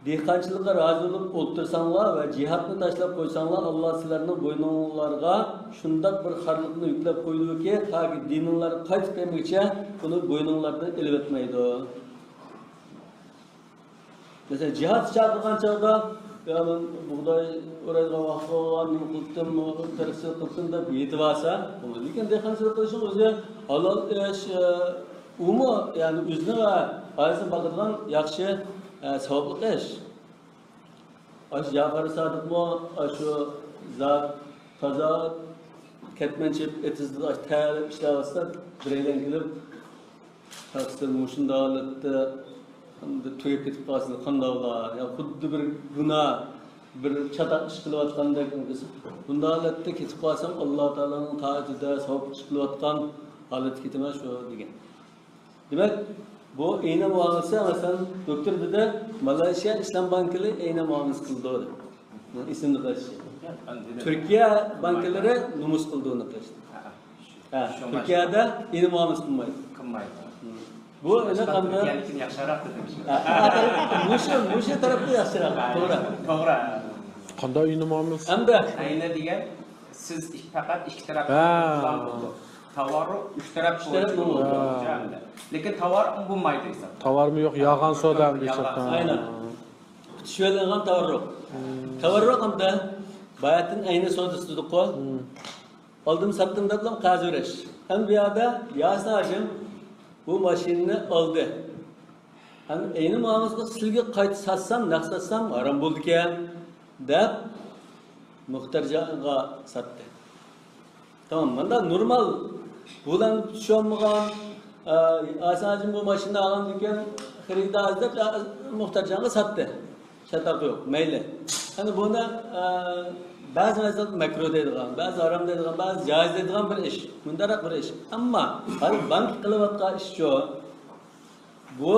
دېھقانچىلىققا رازى بولۇپ ئولتۇرساڭلار ۋە جىھادنى تاشلاپ قويساڭلار، ئاللا سىلەرنىڭ بوينۇڭلارغا شۇنداق بىر خارلىقنى يۈكلەپ قويىدۇكى، تاكى دىنىڭلارغا قايتىپ كەلمىگۈچە ئۇنى بوينۇڭلاردىن ئېلىۋەتمەيدۇ. مەسىلەن، جىھاد چاقىرغان چاغدا، يا، مەن بۇغداي ئورايدىغان ۋاقىت بولغان، نېمە قىلدىم، تەرقىچىلىك قىلدىم دەپ يېتىۋالسا، لېكىن دېھقانچىلىق قىلىشنىڭ ئۆزى ھالال ئىش، ئۇمۇ، يەنى ئۆزىنى ۋە ئائىلىسىنى باقىدىغان ياخشى، ئە، ساۋابلىق ئىش. ئاشۇ جەپەر سادىقمۇ ئاشۇ زات تازا كەتمەن چېپىپ ئېتىزدا تەييارلاپ ئىشلەۋاتسا، بىرەيلەن كېلىپ، تەقسىر مۇشۇنداق ھالەتتە ئەمدى تۈگەپ كېتىپ قالسا قانداق بولار؟ يا خۇددى بىر گۇناھ، بىر چاتاق ئىش قىلىۋاتقاندەك. بۇنداق ھالەتتە كېتىپ قالسام، ئاللا تائالانىڭ تائىتىدە ساۋاب ئىش قىلىۋاتقان ھالەتتە كېتىمەن شۇ دېگەن. دېمەك، بۇ ئىنە مۇئامىلىسى، مەسىلەن، دوكتور دېدى، مالايشىيا ئىسلام بانكىلىرى ئىنە مۇئامىلىسى قىلىدۇ دېدى. ئىسىمنى قىلىشى. تۈركىيە بانكىلىرى نومۇس قىلىدۇ ئۇنى قىلىشنى. ھە، تۈركىيەدە ئىنە مۇئامىلىسى قىلمايدۇ. قىلمايدۇ. بۇ ئىنە قانداق؟ تۈركىيەنىكىدىن ياخشىراق دېدىم. ھە، مۇشۇ، مۇشۇ تەرەپتە ياخشىراق. توغرا. توغرا. قانداق ئىنە مۇئامىلىسى؟ ھەمدە ئەينە دېگەن سىز ئىك-، پەقەت ئىككى تەرەپ ھە. تاۋاررۇ ئۈچ تەرەپ ئۈچ تەرەپ بويىچە بولىدۇ. ھە. لېكىن تاۋار بولمايدۇ ھېساب. تاۋارمۇ يوق، يالغان سودا ھەم ھېساب. ئەينە. پۈتۈشۈۋېلىنغان تاۋاررۇق. تاۋاررۇق ھەمدە باياتىن ئەينە سودىسى دېدۇققۇ. ئالدىم ساتتىم دەپلا قەرز بېرىش. ئەمدى بۇ يەردە ياسىن ھاجىم بۇ ماشىنىنى ئالدى. ئەمدى ئەينە مۇئامىلىسىدا سىلگە قايتا ساتسام، نەق ساتسام ھارام بولىدىكەن دەپ، مۇختەرجانغا ساتتى. تامام، ماندا نورمال، بۇلارنى چۈشەنمىگەن، ئە، ئاسان ھاجىم بۇ ماشىنا ئالغاندىكىن خېرىدار ئاز دەپ، ئە، مۇختەرجانغا ساتتى. چاتاق يوق، مەيلى. ئەنە بۇنى، ئە، بەزى مەزھەپ مەكرۇھ دەيدىغان، بەزى ھارام دەيدىغان، بەزى جائىز دەيدىغان بىر ئىش. مۇنداقراق بىر ئىش. ئەمما ھازىر بانكا قىلىۋاتقان ئىشچۇ، بۇ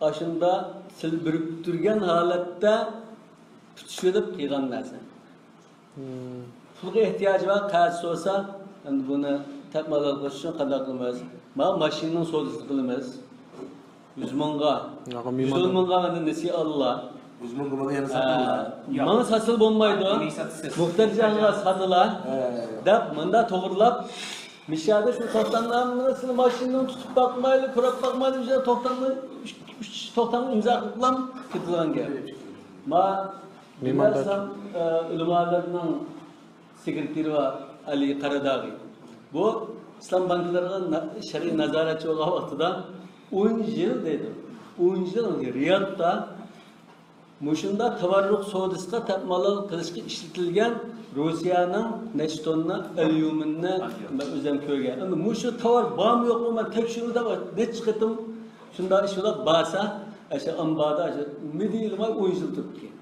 ئاشۇندا سىل بىرىكتۈرگەن ھالەتتە پۈتۈشۈۋېلىپ قىلغان نەرسە. پۇلغا ئېھتىياجى بار، قەرز سورىسا، ئەمدى بۇنى تەپمالال قىلىش ئۈچۈن قانداق قىلىمىز؟ مانا ماشىنىنىڭ سودىسىنى قىلىمىز. يۈز مىڭغا. ياق، يۈز ئون مىڭغا مەندىن نېسى ئالىلا. يۈز مىڭغا بولدى، يەنە ساتىلا. ماڭا ساتسىلا بولمايدۇ. مۇختەرجانغا ساتىلا دەپ مۇنداق توغرىلاپ، مىشەدە شۇ توختاملارنى سىلى ماشىنىنى تۇتۇپ باقمايلى، كۆرۈپ باقمايلى، بىر توختامنى، ئۈچ، ئۈچ توختامنى ئىمزا قىلىپ كېتىدىغان گەپ. ما دىنلەر ئىسلام، ئە، ئۆلىمالىرىنىڭ سېكرېتىرى بار، ئەلى قاراداغى. بۇ ئىسلام بانكىلىرىغا نا-، شەرئىي نازارەتچى بولغان ۋاقتىدا ئون يىل دەيدۇ. ئون يىل رىيادتا مۇشۇنداق تاۋاررۇق سودىسىغا تەپمالال قىلىشقا ئىشلىتىلگەن روسىيەنىڭ نەچچە توننا ئەليۇمىننى مەن ئۆزۈم كۆرگەن. ئەمدى مۇشۇ تاۋار بارمۇ يوقمۇ مەن تەكشۈرۈپ نەچچە قېتىم شۇنداق ئىش بولۇپ بارسا، ئاشۇ ئامباردا ئاشۇ مىدىرلىماي ئون يىل تۇرۇپتىكەن.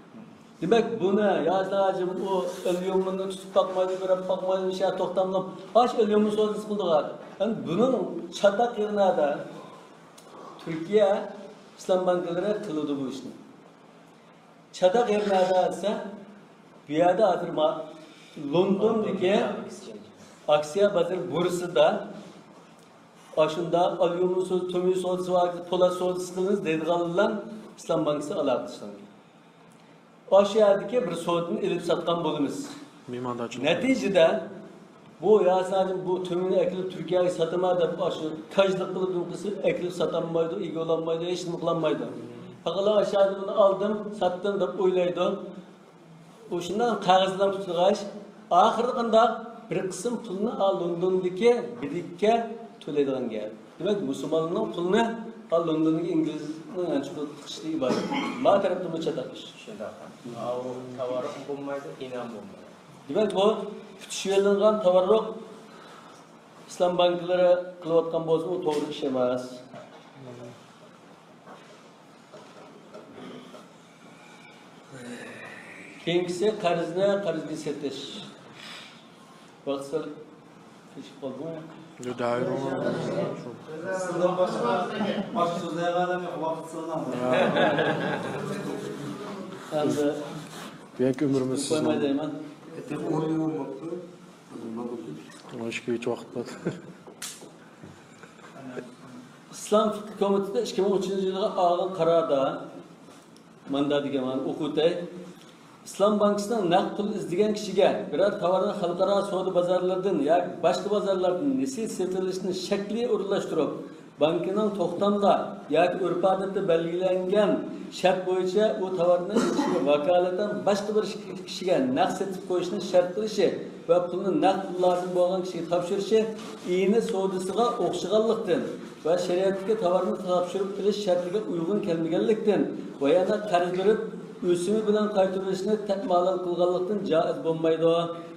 دېمەك، بۇنى ياسىن ھاجىم ئۇ ئەليۇمىننى تۇتۇپ باقمايدۇ، كۆرۈپ باقمايدۇ، مۇشۇ يەردە توختاملاپ، ئاش ئەليۇمىن سودىسى قىلدىغان. ئەمدى بۇنىڭ چاتاق يېرى نەدە؟ تۈركىيە ئىسلام بانكىلىرى قىلىدۇ بۇ ئىشنى. چاتاق يەر نەدە دېسە، بۇ يەردە ھازىر ما-، لوندوندىكى ئاكسىيە بازىرى بورسىدا ئاشۇنداق ئاليۇمىن سودىسى، تۆمۈر سودىسى بار، پولات سودىسى قىلىمىز دەيدىغانلار بىلەن ئىسلام بانكىسى ئالاقىلىشىدۇ. ئاشۇ يەردىكى بىر سودىنى ئېلىپ ساتقان بولىمىز. مېھماندارچىلىق. نەتىجىدە بۇ ياسىن ھاجىم بۇ تۆمۈرنى ئەكېلىپ تۈركىيەگە ساتىمەن دەپ ئاشۇ كاجلىق قىلىپ نېمە قىلسا ئەكېلىپ ساتالمايدۇ، ئىگە بولالمايدۇ، ھېچنېمە قىلالمايدۇ. پەقەت ئاشۇ يەردە بۇنى ئالدىم، ساتتىم دەپ ئويلايدۇ. ئۇ شۇنداق قەغەز بىلەن پۇتلىغاچ، ئاخىرىدا قانداق؟ بىر قىسىم پۇلنى ئا لوندوندىكى بىدىككە تۆلەيدىغان گەپ. دېمەك، مۇسۇلمانلارنىڭ پۇلىنى ئا لوندوندىكى ئىنگلىزنىڭ ئەنچە پۇل تىقىشىدىن ئىبارەت. ما تەرەپتىنمۇ چاتاق ئىش. شۇنداق. ئاۋۇ تاۋاررۇق بولمايدۇ، ئىنئام بولمايدۇ. دېمەك، بۇ پۈتۈشۈۋېلىنغان تاۋاررۇق ئىسلام بانكىلىرى قىلىۋاتقان بولسىمۇ، توغرا ئىش ئەمەس. كېيىنكىسى قەرزنى قەرزگە سېتىش. ۋاقىت سەل كېچىكىپ قالدىمۇ؟ ياق، دائىرە. سىزدىن باشقا، باشقا سۆزلەيدىغان ئادەم يوق، ۋاقىت سىزنىڭ. ھە. ئەمدى بۈگۈنكى ئۆمرىمىز سىزنىڭ. قويماي دەيمەن. ئون ئىككىگىچە ۋاقىت بار. ئىسلام فىقھى كومىتېتى ئىككى مىڭ ئۈچىنچى يىلغا ئالغان قاراردا ماندا دېگەن مانا ئوقۇتاي. ئىسلام بانكىسىنىڭ نەق پۇل ئىزدىگەن كىشىگە بىرەر تاۋارنى خەلقئارا سودا بازارلىرىدىن ياكى باشقا بازارلاردىن نېسى سېتىۋېلىشنى شەرتلىك ئورۇنلاشتۇرۇپ، بانكىنىڭ توختامدا ياكى ئۆرپ-ئادەتتە بەلگىلەنگەن شەرت بويىچە ئۇ تاۋارنى ئېلىشىغا ۋاكالىتەن باشقا بىر كىشىگە نەق سېتىپ قويۇشنى شەرت قىلىشى ۋە پۇلنى نەق پۇل لازىم بولغان كىشىگە تاپشۇرۇشى ئىنى سودىسىغا ئوخشىغانلىقتىن ۋە شەرىئەتتىكى تاۋارنى تاپشۇرۇپ ئېلىش شەرتىگە ئۇيغۇن كەلمىگەنلىكتىن ۋە يەنە قەرز بېرىپ، ئۆسۈمى بىلەن قايتۇرۇۋېلىشنى تەپمالال قىلغانلىقتىن جائىز بولمايدۇ.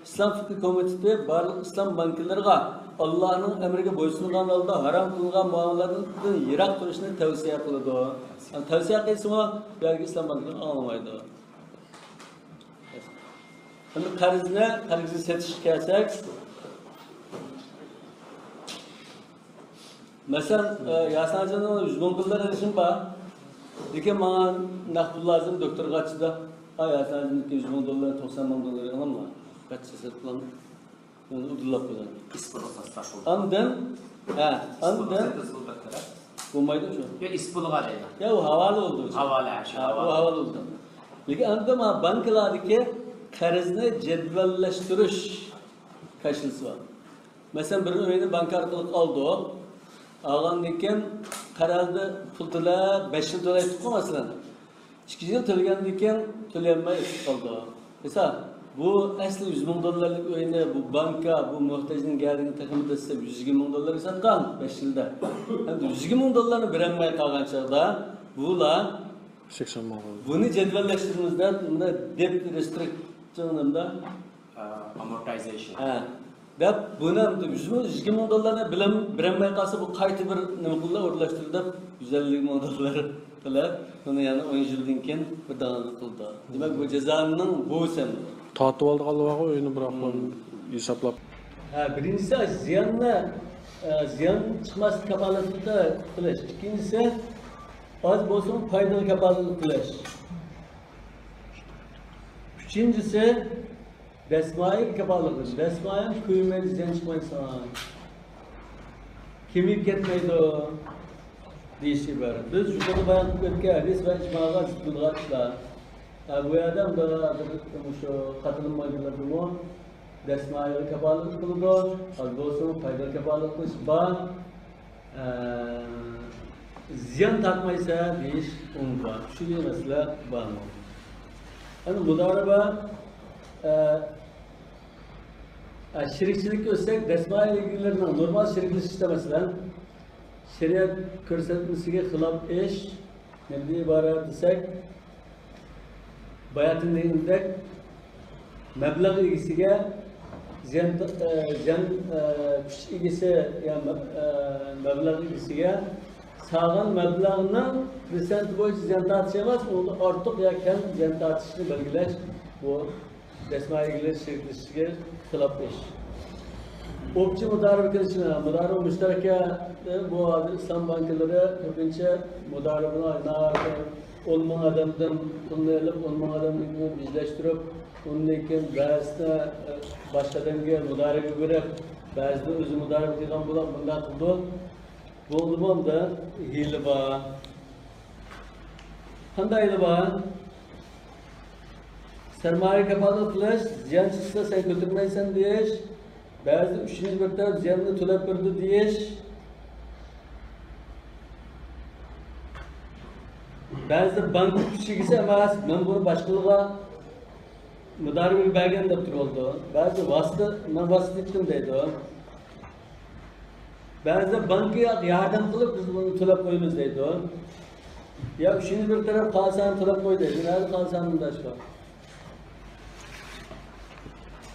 ئىسلام فىقھى كومىتېتى بارلىق ئىسلام بانكىلىرىغا ئاللاھنىڭ ئەمرىگە بويسۇنغان ھالدا ھارام قىلىنغان مۇئامىلىلەردىن يىراق تۇرۇشنى تەۋسىيە قىلىدۇ. يەنى تەۋسىيە قىلسىمۇ، بۇ يەردىكى ئىسلام بانكىلىرى ئاڭلىمايدۇ. ئەمدى قەرزنى، قەرزنى سېتىشقا كەلسەك، مەسىلەن، ئە، ياسىن ھاجىمنىڭ يۈز مىڭ دوللار ئېلىشىم بار. لېكىن ماڭا نەق پۇل لازىم، دوكتورغا ئاچىدۇ. ئا، ياسىن ھاجىمنىڭكى يۈز مىڭ دوللار، توقسان مىڭ دوللار ئېلىڭلار. قاچا سېتىپ قىلىڭ. مەن ئۇدۇللاپ قويغان. ئاندىن، ھە، ئاندىن بولمايدۇ شۇ. يا ئىسپولغا دەيدۇ. يا، ئۇ ھاۋالە بولدى. ھاۋالە، شۇ ئۇ ھاۋالە. ھاۋالە بولدى. لېكىن ئەمدى مانا بانكىلاردىكى قەرزنى جەدۋەللەشتۈرۈش كاشىلىسى بار. مەسىلەن، بىر ئۆينى بانكا ئارقىلىق ئالدۇق. ئالغاندىن كېيىن قەرزدە پۇل تۆلەپ، بەش يىل تۆلەيتتۇققۇ، مەسىلەن. ئىككى يىل تۆلىگەندىن كېيىن تۆلىيەلمەي ئۆتۈپ قالدۇق. مىسال، بۇ ئەسلى يۈز مىڭ دوللارلىق ئۆينى بۇ بانكا، بۇ مۆھتەجنىڭ گەدىنى تېخىمۇ دەسسەپ يۈز يىگىرمە مىڭ دوللارغا ساتقان، بەش يىلدا. ئەمدى يۈز يىگىرمە مىڭ دوللارنى بېرەلمەي قالغان چاغدا، بۇلار سەكسەن مىڭ. بۇنى جەدۋەللەشتۈرىمىز دەپ، بۇنى دېبت رېسترىكشن دەيمىز. ئە، ئامورتايزېيشن. ھە. دەپ، بۇنى يۈز مىڭ، يىگىرمە مىڭ دوللارنى بىلەم، بېرەلمەي قالسا، بۇ قايتا بىر نېمە قىلىدۇ، ئورۇنلاشتۇرىدۇ دەپ، يۈز ئەللىك مىڭ دوللار تۆلەپ، بۇنى يەنە ئون يىلدىن كېيىن بىر داڭلىق قىلىدۇ. دېمەك، بۇ جازانىڭ بۇ سەن. تارتىۋالىدىغانلارغا ئۆينى بىراق ھىسابلاپ. ھە، بىرىنچىسى زىياننى، ئە، زىيان چىقماسلىق كاپالىتىنى قىلىش. ئىككىنچىسى، ئاز بولسىمۇ پايدىغا كاپالەتلىك قىلىش. ئۈچىنچىسى، دەسمايە كاپالەتلىك قىلىش. دەسمايەم كۆيمەيدۇ، زىيان چىقمايدۇ ساڭا. كېمىيىپ كەتمەيدۇ دېيىش ئىبارەت. بىز يۇقىرىدا بايان قىلىپ ئۆتكەن ھەدىس ۋە ئىجماغا زىت بولىدىغان ئىشلار. ھە، بۇ يەردە مۇشۇ قاتىلىم ماگىلىرىمۇ دەسمايىغا كاپالەتلىك قىلىدۇ. ئاز بولسىمۇ پايدا كاپالەتلىك قىلىش بار. ئە، زىيان تارتمايسەن دېيىش ئۇنىڭ بار. شۇ مەسىلە بارمۇ؟ ئەنە مۇدارىبە، ئە، ئە، شېرىكچىلىككە ئۆتسەك، دەسمايە ئىگىلىرىنىڭ نورمال شېرىكلىشىشتە، مەسىلەن، شەرىئەت كۆرسەتمىسىگە خىلاپ ئىش نېمىدىن ئىبارەت دېسەك، باياتىن دېگىنىمدەك، مەبلەغ ئىگىسىگە زىيان، ئە، زىيان، ئە، كۈچ ئىگىسى يا مەب-، ئە، مەبلەغ ئىگىسىگە سالغان مەبلەغنىڭ پىرسەنتى بويىچە زىيان تارتىش ئەمەس، ئۇنىڭدىن ئارتۇق يا كەم زىيان تارتىشنى بەلگىلەش بۇ دەسمايە ئىگىلىرى شېرىكلىشىشىگە خىلاپ ئىش. ئوپچە مۇدارىبە قىلىشنى، مۇدارىبە مۇشتەرەكە، بۇ ھازىر ئىسلام بانكىلىرى كۆپىنچە مۇدارىبىنى ئون مىڭ ئادەمدىن پۇلنى ئېلىپ، ئون مىڭ ئادەمنى بىزلەشتۈرۈپ، ئۇندىن كېيىن بەزىسىنى باشقا ئادەمگە مۇدارىبە بېرىپ، بەزىدە ئۆزى مۇدارىبە قىلغان بولۇپ، بۇنداق قىلىدۇ. بۇنىڭدىمۇ ھىيلە بار. قانداق ھىيلە بار؟ سەرمايە كاپالەت قىلىش، زىيان چىقسا سەن كۆتۈرمەيسەن دېيىش، بەزىدە ئۈچىنچى بىر تەرەپ زىياننى تۆلەپ بېرىدۇ دېيىش، بەزىدە بانكا كۈچ ئىگىسى ئەمەس، مەن بۇنى باشقىلارغا مۇدارىبىگە بەرگەن دەپ تۇرۇۋالىدۇ. بەزىدە ۋاسىتە، مەن ۋاسىتە ئېتتىم دەيدۇ. بەزىدە بانكا ياردەم قىلىپ، بىز بۇنى تۆلەپ قويىمىز دەيدۇ. يا ئۈچىنچى بىر تەرەپ خالىساڭ تۆلەپ قوي دەيدۇ. نەدە خالىساڭ بۇنداق ئىش بار؟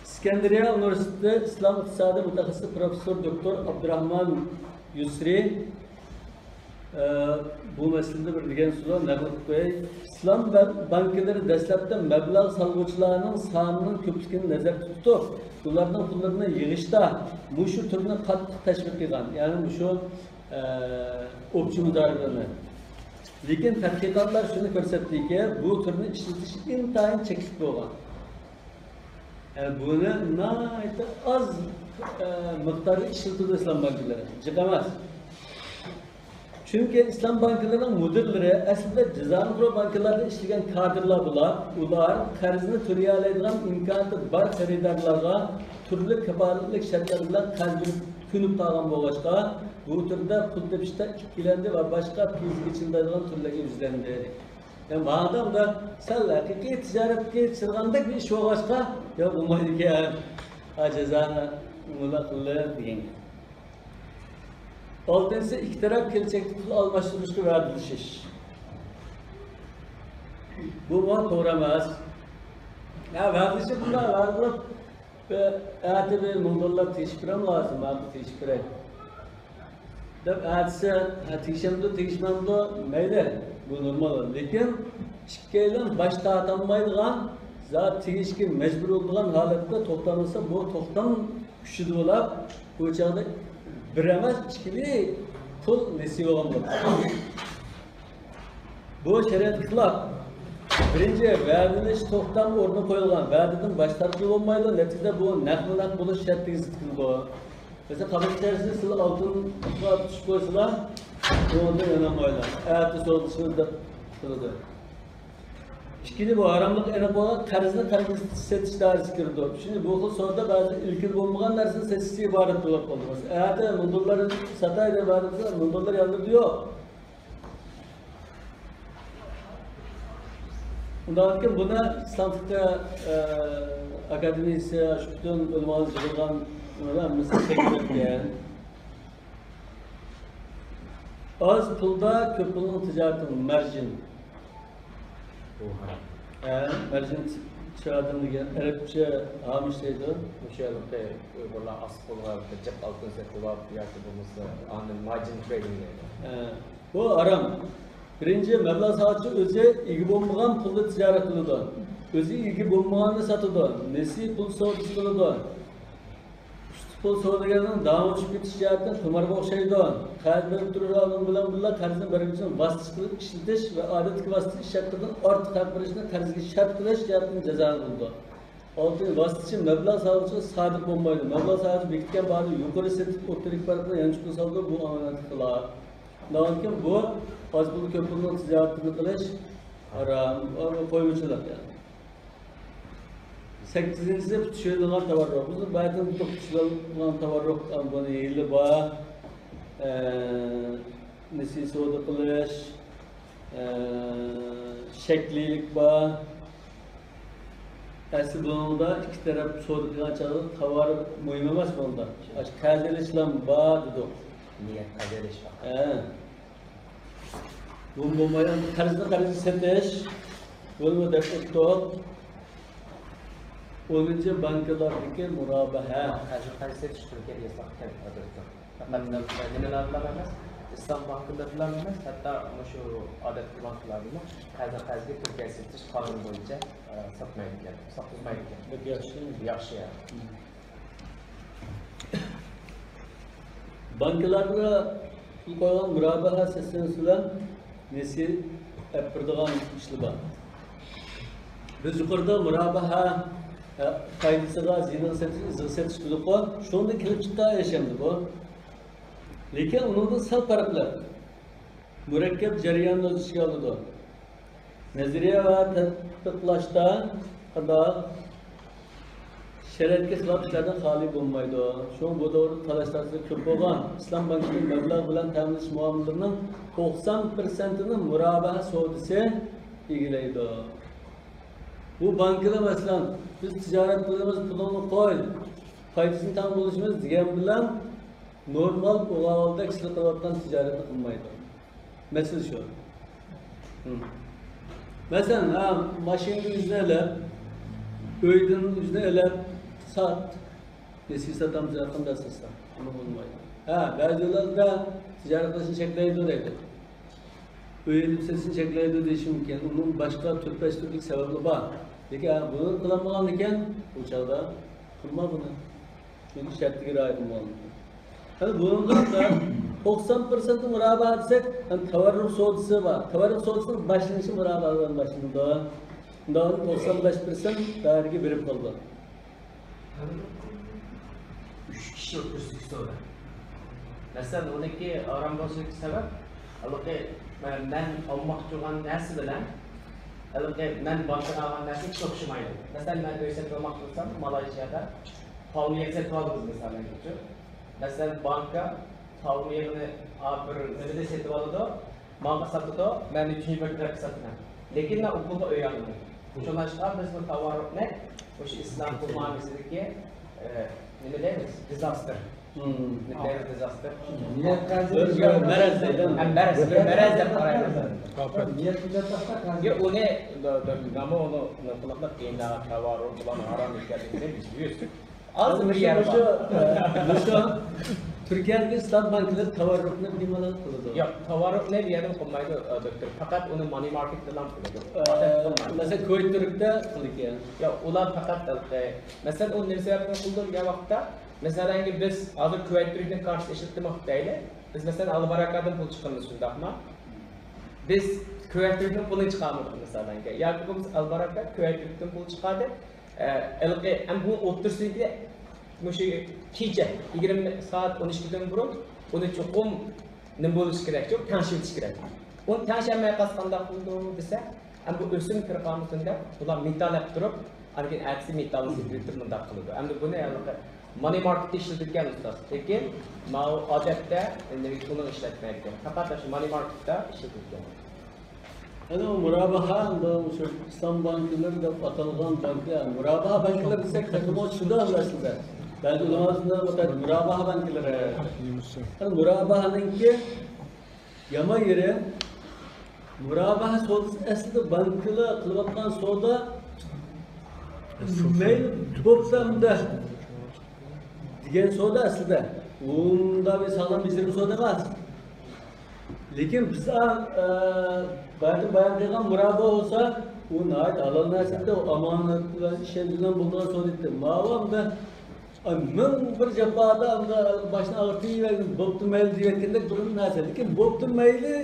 ئىسكەندەرىيە ئۇنىۋېرسىتېتى ئىسلام ئىقتىسادى مۇتەخەسسىسى پروفېسسور دوكتور ئابدۇراخمان يۇسرى، ئە، بۇ مەسىلىدە بىر دېگەن سۆزى نەقىل قىلىپ قوياي. ئىسلام بە-، بانكىلىرى دەسلەپتە مەبلەغ سالغۇچىلارنىڭ سانىنىڭ كۆپلۈكىنى نەزەردە تۇتۇپ، ئۇلارنىڭ پۇللىرىنى يىغىشتا مۇشۇ تۈرنى قاتتىق تەشۋىق قىلغان، يەنى مۇشۇ، ئە، ئوپچە مۇدارىبىنى. لېكىن تەتقىقاتلار شۇنى كۆرسەتتىكى، بۇ تۈرنى ئىشلىتىش ئىنتايىن چەكلىك بولغان. ئە، بۇنى ناھايىتى ئاز، ئە، مىقداردا ئىشلىتىدۇ ئىسلام بانكىلىرى. جىق ئەمەس. چۈنكى ئىسلام بانكىلىرىنىڭ مۇدىرلىرى ئەسلىدە جازائىرنىڭ بانكىلاردا ئىشلىگەن كادىرلار بۇلار. ئۇلار قەرزنى تۆلىيەلەيدىغان ئىمكانىيىتى بار خېرىدارلارغا تۈرلۈك كاپالەتلىك شەرتلەر بىلەن قەرز بېرىپ كۆنۈپ قالغان بولغاچقا، بۇ تۈردە پۇل تېپىشتا ئىككىلەندى ۋە باشقا پىلىزگە چىدىمايدىغان تۈرلەرگە يۈزلەندى. يا ماڭا ئۇنداق سەل ھەقىقىي تىجارەتكە چىدىغاندەك بىر ئىش بولغاچقا، يا بولمايدىكەن، ھا، جازانى مۇلا قىلدى دېگەن. ئالتىنچىسى، ئىككى تەرەپ كېلىچەكتە پۇل ئالماشتۇرۇشقا ۋەدىلىشىش. بۇمۇ توغرا ئەمەس. يا ۋەدىلىشىپ، بۇنداق ۋەدە قىلىپ، بىر ئەتە بىر مىڭ دوللار تېگىشىپ بېرەم لازىم، ماقۇل، تېگىشىپ بېرەي دەپ ئەتىسى، ھە، تېگىشەمدۇ، تېگىشمەمدۇ، مەيلى، بۇ نورمال. لېكىن ئىككىيلەن باش تارتالمايدىغان، زادى تېگىشكە مەجبۇر بولىدىغان ھالەتتە توختاملىسا، بۇ توختام كۈچىدە بولۇپ، بۇ چاغدا بىر ئەمەس، ئىككىلى پۇل نېسىۋە بولغان بولىدۇ. بۇ شەرىئەتكە خىلاپ. بىرىنچى، ۋەدىلىشىش توختام ئورنىغا قويۇلغان ۋەدىدىن باش تارتقىلى بولمايدۇ، نەتىجىدە بۇ نەقمۇ نەق بولۇش شەرتىگە زىت كېلىدۇ. مەسىلەن، قازاق ئىچەرىسىدە سىلەر ئالتۇنغا تۇتۇش قويسىلار، ئۇنىڭدىن ئۆنەلمەيلى. ئەتە سودىلىشىمىز دەپ قىلىدۇ. ئىككىنچى، بۇ ھاراملىقى ئېنىق بولغان قەرزنى قەرز سېتىش دائىرىسىگە كىرىدۇ. چۈنكى بۇ خىل سودا بەزىدە ئىلكىدە بولمىغان نەرسىنى سېتىشتىن ئىبارەت بولۇپ قالىدۇ. مەسىلەن، ئەتە مىڭ دوللار ساتاي دەپ ئىبارەت قىلسا، مىڭ دوللار يانلىرىدا يوق. ئۇنداقتىكىن بۇنى ئىسلام فىقھى، ئە، ئاكادېمىيىسى، شۇ پۈتۈن ئۆلىمالار يىغىلغان ھەممىسى تەكلىپ قىلغان. ئاز پۇلدا كۆپ پۇلنىڭ تىجارىتى، مارجىن. بۇ ھارام. ھە، مەرجان چىرادىن دېگەن ئەرەبچە ھامىش دەيدۇ. مۇشۇ ھېلىقى ئۇيغۇرلار ئاسىق بولغان بىر جىق ئالتۇن سېتىۋاپ ياكى بولمىسا ئاندىن مارجىن ترېيدىنگ دەيدۇ. ھە، بۇ ھارام. بىرىنچى، مەبلەغ سالغۇچى ئۆزى ئىگە بولمىغان پۇلدا تىجارەت قىلىدۇ. ئۆزى ئىگە بولمىغاننى ساتىدۇ. نېسى پۇل سودىسى قىلىدۇ. ئۇستىپۇل سودىگەرنىڭ داڭى ئۇچۇپ كېتىش جەھەتتىن قىمارغا ئوخشايدۇ. قەرز بېرىپ تۇرۇش ئالدىنىڭ بىلەن بىللە قەرزنى بەرگۈچىنىڭ ۋاسىتىچىلىك ئىشلىتىش ۋە ئادەتتىكى ۋاسىتىچى ئىش ھەققىدىن ئارتۇق ھەق بېرىشنى قەرزگە شەرت قىلىش جەھەتتىن جازالىنىدۇ. ئالتىنچى، ۋاسىتىچى مەبلەغ سالغۇچىغا سادىق بولمايدۇ. مەبلەغ سالغۇچى بېكىتكەن باھادا يۇقىرى سېتىپ ئوتتۇرىدىكى پەرقنى يانچۇققا سالىدۇ، بۇ ئامانەتلىك خىلاپ. شۇنداقتىن بۇ ئاز پۇل كۆپ پۇلنىڭ تىجارىتىنى قىلىش ھارام، قويمىچىلىق يەنى. سەككىزىنچىسى، پۇتى چۈشۈرۈلىدىغان تاۋاررۇق. بىز بايىقىدىن پۇتى چۈشۈرۈلىدىغان تاۋاررۇق، بۇنى ھىيلە بار، ئە، نېسى سودا قىلىش، ئە، شەكلىيلىك بار. ئەسلى بۇنىڭدا ئىككى تەرەپ سودا قىلغان چاغدا تاۋار مۇھىم ئەمەس بۇنىڭدا. ئاشۇ قەرز ئېلىشلام بار دېدۇق. نىيەت قەرز ئېلىش بار. ھە. بۇ بولمايدۇ. قەرزنى قەرزگە سېتىش، بۇنىمۇ دەپ ئۆتتۇق. ئونىنچى، بانكىلاردىكى مۇرابىھە. قەرزنى قەرزگە سېتىش تۈركىيەدە ياساق ئىكەن، ئادەتتە. پەقەت نېمىلەرلا ئەمەس، ئىسلام بانكىلىرىلا ئەمەس، ھەتتا مۇشۇ ئادەتتىكى بانكىلاردىمۇ قەرزنى قەرزگە تۈركىيەدە سېتىش قانۇن بويىچە، ئە، ساتمايدىكەن، ساتقۇزمايدىكەن. بەك ياخشى. ياخشى، يا. بانكىلارغا پۇل قويغان مۇرابىھە سىستېمىسى بىلەن نېسى ئەپ بېرىدىغان ئىشلار بار. بىز يۇقىرىدا مۇرابىھە، ئە، پايدىسىغا، زىيىنىغا سېتىش، ئىزىغا سېتىش دېدۇققۇ، شۇنىڭدىن كېلىپ چىققان ئىش ئەمدى بۇ. لېكىن ئۇنىڭدىن سەل پەرقلىق. مۇرەككەپ جەرياننى ئۆز ئىچىگە ئالىدۇ. نەزەرىيە ۋە تەتبىقلاشتا قانداق شەرىئەتكە خىلاپ ئىشلاردىن خالىي بولمايدۇ. شۇڭا بۇ دەۋردە تالاش-تارتىشلار كۆپ بولغان. ئىسلام بانكىسى مەبلەغ بىلەن تەمىنلەش مۇئامىلىلىرىنىڭ توقسان پىرسەنتىنى مۇرابىھە سودىسى ئىگىلەيدۇ. بۇ بانكىلار، مەسىلەن، بىز تىجارەت قىلىمىز، پۇلۇڭنى قوي، پايدىسىنى تەڭ بۆلۈشىمىز دېگەن بىلەن نورمال ئوغاۋالدەك ئىشلار قىلىۋاتقان تىجارەتنى قىلمايدۇ. مەسىلە شۇ. ھىم. مەسىلەن، ھە، ماشىنىدىن ئۆزىنى ئېلىپ، ئۆيدىن ئۆزىنى ئېلىپ، سات. نېسى ساتامسەن، قانداق ساتساڭ، ئۇنى بولمايدۇ. ھە، بەزىلەردە تىجارەت قىلىشنى چەكلەيدۇ دەيدۇ. ئۆي ئېلىپ سېتىشنى چەكلەيدۇ دېيىشى مۇمكىن. ئۇنىڭ باشقا تۆت-بەش تۈرلۈك سەۋەبلىرى بار. لېكىن، ھە، بۇنى قىلالمىغاندىكىن، ئۇ چاغدا قىلما بۇنى. چۈنكى شەرتىگە رىئايە قىلمىغانلىقى. ھەم بۇنىڭدا توقسان پىرسەنت مۇرابىھە دېسەك، ھەم تاۋاررۇق سودىسى بار. تاۋاررۇق سودىسىنىڭ باشلىنىشى مۇرابىھە بىلەن باشلىنىدۇ. شۇنداق توقسان بەش پىرسەنت دائىرىگە بېرىپ قالىدۇ. ئۈچ كىشى ئوتتۇرىسىدىكى سودا. مەسىلەن، ئۇنىڭكى ھارام بولۇشىدىكى سەۋەب، ھېلىقى مەن، مەن ئالماقچى بولغان نەرسە بىلەن، ھېلىقى مەن بانكىدىن ئالغان نەرسە ھېچ ئوخشىمايدۇ. مەسىلەن، مەن ئۆي سېتىپ ئالماقچى بولسام، مالايزىيادا پالما يېغى سېتىپ ئالىمىز، مىسالەن ئۈچۈن. مەسىلەن، بانكا پالما يېغىنى، ئا، بىر نېمىدە سېتىپ ئالىدۇ، ماڭا ساتىدۇ، مەن ئۈچىنچى بىر تەرەپكە ساتىمەن. لېكىن مەن ئۇ پۇلغا ئۆي ئالىمەن. شۇڭلاشقا بىز بۇ تاۋاررۇقنى مۇشۇ ئىسلام پۇل مۇئامىلىسىدىكى، ئە، نېمە دەيمىز؟ دىزاستېر. نېمە دەيمىز؟ دىزاستېر. بىر، بىر مەرەز دەيدۇ. ھەم مەرەز، بىر مەرەز دەپ قارايمىز. ياق، ئۇنى، نامۇ ئۇنى، ئۇنى قىلىقلىق دىندا تاۋاررۇق بۇلار ھارام ئىكەنلىكىنى بىز يۈز. ئاز بىر يەر بار. مۇشۇ، مۇشۇ، ئە، مۇشۇ تۈركىيەدىكى ئىسلام بانكىلىرى تاۋاررۇقنى بىمالال قىلىدۇ. ياق، تاۋاررۇقنى بۇ يەردە قىلمايدۇ، ئە، دوكتور. پەقەت ئۇنى مانى ماركېتتىلا قىلىدۇ. ئە، مەسىلەن، كۇۋەيت تۈركتە قىلىدىكەن. ياق، ئۇلار پەقەت، ئە، مەسىلەن، ئۇ نېمە سەۋەبتىن قىلىدۇ دېگەن ۋاقىتتا، مەسىلەن، بىز ھازىر كۇۋەيت تۈركنىڭ كارتىسىنى ئىشلىتىمىز دەيلى. بىز، مەسىلەن، ئالباراكادىن پۇل چىقىرىمىز، شۇنداقمۇ؟ بىز كۇۋەيت تۈركنىڭ پۇلىنى چىقارمىدۇق، مىسالەن. ياكى بولمىسا ئالباراكا كۇۋەيت تۈركتىن پۇل چىقاردى. ئە، ھېلىقى، ھەم بۇ ئوتتۇرىسىدىكى مۇشۇ كېچە يىگىرمە سائەت ئون ئىككىدىن بۇرۇن ئۇنى چوقۇم نېمە بولۇشى كېرەك، چوقۇم تەڭشىۋېتىش كېرەك. ئۇنى تەڭشەلمەي قالسا قانداق بولىدۇ دېسە، ھەم بۇ ئۆسۈم كىرىپ قالمىسۇن دەپ، بۇلار مېتال ئەپ تۇرۇپ، ئاندىن كېيىن ئەتىسى مېتالنى سېتىۋېتىپ مۇنداق قىلىدۇ. ئەمدى بۇنى ھېلىقى مانى ماركېتتا ئىشلىتىدىكەن ئۇستاز. لېكىن ماۋۇ ئادەتتە نېمە پۇلنى ئىشلەتمەيدىكەن. پەقەت شۇ مانى ماركېتتا ئىشلىتىدىكەن. ئەنە ئۇ مۇرابىھە، ئەمدى شۇ ئىسلام بانكىلىرى دەپ ئاتالغان بانكىلار، مۇرابىھە بانكىلىرى دېسەك تېخىمۇ چۈشىدۇ ئەسلىدە. بەزى ئۆلىمالار شۇنداق ئاتايدۇ، مۇرابىھە بانكىلىرى. ئەنە مۇرابىھەنىڭكى يامان يېرى، مۇرابىئە سودىسى ئەسلىدە بانكىلار قىلىۋاتقان سودا، مەيلى بوپتۇ ئەمدى دېگەن سودا ئەسلىدە. ئۇنداق بىر ساغلام بېجىرىم سودا ئەمەس. لېكىن بىز، ئە، بايىقى بايان قىلغان مۇرابىئە بولسا، ئۇ ناھايىتى ھالال نەرسە، ئۇ ئامانەت بىلەن، ئىشەنچ بىلەن بولىدىغان سودا ئىدى. ماۋۇ ئەمدى ئاي، مىڭ بىر جاپادا ئەمدى باشنى ئاغرىتىۋەرگىن، بوپتۇ مەيلى دېيىۋەتكەندەك بىر نەرسە. لېكىن بوپتۇ مەيلى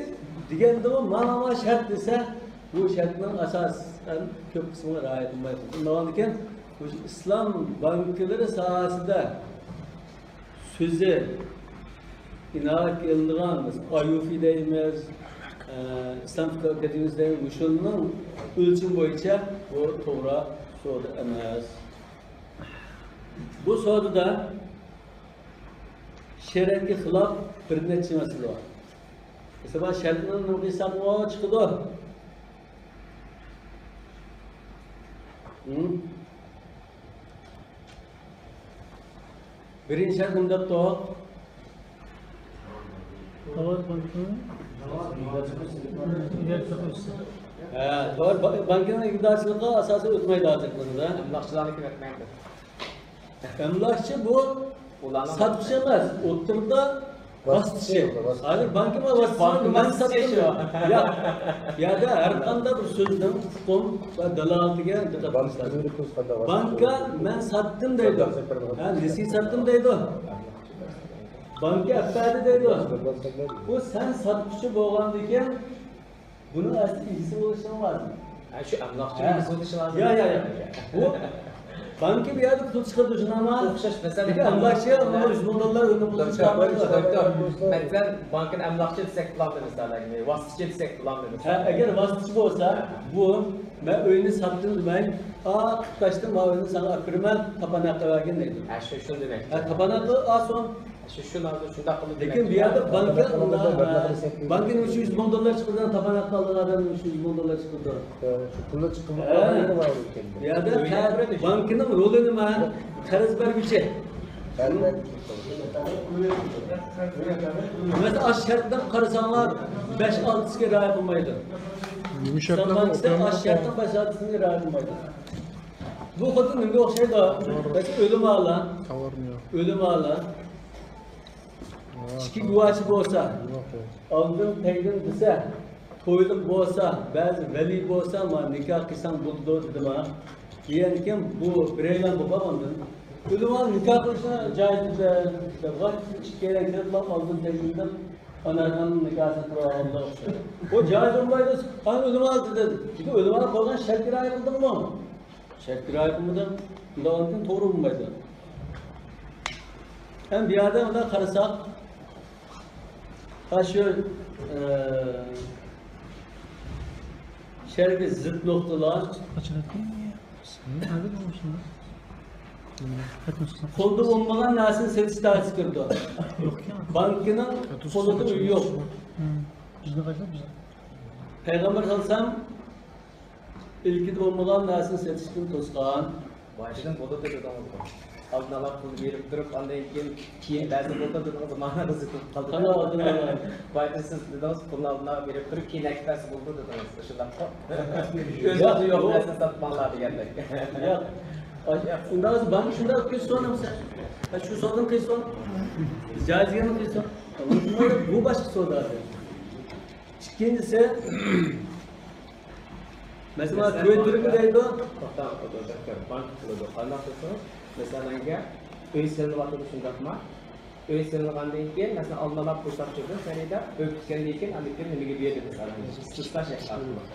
دېگەندىمۇ مانا ما شەرت دېسە، بۇ شەرتنىڭ ئاساسەن كۆپ قىسمىغا رىئايە قىلمايدۇ. شۇنداق بولغاندىكىن، بۇ ئىسلام بانكىلىرى ساھەسىدە سۆزى ئىناۋەتكە ئېلىنىدىغان، مەسىلەن، ئايۇفى دەيمىز، ئە، ئىسلام فىقھى ئاكادېمىيىسى دەيمىز، مۇشۇنىڭ ئۆلچىمى بويىچە بۇ توغرا سودا ئەمەس. بۇ سودىدا شەرئەتكە خىلاپ بىر نەچچە مەسىلە بار. مەسىلەن، شەرتنىڭ نېمە ھېسابىغا چىقىدۇ؟ ھىم؟ بىرىنچى شەرت نېمە دەپتۇ؟ تاۋار بانكىنىڭ ئىگىدارچىلىقى ئۆتسە. ھە، تاۋار با-، بانكىنىڭ ئىگىدارچىلىقى ئاساسەن ئۆتمەيدۇ ھازىرقىدا. ئەملاكچىلارنىڭكى ئۆتمەيدۇ. ئەملاكچى بۇ ئۇلارنىڭ ساتقۇچى ئەمەس، ئوتتۇرىدا ۋاسىتىچى. ۋاسىتىچى. ھازىر بانكا بار، ۋاسىتىچى. بانكا مەن ۋاسىتىچى ساتتىم. شۇ. ياق. بۇ يەردە ھەر قانداق بىر سۆزنىڭ ئۇقۇم ۋە دالالىتىگە دىققەت قىلىش لازىم. بانكا مەن ساتتىم دەيدۇ. ھە، نېسى ساتتىم دەيدۇ. بانكا ئەپ بەردى دەيدۇ. بۇ سەن ساتقۇچى بولغاندىكىن، بۇنىڭ ئەسلى ئىگىسى بولۇشىڭ لازىم. ھە، شۇ ئەملاكچىنىڭ ھە. ئىگىسى بولۇشى لازىم. يا، يا، يا. بۇ بانكا بۇ يەردە پۇل چىقىرىدۇ، شۇنداقمۇ؟ ئوخشاش مەسىلە. لېكىن ئەملاكچى ئۇنىڭ يۈز مىڭ دوللار ئۆمۈر پۇلىنى چىقارمايدۇ. دۆكتور، دۆكتور. مەسىلەن، بانكىنى ئەملاكچى دېسەك بولامدۇ مىسالەن؟ ۋاسىتىچى دېسەك بولامدۇ مىسالەن؟ ھە، ئەگەر ۋاسىتىچى بولسا، بۇ مەن ئۆينى ساتتىم دېمەي، ئا، قىپتاشتىن ماۋۇ ئۆينى ساڭا ئەپ بېرىمەن، تاپان ھەققى بەرگىن دەيدۇ. ھە، شۇ، شۇنى دېمەكچى. ھە، تاپان ھەققى ئالسۇن. شۇ، شۇ نازۇ شۇنداق قىلىپ لېكىن بۇ يەردە بانكا، بانكىنىڭ ئۈچ يۈز مىڭ دوللار چىقىرىدىغان، تاپان ھەققى ئالىدىغان ئادەمنىڭ ئۈچ يۈز مىڭ دوللار چىقىرىدۇ. شۇ پۇلنى چىقىرىپ ھە. ئالغان يەنە بار ئىكەن. بۇ يەردە بانكىنىڭ رولى نېمە؟ قەرز بەرگۈچى. قەرز بەرگۈچى. مەسىلەن، ئاشۇ شەرتنى قارىساڭلار، بەش ئالتىسىگە رىئايە قىلمايدۇ. بۇ شەرتنىڭ بانكىسى ئاشۇ شەرتنىڭ بەش ئالتىسىگە رىئايە قىلمايدۇ. بۇ خۇددى نېمىگە ئوخشايدۇ؟ مەسىلەن، ئۆلىمالار. تاۋارنى. ئۆلىمالار. ئىككى گۇۋاھچى بولسا، ئالدىن تەگدىن دېسە، تويلۇق بولسا، بەزى ۋەلىي بولسا، ما نىكاھ قىلساڭ بولىدۇ دېدىما. دېگەنكىن بۇ بىرەيلەن بولغان ئاندىن. ئۆلىمالار نىكاھ قىلىشنى جايىز دېدى. ئىككىيلەن كېلىپلا ئالدىن تەگدىن دەپ ئانارخاننىڭ نىكاھىنى قىلىۋالغاندا ئوخشايدۇ. بۇ جايىز بولمايدۇ. قانداق ئۆلىمالار دېدى. چۈنكى ئۆلىمالار قويغان شەرتكە رىئايە قىلدىڭمۇ؟ شەرتكە رىئايە قىلمىدىڭ، ئۇنداق بولغاندىكىن توغرا بولمايدۇ. ئەمدى بۇ يەردە مۇنداق قارىساق، ھە، شۇ، ئە، شەرتكە زىت نۇقتىلار. قولدا بولمىغان نەرسىنى سېتىش دائىرىسىگە كىرىدۇ. بانكىنىڭ قولىدا ئۆي يوق. پەيغەمبەر ساللاللاھۇ ئەلەيھى ۋەسەللەم ئىلكىدە بولمىغان نەرسىنى سېتىشتىن توسقان. بايىتىدىن بولىدۇ دېدىڭىزغۇ. ئالدىن ئالا پۇل بېرىپ تۇرۇپ، ئاندىن كېيىن، كېيىن بەزى بولىدۇ دېدىڭىز، مانا بىز يېتىپ قالدى. قانداق ئالدىن ئالا؟ بايىتىدىن سىز دېدىڭىز، پۇلنى ئالدىن ئالا بېرىپ تۇرۇپ، كېيىن ئەكىپ بەرسە بولىدۇ دېدىڭىز. شۇنداققۇ؟ ئۆزىڭىزدە يوق نەرسىنى ساتماڭلار دېگەندەك. ياق. ئۇنداق بولسا بانكا شۇنداق قىلسۇن، شۇ سودىنى قىلسۇن. جايىز دېگەننى قىلسۇن. بۇ باشقا سودا. ئىككىنچىسى، مەسىلەن، كۇۋەيت تۈركى دەيدۇ. توختاڭ، بانكا قىلىدۇ. قانداق دېسىڭىز، مەسىلەنگە، ئۆي سېلىنىۋاتىدۇ، شۇنداقمۇ؟ ئۆي سېلىنغاندىن كېيىن، مەسىلەن، ئالدىن ئالا پۇل تاپشۇردى خېرىدار، ئۆي پۈتكەندىن كېيىن، ئاندىن كېيىن نېمىگە بېرىدۇ، مەسىلەن، ئىستىسنا شەرت ئارقىلىق.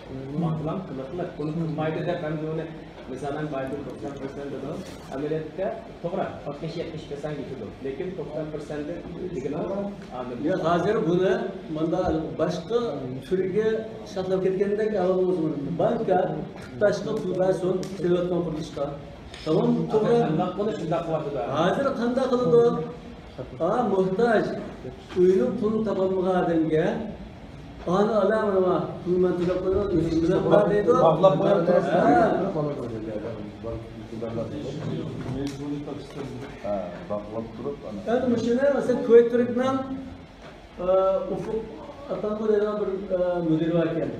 بانكىلار قىلىقلىق، بۇنى قىلمايدۇ دەپ، ھەم بۇنى، مەسىلەن، بايىتىدىن توقسان پىرسەنت دېدىڭىز. ئەمەلىيەتتە، توغرا، ئاتمىش يەتمىش پىرسەنت يېتىدۇ. لېكىن توقسان پىرسەنت دېگىنىڭىز ئادىل. ياق، ھازىر بۇنى مۇنداق باشقا تۈرگە ساقلاپ كەتكەندەك ئەھۋالىمىز بار. بانكا تاشقا پۇل بەرسۇن، سېلىۋاتقان قۇرۇلۇشقا. تامام، توغرا. قانداق بۇنى شۇنداق قىلىۋاتىدۇ؟ ھازىر قانداق قىلىدۇ؟ ئا، موھتاج، ئۆينىڭ پۇلىنى تاپالمىغان ئادەمگە، ئانا ئالا، مانا، پۇل مەن تۆلەپ قويدۇم، ئۆزۈم بىلەن بار دەيدۇ. باغلاپ قويۇپ تۇرۇپ. ھە. ھە، باغلاپ تۇرۇپ، ئەنە. ئەمدى مۇشۇنى، مەسىلەن، كۇۋەيت تۈركنىڭ، ئە، ئۇفۇق ئاتالغۇ دەيدىغان بىر، ئە، مۇدىرى بار ئىكەن.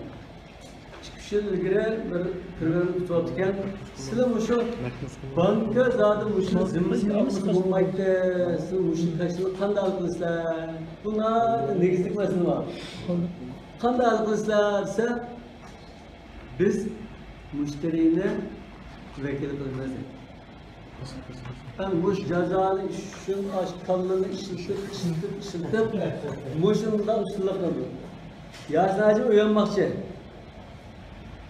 يىل ئىلگىرى بىر پىرۋەرنى كۈتۈۋاپتىكەن. سىلەر مۇشۇ بانكا زادى مۇشۇنى زىممىسىگە ئالمىسا بولمايتتى. سىلەر مۇشۇ كاشىنى قانداق قىلىسىلەر؟ بۇ ناھايىتى نېگىزلىك مەسىلە بار. قانداق قىلىسىلەر دېسە، بىز مۇشتەرىنى ۋەكىل قىلىمىز. مەن مۇشۇ جازانى ئۈچۈن ئاشۇ كاللىنى ئىشلىتىپ، ئىشلىتىپ، ئىشلىتىپ، مۇشۇنداق ئۈستۈنلۈك قىلدىم. ياسىن ھاجىم ئۆيەنمەكچى.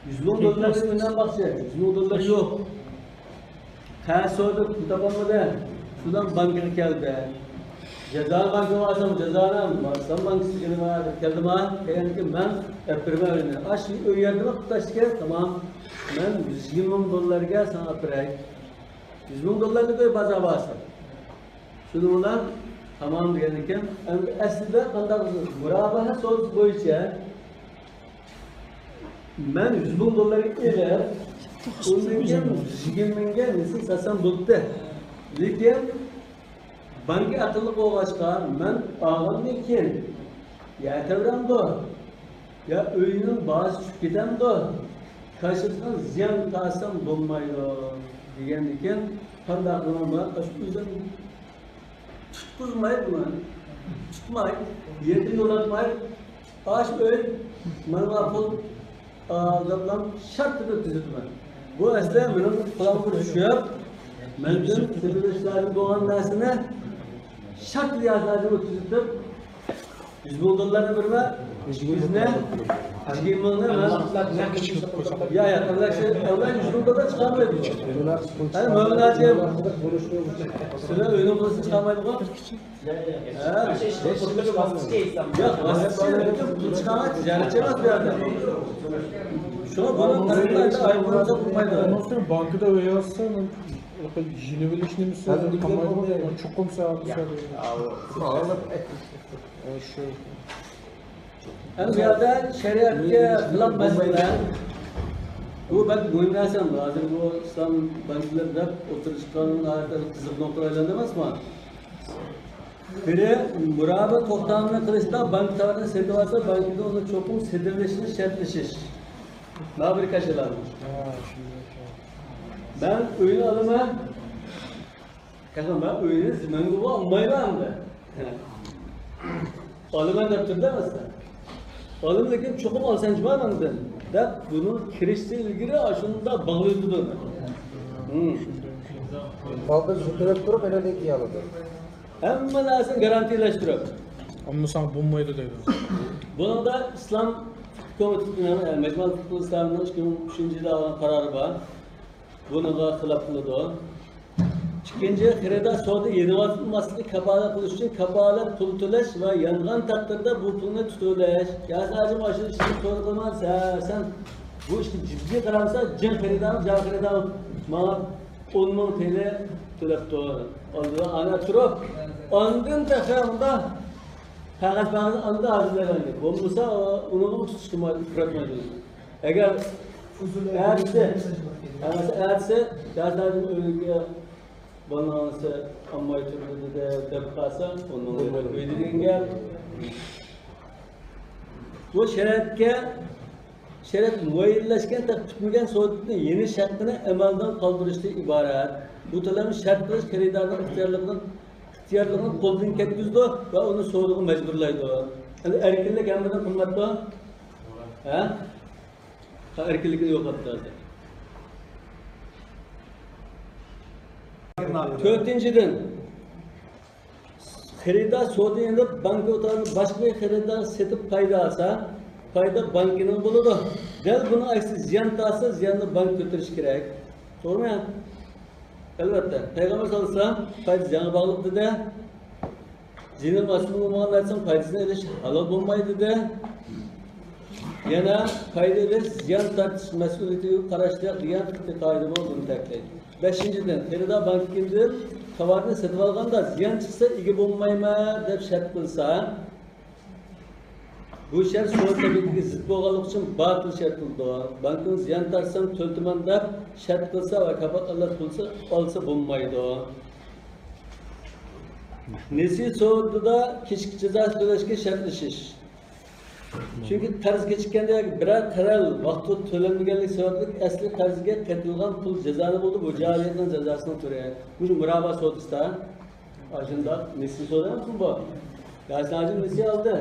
يۈز مىڭ دوللار ئۆيلەنمەكچى. يۈز مىڭ دوللار يوق. قەرز سورىدى، پۇل تاپالمىدى. شۇنداق بانكىغا كەلدى. جازا بانكىغا بارسام، جازانى ئىسلام بانكىسىغا كەلدىما، كەلدىما، كەلگەندىكىن مەن ئەپ بېرىمەن ئۆينى. ئاشۇ ئۆي يەردىمۇ تاشتىكەن، تامام. مەن يۈز يىگىرمە مىڭ دوللارغا ساڭا ئەپ بېرەي. يۈز مىڭ دوللارنى قوي بازار بارسا. شۇنىڭ بىلەن تامام دېگەندىكىن، ئەمدى ئەسلىدە قانداق مۇرابىھە سودىسى بويىچە مەن يۈز مىڭ دوللارنى ئېلىپ، ئۇندىن كېيىن يۈز يىگىرمە مىڭگە نېسى ساتسام بولدى. لېكىن بانكا ئەقىللىق بولغاچقا، مەن ئالغاندىن كېيىن يەر تەۋرەمدۇ؟ يا ئۆينىڭ باھاسى چۈشۈپ كېتەمدۇ؟ كاشىسىغا زىيان تارتسام بولمايدۇ دېگەندىكىن، قانداق قىلىمەن؟ مانا ئاشۇ ئۆزۈم تۇتقۇزماي بۇنى، تۇتماي، يەردىن يولاتماي، ئاشۇ ئۆي مانا پۇل ئالدىمدىن شارت تۈزۈتىمەن. بۇ ئەسلى مېنىڭ پۇلامغا چۈشۈپ، مەندىن سېتىۋېلىشلاردا بولغان نەرسىنى شارت يازدىن تۈزۈتۈپ، يۈز مىڭ دوللارنى بېرىمەن، يۈزنى، يىگىرمە مىڭنى مەن. يا، يا، قېرىنداش، ئەۋلاد يۈز مىڭ دوللار چىقارمايدۇ. ھە، مۆمىن ھاجى، سىلەر ئۆينىڭ پۇلىنى چىقارمايدىغۇ؟ ھە؟ ياق، ۋاسىتىچى، پۇل چىقارغان تىجارەتچى ئەمەس بۇ يەردە. شۇڭا بۇنىڭ قىرىقىنى ئايرىپ قويمىسا بولمايدۇ. ئۇنىڭ ئۈچۈن بانكىدا ئۆي ئالسا، يېنىۋېلىش نېمىسى قالمايدۇ، چوقۇم ساغلىق. شۇ. ئەمدى بۇ يەردە شەرىئەتكە خىلاپ مەسىلە. بۇ بەك مۇھىم نەرسە. ھازىر بۇ ئىسلام بانكىلىرى دەپ ئوتتۇرىغا چىققان ناھايىتى قىزىق نۇقتىغا ئايلاندى ئەمەسمۇ؟ بىرى، مۇرابىئە توختامىنى قىلىشتا بانكا تاۋارنى سېتىۋالسا، بانكىدا ئۇنى چوقۇم سېتىۋېلىشنى شەرتلىشىش. مانا بىر كاشىلار. مەن ئۆينى ئالىمەن. تېخى مەن ئۆينى زىممەمگە ئالمايمەن ئەمدى. ئالىمەن دەپ تۇردى مەسىلەن. ئالىمەن، لېكىن چوقۇم ئالسام جۇما مەندىن دەپ، بۇنىڭ كىرىشتىن ئىلگىرى ئاشۇنداق باغلىۋېتىدۇ. ھىم. بالدۇر سېتىۋېلىپ تۇرۇپ، ئاندىن كېيىن ئالىدۇ. ھەممە نەرسىنى گارانتىيەلەشتۈرۈپ. ئەمما ساڭا بولمايدۇ دەيدۇ. بۇنىڭدا ئىسلام كومىتېتىنىڭ، مەجمۇئە فىقھۇل ئىسلامنىڭ ئىككى مىڭ ئۈچىنچى يىلدا ئالغان قارارى بار. بۇنىڭغا خىلاپ قىلىدۇ. ئىككىنچى، خېرىدار سودا يېنىۋاتماسلىقىنى كاپالەت قىلىش ئۈچۈن كاپالەت پۇل تۆلەش ۋە يانغان تەقدىردە بۇ پۇلنى تۇتۇۋېلىش. ياسىن ھاجىم ئاشۇ ئىشنى سودا قىلماڭ، سەن، سەن بۇ ئىشقا جىددىي قارامسەن، جىڭ خېرىدارمۇ، جان خېرىدارمۇ ماڭا ئون مىڭ تىيىن تۆلەپتۇ. ئالدىدا ئانا تۇرۇپ، ئاندىن تېخى مۇنداق قەغەز-پەغەز ئاندىن ھازىرلايمەن دەپ. بولمىسا ئۇنىڭغا تۇتۇشقا ئۇچراتمايدۇ. ئەگەر ئەتىسى، ئەمەسە ئەتىسى ياسىننىڭ ئۆيىگە بالىنىڭ ئانىسى ئالماي تۇردى دەپ قالسا، ئۇنىڭ ئۆيى دېگەن گەپ. بۇ شەرەتكە، شەرەت مۇئەييەنلەشكەن تېخى پۈتمىگەن سودىنى يېنىش ھەققىنى ئەمەلدىن قالدۇرۇشتىن ئىبارەت. بۇ تۆلەمنى شەرت قىلىش خېرىدارنىڭ ئىختىيارلىقىنى، ئىختىيارلىقىنى قولدىن كەتكۈزىدۇ ۋە ئۇنى سودىغا مەجبۇرلايدۇ. ئەمدى ئەركىنلىك ھەممىدىن قىممەتتۇ؟ ھە؟ ئەركىنلىكنى يوقاتتى ھازىر. تۆتىنچىدىن، خېرىدار سودىنى ئېلىپ، بانكا ئوتتۇرىدا باشقا بىر خېرىدار سېتىپ پايدا ئالسا، پايدا بانكىنىڭ بولىدۇ. دەل بۇنىڭ ئەكسىچە زىيان تارتسا، زىياننى بانكا كۆتۈرۈشى كېرەك. توغرىمۇ؟ ئەلۋەتتە، پەيغەمبەر ساللاللاھۇ ئەلەيھى ۋەسەللەم پايدا زىيانغا باغلىق دېدى. زىيىنىڭ ئاستىدا بولمىغان نەرسىنىڭ پايدىسىنى ئېلىش ھالال بولمايدۇ دېدى. يەنە پايدا ئېلىش، زىيان تارتىش مەسئۇلىيىتىگە قاراشلىق دېگەن پىقھىي قائىدە بولۇپ بۇنى تەكىتلەيدۇ. بەشىنچىدىن، خېرىدار بانكىدىن تاۋارنى سېتىۋالغاندا زىيان چىقسا ئىگە بولمايمەن دەپ شەرت قىلسا، بۇ شەرت سودا تەبىئىتىگە زىت بولغانلىقى ئۈچۈن باتىل شەرت قىلىدۇ. بانكىدىن زىيان تارتسام تۆلىتىمەن دەپ شەرت قىلسا ۋە كاپالەت پۇلسى ئالسا بولمايدۇ. نېسى سودىدا كېچىكىش جازاسى تۆلەشكە شەرتلىشىش. چۈنكى قەرز كېچىككەندە ياكى بىرەر قەرەل ۋاقتىدا تۆلەنمىگەنلىك سەۋەبلىك ئەسلى قەرزگە قېتىلغان پۇل جازانى بولىدۇ، بۇ جاھىلىيەتنىڭ جازاسىنىڭ تۈرى. مۇشۇ مۇرابا سودىسىدا، ئاشۇنداق نېسى سودا ئەمەسمۇ بۇ؟ ياسىن ھاجىم نېسى ئالدى،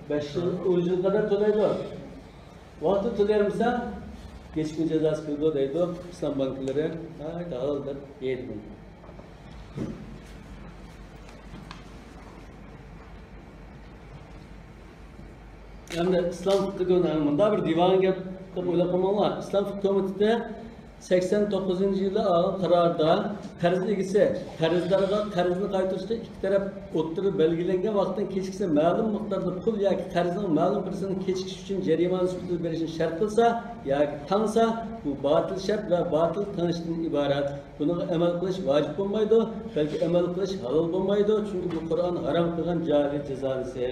بەش يىل، ئون يىل قەدەر تۆلەيدۇ. ۋاقتىدا تۆلىيەلمىسە، كېچىكمە جازاسى كېلىدۇ دەيدۇ ئىسلام بانكىلىرى. ھايت ھالال دەپ يەيدۇ بۇنى. ئەمدى ئىسلام فىقھى كۆمىتى، مۇنداق بىر دىۋان گەپ قىلىپ ئويلاپ قالماڭلار. ئىسلام فىقھى كۆمىتى سەكسەن توققۇزىنچى يىلى ئالغان قاراردا، قەرز ئىگىسى قەرزدارغا قەرزنى قايتۇرۇشتا ئىككى تەرەپ ئوتتۇرىدا بەلگىلەنگەن ۋاقىتتىن كېچىكسە، مەلۇم مىقداردا پۇل ياكى قەرزنىڭ مەلۇم بىر قىسمىنى كېچىكىش ئۈچۈن جەرىمانە سۈپىتىدە بېرىشنى شەرت قىلسا ياكى تاڭسا، بۇ باتىل شەرت ۋە باتىل تېڭىشتىن ئىبارەت. بۇنىڭغا ئەمەل قىلىش ۋاجىپ بولمايدۇ، بەلكى ئەمەل قىلىش ھالال بولمايدۇ، چۈنكى بۇ قۇرئان ھارام قىلغان جاھىلىيەت جازاسى.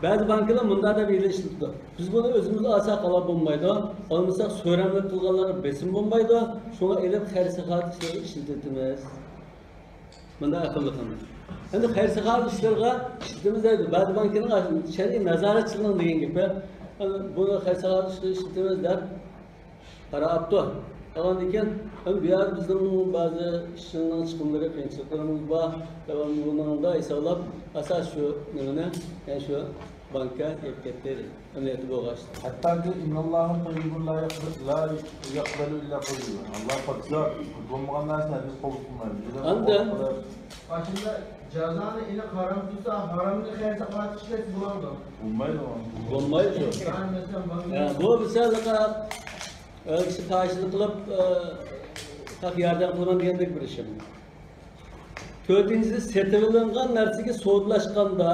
بەزى بانكىلار مۇنداق دەپ ھىيلە ئىشلىتىدۇ، بىز بۇنى ئۆزىمىز ئالساق ھالال بولمايدۇ، ئالمىساق سۆرەملىك قىلغانلارغا بېسىم بولمايدۇ، شۇڭا ئېلىپ خەير-ساخاۋەت ئىشلىرىغا ئىشلىتىۋېتىمىز. مۇنداق ئەقىللىق ئەمەس. ئەمدى خەير-ساخاۋەت ئىشلىرىغا ئىشلىتىمىز دەيدۇ. بەزى بانكىنىڭ شەرئىي نازارەتچىلىرىنىڭ دېگەن گېپى، بۇنى خەير-ساخاۋەت ئىشلىرىغا ئىشلىتىمىز دەپ قاراپتۇ. قالغاندىن كېيىن، ئەمدى بۇ يەردە بىزنىڭ بەزى ئىشلارنىڭ چىقىملىرى، قىيىنچىلىقلىرىمىز بار. داۋاملىق بۇنىڭدا ھېسابلاپ، ئاساس شۇ نېمىنى، يەنى شۇ بانكا يەپ كەتتى دەيدۇ. ئەمەلىيەتتە بولغان ئىش. ھەتتاكى، «ئىنناللاھە تەييىبۇن لا يەقبەل، لا يەقبەلۇ ئىللا تەييىبا». ئاللا پاكىزدۇر، بولمىغان نەرسىنى ھەرگىز قوبۇل قىلمايدۇ. ئەمدى ئاشۇنداق جازانى ئېنىق ھارام تۇتسا، ھارامنى خەير-ساخاۋەت ئىشلەتسە بولامدۇ؟ بولمايدۇ. بولمايدۇ. يەنى مەسىلەن، بانكا، ھە، بۇ مىساللىقى ئۆي كىشى قارشىلىق قىلىپ، ئە، ياردەم قىلىمەن دېگەندەك بىر ئىش. تۆتىنچىسى، سېتىۋېلىنغان نەرسىگە سودىلاشقاندا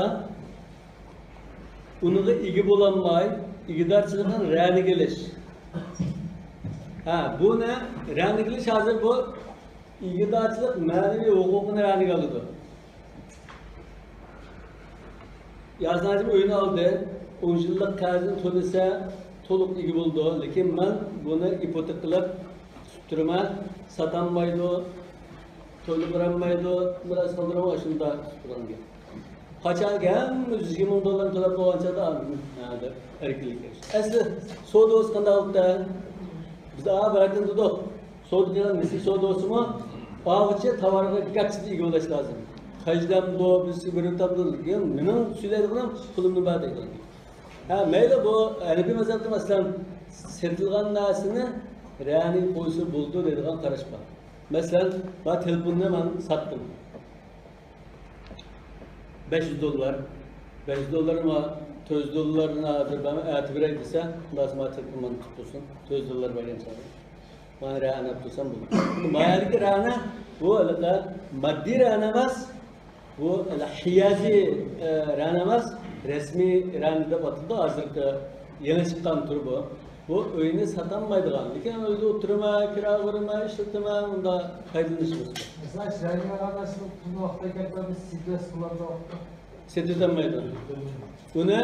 ئۇنىڭغا ئىگە بولالماي، ئىگىدارچىلىقنىڭ رەنىگە ئېلىش. ھە، بۇ نە؟ رەنىگە ئېلىش ھازىر بۇ ئىگىدارچىلىق مەنىۋى ھوقۇقىنى رەنىگە ئالىدۇ. ياسىن ھاجىم ئۆينى ئالدى، ئون يىللىق قەرزىنى تۆلىسە، تولۇق ئىگە بولىدۇ. لېكىن مەن بۇنى ئىپوتېكا قىلىپ تۇتۇپ تۇرىمەن، ساتالمايدۇ، تويلۇق بېرەلمەيدۇ، مىراس قالدۇرۇڭ، ئاشۇنداق تۇتۇپ تۇرغان گەپ. قاچانكى ھەممە يۈز يىگىرمە مىڭ دوللارنى تۆلەپ بولغان چاغدا ئاندىن، ھە، دەپ ئەركىنلىك بېرىش. ئەسلى سودىسى قانداق بولۇپتۇ؟ بىز ئا بىر ئايدىن دېدۇق. سودا قىلغان نېسى سودىسىمۇ ئاغىچى تاۋارغا گاچچىدا ئىگە بولاش لازىم. خەجلەمدۇ، بىرسى بېرىۋېتەمدۇ دېگەن، مېنىڭ سۆزلەيدىغىنىم پۇلۇمنى بەر دەيدۇ. ھە، مەيلى، بۇ ھەنىپىي مەزھەپتە مەسىلەن سېتىلغان نەرسىنى رەنىگە قويسا بولىدۇ دەيدىغان قاراش بار. مەسىلەن، ما تېلېفوننى مەن ساتتىم. بەش يۈز دوللار. بەش يۈز دوللار ما، تۆت يۈز دوللارنى ھازىر بەرمەي ئەتە بېرەي دېسە، خۇداسى ما تېلېفون مانا تۇتۇپ تۇرسۇن. تۆت يۈز دوللار بەرگەن چاغدا. مانا رەنە دەپ تۇرسام بولىدۇ. ما يەردىكى رەنە، بۇ ھېلىقى ماددىي رەنە ئەمەس، بۇ ھېلى ھىيازىي، ئە، رەنە ئەمەس، رەسمىي رەنە دەپ ئاتىلىدۇ. ھازىرقى يېڭى چىققان تۈرى بۇ. بۇ ئۆينى ساتالمايدىغان، لېكىن ئۆيدە ئولتۇرىمەن، كىرا بېرىمەن، ئىشلىتىمەن، ئۇنداق پايدىلىنىشىمىز. مەسىلەن، رەنە ئالغان نەرسىنى پۇلنى ۋاقتىدا كەلتۈرمىسە، سىدرەس بولامدۇ؟ سېتىۋېتەلمەيدۇ. ئۇنى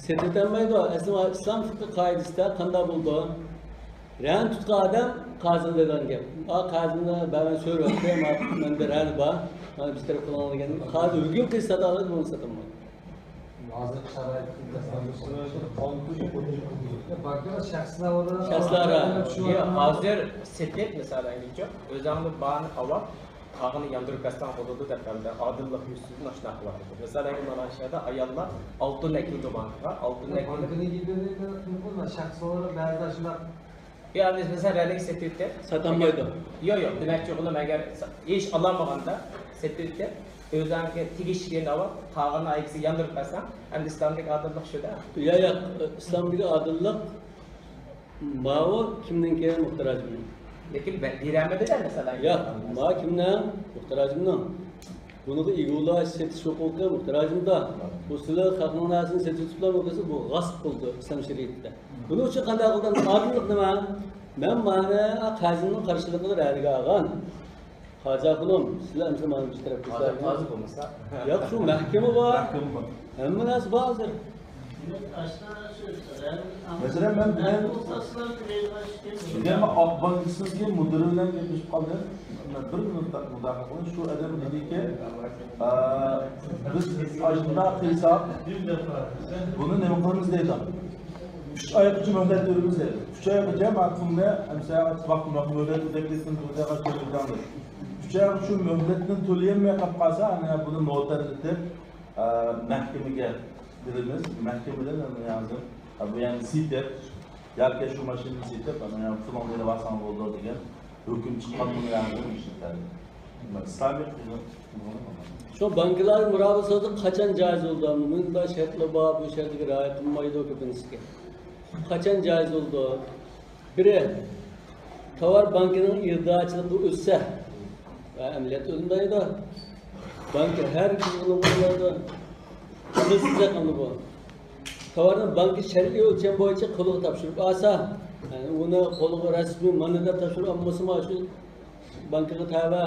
سېتىۋېتەلمەيدۇ. ئەسلى ئىسلام فىقھى قائىدىسىدە قانداق بولىدۇ؟ رەنە تۇتقان ئادەم قازىغا دەيدىغان گەپ. ئا، قازىنى بەرمەي سۆرەۋەتتى، ما-، مەندە رەنە بار، مانا بىز تەرەپ قىلىڭ دېگەن. قازى ھۆكۈم قىلسا ساتالمايدۇ، بۇنى ساتالمايدۇ. ھازىرقى شارائىتتا بانكىلار شەخسلەر ئارا. شەخسلەر ئارا. يا، ھازىر سېتىپ، مىسالەن، ئۆزۈڭنىڭ بارىنى ئاۋاپ، قالغىنىنى ياندۇرۇپ بەرسەڭ بولىدۇ دەپ، ھەمدە ئادىللىق يۈزىسىدىن ئاشۇنداق قىلىۋاتىدۇ. مىسالەن، مانا شۇ يەردە ئاياللار ئالتۇننى ئەكېلىدۇ بانكىغا، ئالتۇننى ئەكېلىدۇ. بانكىنىڭ يېتىدۇ، شەخس ئارا بەزىدە شۇنداق يا، بىز مەسىلەن، رەنىگە سېتىۋېتىپ. ساتالمايدۇ. ياق، ياق، دېمەكچى بولغىنىم، ئەگەر ھېچ ئالالمىغاندا سېتىۋېتىپ، ئۆزۈڭگە تېگىشلىك يەرنى ئاۋاپ، قالغىنىنى ئايىگىسىگە ياندۇرۇپ بەرسەڭ، ئەمدى ئىسلامدىكى ئادىللىق شۇ-دە. ياق، ياق، ئىسلامدىكى ئادىللىق ماۋۇ كىمنىڭكى؟ مۇھتاجىمنىڭ. لېكىن بە-، بېرەلمىدى-دە، مەسىلەن. ياق، ما كىمنىڭ؟ مۇھتاجىمنىڭ. بۇنىڭغا ئىگە بولاش، سېتىش ھوقۇقى مۇھتاجىمدا. بۇ سىلەر خەقنىڭ نەرسىنى سېتىۋېتىپلا بولسا، بۇ غەسىپ بولىدۇ ئىسلام شەرىئىتىدە. بۇنىڭ ئۈچۈن قانداق قىلدىم؟ ئادىللىق نېمە؟ مەن مانا قازىنىڭ قارشىلىقىدا رەنىگە ئالغان. قازى ئاخۇنۇم، سىلەر ئەمسە مانا بىر تەرەپ قىلساڭلار. قازى بولمىسا. ياق، شۇ مەھكىمە بار. مەھكىمە بار. ھەممە نەرسە بار ھازىر. مەسىلەن، مەن، مەن، مەن ئاق بانكىسىدىكى مۇدىرى بىلەن گەپلىشىپ قالدىم. بىر مىنۇت مۇداخىلە قىلىڭ. شۇ ئادەم دېدىكى، ئە، بىز ئاشۇنداق قىلساق، بۇنى نېمە قىلىمىز دەيدۇ. ئۈچ ئايغىچە مۆھلەت بېرىمىز دەيدۇ. ئۈچ ئايغىچە مانا پۇلنى ئەمسە ۋاقىت، ۋاقىت مۆھلەت بېرىپ كەتسۇن، بۇ جايغا چۆرۈپ بېرىڭ دەيدۇ. ئۈچ ئايغىچە شۇ مۆھلەتنى تۆلىيەلمەي قاپ قالسا، ئەنە بۇنى نوتەرلىتىپ، ئە، مەھكىمىگە بېرىمىز. مەھكىمىدىن ئەنە ھازىر، ئە، بۇ يەرنى سېتىپ، ياكى شۇ ماشىنىنى سېتىپ، ئەنە پۇلۇڭنى ئېلىۋالساڭ بولىدۇ دېگەن ھۆكۈم چىققاندىن بۇيان مۇشۇ ئىسلامىي قىزىق. شۇ بانكىلار مۇرابىسىدا قاچان جايىز بولىدۇ؟ مۇنداق شەرتلەر بار، بۇ شەرتلەرگە رىئايە قىلمايدۇ كۆپىنچىسى. قاچان جايىز بولىدۇ؟ بىرى، تاۋار بانكىنىڭ ئىگىدارچىلىقى ئۆتسە، ئەمەلىيەتتە ئۆتمەيدۇ. بانكا ھەرگىز ئۇنى قويمايدۇ. قىلسىز قىلىدۇ بۇ. تاۋارنى بانكا شەرئىي ئۆلچەم بويىچە قولىغا تاپشۇرۇپ ئالسا، يەنى ئۇنى قولىغا رەسمىي مانا دەپ تاپشۇرۇپ ئالمىسىمۇ، شۇ بانكىغا تەۋە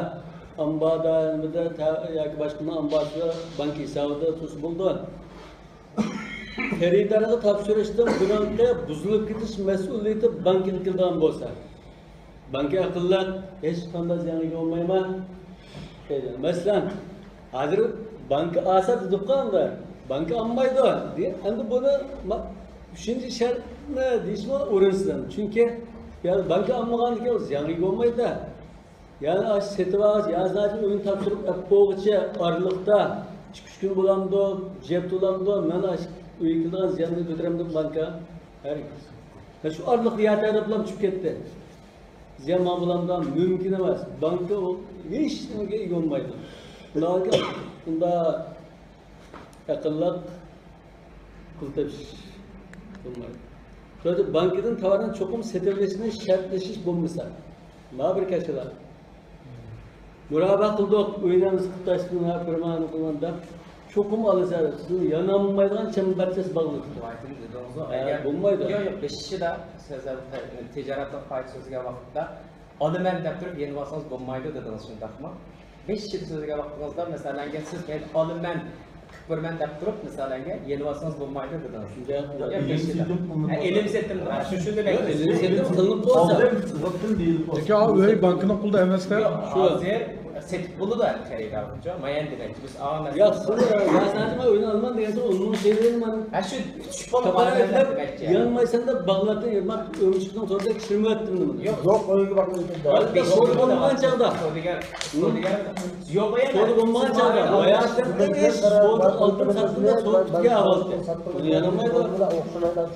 ئامباردا، نېمىدە تە-، ياكى باشقىنىڭ ئامبارىدا، بانكا ھېسابىدا تۇرسا بولىدۇ. خېرىدارغا تاپشۇرۇشتىن بۇرۇنقى بۇزۇلۇپ كېتىش مەسئۇلىيىتى بانكىغا كېلىدىغان بولسا، بانكا ئەقىللىق، ھېچقانداق زىيانغا ئىگە بولمايمەن دەيدۇ. مەسىلەن، ھازىر بانكا ئالسا دېدۇققۇ ئەمدى، بانكا ئالمايدۇ. دېگەن، ئەمدى بۇنى ما-، ئۈچىنچى شەرتنى دېيىشمۇ ئورۇنسىز. چۈنكى يا بانكا ئالمىغاندىكىن ئۇ زىيانغا ئىگە بولمايدۇ. يەنى ئاشۇ سېتىۋالغۇچى يازداچى ئۆينى تاپشۇرۇپ ئەپ بولغۇچە ئارىلىقتا ئىككى ئۈچ كۈن بولامدۇ، بىر ھەپتە بولامدۇ، مەن ئاشۇ ئۆيگە كېلىدىغان زىياننى كۆتۈرەمدۇ بانكا؟ ھەرگىز. ھە، شۇ ئارىلىقتا يەر تەۋرەپلا چۈشۈپ كەتتى. زىيان ماڭا بولامدۇ؟ مۇمكىن ئەمەس. بانكا ئۇ ھېچ نېمىگە ئىگە بولمايدۇ. ئۇنداق، ئۇنداق ئەقىللىق پۇل تېپىش بولمايدۇ. شۇڭا بانكىدىن تاۋارنى چوقۇم سېتىۋېلىشنى شەرتلىشىش بولمىسا، مانا بىر كەسىلە. مۇرابىئە قىلدۇق، ئۆينى سېتىپ تاشلىدىم، ھە، پىرمانە قىلغان دەپ، چوقۇم ئالىسەن، سىزنى يانالمايدىغان چەمبەرچاس باغلىدۇق. ھە، بولمايدۇ. ياق، ياق، بېشىدا سىز تىجارەتنىڭ پايدا سۆزلىگەن ۋاقىتتا، ئالىمەن دەپ تۇرۇپ يېنىۋالسىڭىز بولمايدۇ دېدىڭىز، شۇنداقمۇ؟ بېشىدا سۆزلىگەن ۋاقتىڭىزدا، مەسىلەنگە، سىز مەن ئالىمەن، قىلىپ بېرىمەن دەپ تۇرۇپ، مىسالەنگە، يېنىۋالسىڭىز بولمايدۇ دېدىڭىز. ياق، ياق، ئېلىم سېتىم قىلىنىپ، ھە، ئېلىم سېتىم، ھە، شۇ، شۇنى دەيمىز. ئېلىم سېتىم قىلىنىپ بولسا. ئالدىن، ئالدىن دېيىلىپ بولسا. لېكىن ئا، ئۆي بانكىنىڭ قولىدا ئەمەس-دە. ياق، شۇ. ھازىر سېتىپ بولىدۇ ئەمدى خېرىدارغىچۇ. مايان دېمەكچى، بىز ئاۋام ياق، سىز، يا سەن ئۆينى ئالىمەن دېگەنسىز، ئۇنىڭ سېتىۋېلىمەن. ھە، شۇ كۈتۈشۈپ بولۇپ قالىمەن دېمەكچى. يانمايسەن دەپ باغلاپتىن يىرماق ئۆمۈچۈكنىڭ تورىدا كىشىرمەۋەتتىم نېمىنى. ياق، ياق، ئۆيگە باقمىدىم. ھەتتا سودا بولمىغان چاغدا. سودىگەر، سودىگەر. يوق، سودا بولمىغان چاغدا. باياتىن ئىش، سودا ئالدىن ساتقىندا سودا پۈتكەن ئەھۋالدا. بۇنى يانالمايدۇ.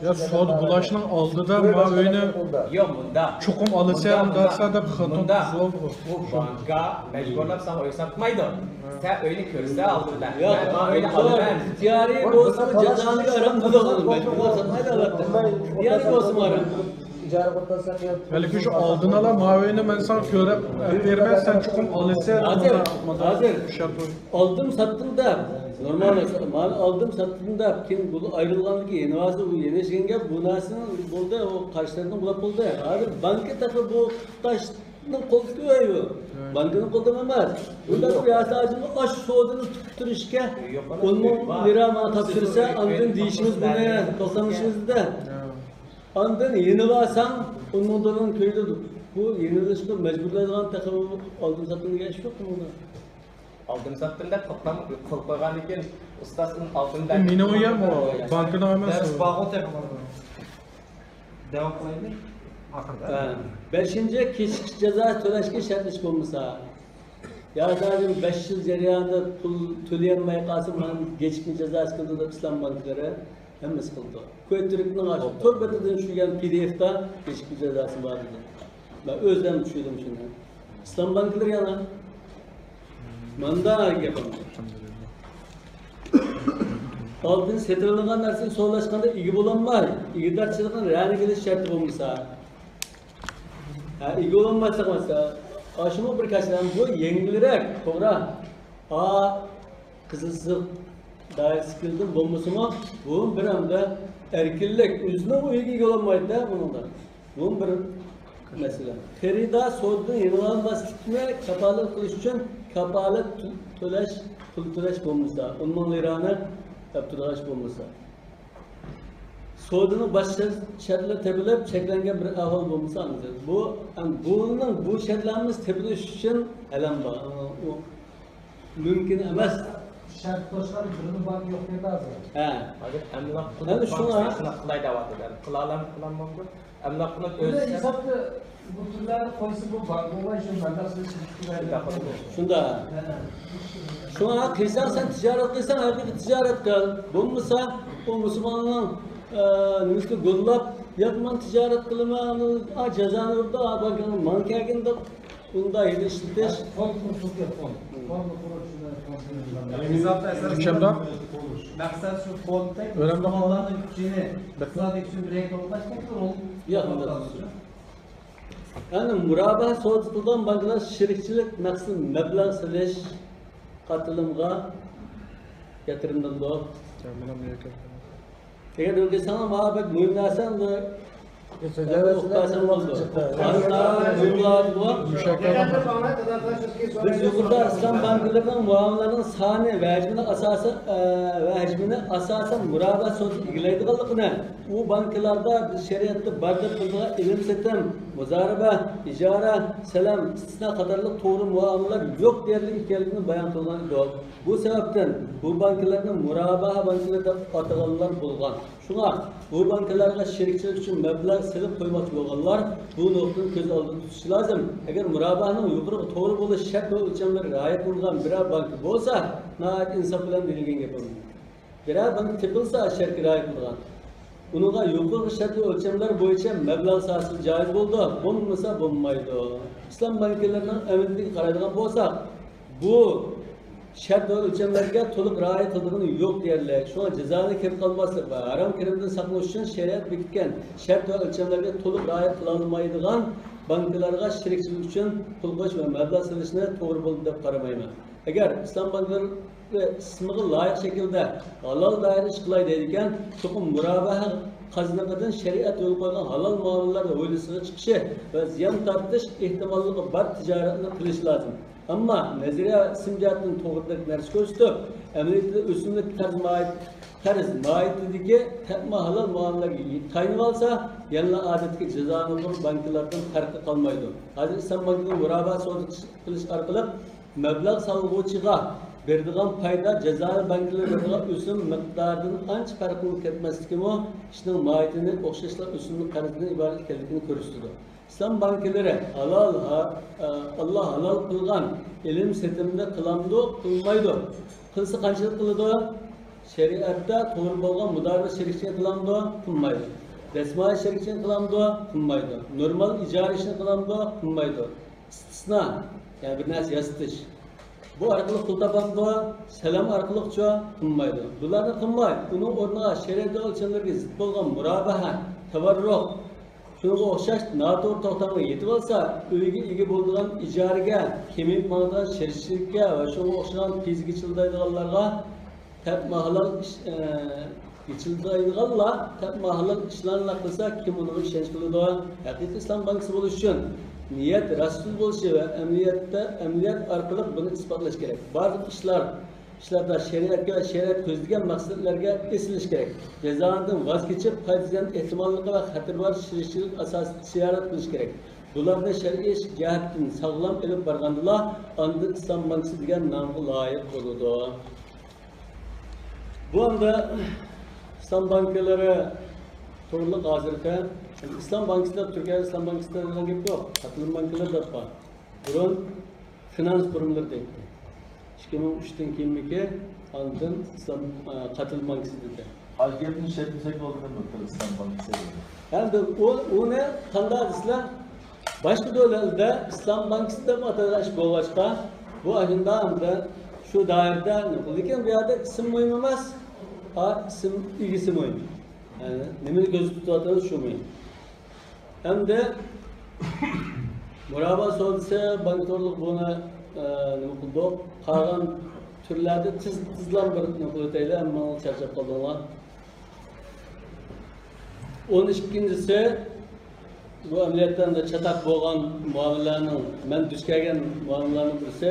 يا سودا بولۇشنىڭ ئالدىدا ما ئۆينى يوق، مۇندا. چوقۇم ئالىسەن، مۇندا، دەپ خاتا مۇندا. بۇ بانكا مەجبۇرلاپ ساڭا ئۆي ساتمايدۇ. سەن ئۆينى كۆرسە ئالدىدا. ياق، مەن ما ئۆينى ئالىمەن. ئىختىيارىي بولسىمۇ جازانى ھارام قىلىدۇ. مەجبۇرلاپ ساتمايدۇ، ئەلۋەتتە. ئىختىيارىي بولسىمۇ ھارام. بەلكى شۇ ئالدىن ئالا ما ئۆينى مەن ساڭا كۆرۈپ بېرىمەن، سەن چوقۇم ئالىسەن. ھازىر، ھازىر ئالدىم ساتتىم دەپ، نورمال مەسىلە، مانا ئالدىم ساتتىم دەپ، كېيىن بۇ ئايرىلغاندىن كېيىن يەنە بۇ يەنە ئىشلەنگەن بۇ نەرسىنىڭ بولدى، ئۇ قارشىلىرىنىڭ بولۇپ بولدى. ھازىر بانكا تېخى بۇ تاشنىڭ قولىدىكى ئۆي بۇ. بانكىنىڭ قولىدا ئەمەس. بۇنداق بىر ياساجىنى ئاش سودىنى تۇتۇپ تۇرۇشكە ئون مىڭ لىرا ماڭا تاپشۇرسا، ئاندىن دېيىشىمىز بۇنى توختىمىشىمىزدە. ئاندىن يېنىۋالساڭ، ئۇنىڭدىن كۆيدۈردى. بۇ يېنىۋېلىشقا مەجبۇرلايدىغان تېخى ئالدىن ساتقىلى ئىش يوق بۇنىڭدا. ئالدىن ساتتىم دەپ توختام قىلىپ قويغاندىن كېيىن، ئۇستاز ئالدىن بۇ مېنىڭ ئۆيۈم، ئۇ بانكىنىڭ ئەمەس. دەرس بارغۇ تېخى. داۋام قىلايلى. ئاخىردا. ھە. بەشىنچى، كېچىكىش جازاسى تۆلەشكە شەرتلىشىش بولمىسا. يا زادى بەش يىل جەريانىدا پۇل تۆلىيەلمەي قالسا، مانا گېچىكمە جازاسى كېلىدۇ دەپ ئىسلام بانكىلىرى ھەممىسى قىلىدۇ. كويت تۈركنىڭ تور بېتىدىن چۈشۈرگەن پى دى ئېفتا گېچىكمە جازاسى بار دېدى. مەن ئۆزۈم چۈشۈردۈم شۇنى. ئىسلام بانكىلىرى يەنە ماندا گەپ. ئالدىن سېتىۋېلىنغان نەرسىنى سودىلاشقاندا ئىگە بولالماي، ئىگىدارچىلىقنى رەنە ئېلىش شەرتى بولمىسا. ھە، ئىگە بولالماسلىق مەسىلە. ئاشۇمۇ بىر كەسىلەن بۇ يەڭگىلرەك، توغرا. ئا، قىزىل سىزىق دائىرىسىگە كىردىم، بولمىسىمۇ، بۇ بىر ئەمدى ئەركىنلىك، ئۆزىنىڭ ئۆيىگە ئىگە بولالمايدۇ-دە بۇنىڭدا. بۇ بىر مەسىلە. خېرىدار سودىدىن يېنىۋالماسلىقنى كاپالەت قىلىش ئۈچۈن كاپالەت تۆ-، تۆلەش، پۇل تۆلەش بولمىسا، ئون مىڭ لىرانى دەپ تۇرغان ئىش بولمىسا. سودىنىڭ باشقا شەرتلىرى تېپىلىپ، چەكلەنگەن بىر ئەھۋال بولمىسا، ئاندىن بۇ، بۇنىڭ، بۇ شەرتلەر ھەممىسى تېپىلىش ئۈچۈن ئەلەم بار. ئۇ مۇمكىن ئەمەس. شەرت قوشقان بىرمۇ بانكا يوق دەيدۇ ھازىر. ھە. ھازىر ئەملاق قىلىپ، يەنى شۇڭا بانكىسى شۇنداق قىلاي دەۋاتىدۇ. يەنى قىلالام-، قىلالمامدۇ؟ ئەملاق قىلىپ ئۆزى ھېسابتا بۇ تۈرلەرنى قويسا، بۇ بانكا بولماي شۇ مەبلەغ سېلىش. شۇنداق. ھە. شۇڭا قىلساڭ، سەن تىجارەت قىلساڭ، ھەقىقىي تىجارەت قىل. بولمىسا، ئۇ مۇسۇلماننىڭ، ئە، نېمىسىنى گوللاپ، ياق، مەن تىجارەت قىلىمەن، ئا، جازانى ئۇرىدۇ، ئا، بانكىنىڭ ماڭا كەلگىن دەپ، ئۇنداق ھىيلە ئىشلىتىش. فوند قۇرۇشتۇق، فوند. فوند قۇرۇش، فوند. مەقسەت شۇ فوند، ئۆرەمدە مۇسۇلمانلارنىڭ كۈچىنى، ئىقتىسادىي كۈچىنى بىر يەرگە توپلاش كېرەك، ئۇ ياق، ئۇنداق. يەنى مۇرابىھە سودىسى قىلىدىغان بانكىلار شېرىكچىلىك مەقسىتىدە مەبلەغ سېلىش قاتلىمىغا ياتۇرۇم قىلىدۇ. ئەگەر ئۆگەنسەڭلار، ماڭا بەك مۇھىم نەرسە ئەمدى ئۇقۇپ بەرسەڭ بولىدۇ. بىز يۇقىرىدا ئىسلام بانكىلىرىنىڭ مۇئامىلىلەرنىڭ سانى ۋە ھەجمىنى ئاساسەن، ئە، ۋە ھەجمىنى ئاساسەن مۇرابىھە سودىسى ئىگىلەيدىغانلىقىنى، ئۇ بانكىلاردا بىز شەرىئەتتە بار دەپ بىلىدىغان ئېلىم-سېتىم، مۇزارىبە، ئىجارە، سەلەم، ئىستىسنا قاتارلىق توغرا مۇئامىلىلەر يوق دېيەرلىك ئىكەنلىكىنى بايان قىلغان ئىدۇق. بۇ سەۋەبتىن بۇ بانكىلارنى مۇرابىھە بانكىلىرى دەپ ئاتىغانلار بولغان. شۇڭا بۇ بانكىلارغا شېرىكچىلىك ئۈچۈن مەبلەغ سېلىپ قويماقچى بولغانلار بۇ نۇقتىنى كۆز ئالدىدا تۇتۇشى لازىم. ئەگەر مۇرابىھەنىڭ يۇقىرىقى توغرا بولۇش شەرت ۋە ئۆلچەملىرى رىئايە قىلىنغان بىرەر بانكا بولسا، ناھايىتى ئىنساپ بىلەن دېيىلگەن گەپ بولىدۇ. بىرەر بانكا تېپىلسا شەرتكە رىئايە قىلىدىغان، ئۇنىڭغا يۇقىرىقى شەرت ۋە ئۆلچەملەر بويىچە مەبلەغ سالسا جايىز بولىدۇ، بولمىسا بولمايدۇ. ئىسلام بانكىلىرىنىڭ ئەمەلىيىتىگە قارايدىغان بولساق، بۇ شەرت ۋە ئۆلچەملەرگە تولۇق رىئايە قىلىدىغىنى يوق دېيەرلىك. شۇڭا جازانى كىرىپ قالماسلىق ۋە ھارام كىرىمدىن ساقلىنىش ئۈچۈن شەرىئەت بېكىتكەن شەرت ۋە ئۆلچەملەرگە تولۇق رىئايە قىلالمايدىغان بانكىلارغا شېرىكچىلىك ئۈچۈن پۇل قويۇش ۋە مەبلەغ سېلىشنى توغرا بولدى دەپ قارىمايمەن. ئەگەر ئىسلام بانكىلىرى ئىسمىغا لايىق شەكىلدە ھالال دائىرىدە ئىش قىلاي دەيدىكەن، چوقۇم مۇرابىھە قازىنىقىدىن شەرىئەت يولغا قويغان ھالال مۇئامىلىلەر ھويلىسىغا چىقىشى ۋە زىيان تارتىش ئېھتىماللىقى بار تىجارەتنى قىلىشى لازىم. ئەمما نەزەرىيە ئىسىم جەھەتتىن توغرىدەك نەرسە كۆرسىتىپ، ئەمەلىيىتىدە ئۆسۈملۈك قەرز ماھىيەت-، قەرز ماھىيىتىدىكى تەپمە ھالال مۇئامىلىلەرگە تايىنىۋالسا، يەنىلا ئادەتتىكى جازانىخور بانكىلاردىن پەرقى قالمايدۇ. ھازىر ئىسلام بانكىدا مۇرابىھە سودىسى قىلىش ئارقىلىق مەبلەغ سالغۇچىغا بېرىدىغان پايدا جازانى بانكىلىرى بېرىدىغان ئۆسۈم مىقدارىدىن ئانچە پەرقلىنىپ كەتمەسلىكىمۇ ئىشنىڭ ماھىيىتىنى ئوخشاشلا ئۆسۈملۈك قەرزدىن ئىبارەت ئىكەنلىكىنى كۆرسىتىدۇ. ئىسلام بانكىلىرى ھالال، ھا-، ئاللا ھالال قىلغان ئېلىم سېتىمنى قىلامدۇ، قىلمايدۇ؟ قىلسا قانچىلىك قىلىدۇ؟ شەرىئەتتە توغرا بولغان مۇدارىبە شېرىكچىلىكى قىلامدۇ؟ قىلمايدۇ. دەسمايە شېرىكچىلىكى قىلامدۇ؟ قىلمايدۇ. نورمال ئىجارە ئىشىنى قىلامدۇ؟ قىلمايدۇ. ئىستىسنا، يەنى بىر نەرسە ياسىتىش. بۇ ئارقىلىق پۇل تاپامدۇ؟ سەلەم ئارقىلىقچۇ؟ قىلمايدۇ. بۇلارنى قىلماي، ئۇنىڭ ئورنىغا شەرىئەت ئۆلچەملىرىگە زىت بولغان مۇرابىھە، تەۋەررۇق، شۇنىڭغا ئوخشاش ناتوغرا توختامغا يېتىۋالسا، ئۆيگە ئىگە بولىدىغان ئىجارىگە، كېمىيىپ ماڭىدىغان شېرىكچىلىككە ۋە شۇنىڭغا ئوخشىغان پىزىكا چىلدايدىغانلارغا تەپمە ھالال ئىش، ئە، ئېچىلىدىغانلار تەپمە ھالال ئىشلارنىلا قىلسا، كىم ئۇنىڭغا ئىشەنچ قىلىدۇ؟ ھەقىقىي ئىسلام بانكىسى بولۇش ئۈچۈن نىيەت راستچىل بولۇشى ۋە ئەمەلىيەتتە، ئەمەلىيەت ئارقىلىق بۇنى ئىسپاتلاش كېرەك. بارلىق ئىشلار، ئىشلاردا شەرىئەتكە ۋە شەرىئەت كۆزلىگەن مەقسەتلەرگە ئېسىلىش كېرەك. جازانىدىن ۋاز كېچىپ، پايدا زىيان ئېھتىماللىقى ۋە خەتىرى بار شېرىكچىلىك ئاساسىدا تىجارەت قىلىش كېرەك. بۇلارنى شەرئىي جەھەتتىن ساغلام ئېلىپ بارغاندىلا، ئاندىن ئىسلام بانكىسى دېگەن نامغا لايىق بولىدۇ. بۇ ئەمدى ئىسلام بانكىلىرى توغرىلىق ھازىرقى ئىسلام بانكىسى دەپ، تۈركىيەدە ئىسلام بانكىسى دەيدىغان گەپ يوق. قاتلىم بانكىلىرى دەپ بار. بۇرۇن فىنانس قۇرۇملىرى دەيتتى. ئىككى مىڭ ئۈچتىن كېيىنمىكى، ئاندىن ئىسلام، ئە، قاتلىم بانكىسى دېدى. ھازىر گەپنى ئىشلەتمىسەك بولىدىغان بىر خىل ئىسلام بانكىسى دېدى. ئەمدى ئۇ، ئۇنى قانداق دېسىلە، باشقا دۆلەتلەردە ئىسلام بانكىسى دەپ ئاتالغان ئىش بولغاچقا، بۇ ئاشۇنداق ئەمدى شۇ دائىرىدە، لېكىن بۇ يەردە ئىسىم مۇھىم ئەمەس، ئا، ئىسىم ئىگىسى مۇھىم. يەنى نېمىنى كۆزدە تۇتۇۋاتىمىز، شۇ مۇھىم. ئەمدى مۇرابىئە سودىسى، بانكا تورلۇق بۇنى، ئە، نېمە قىلدۇق؟ قالغان تۈرلەردە تېز، تېزلا بىر نېمە قىلىۋېتەيلى، ھەممىڭلار چارچاپ قالدىڭلار. ئون ئىككىنچىسى، بۇ ئەمەلىيەتتە ئەمدى چاتاق بولغان مۇئامىلىلەرنىڭ، مەن دۇچ كەلگەن مۇئامىلىلەرنىڭ بىرسى،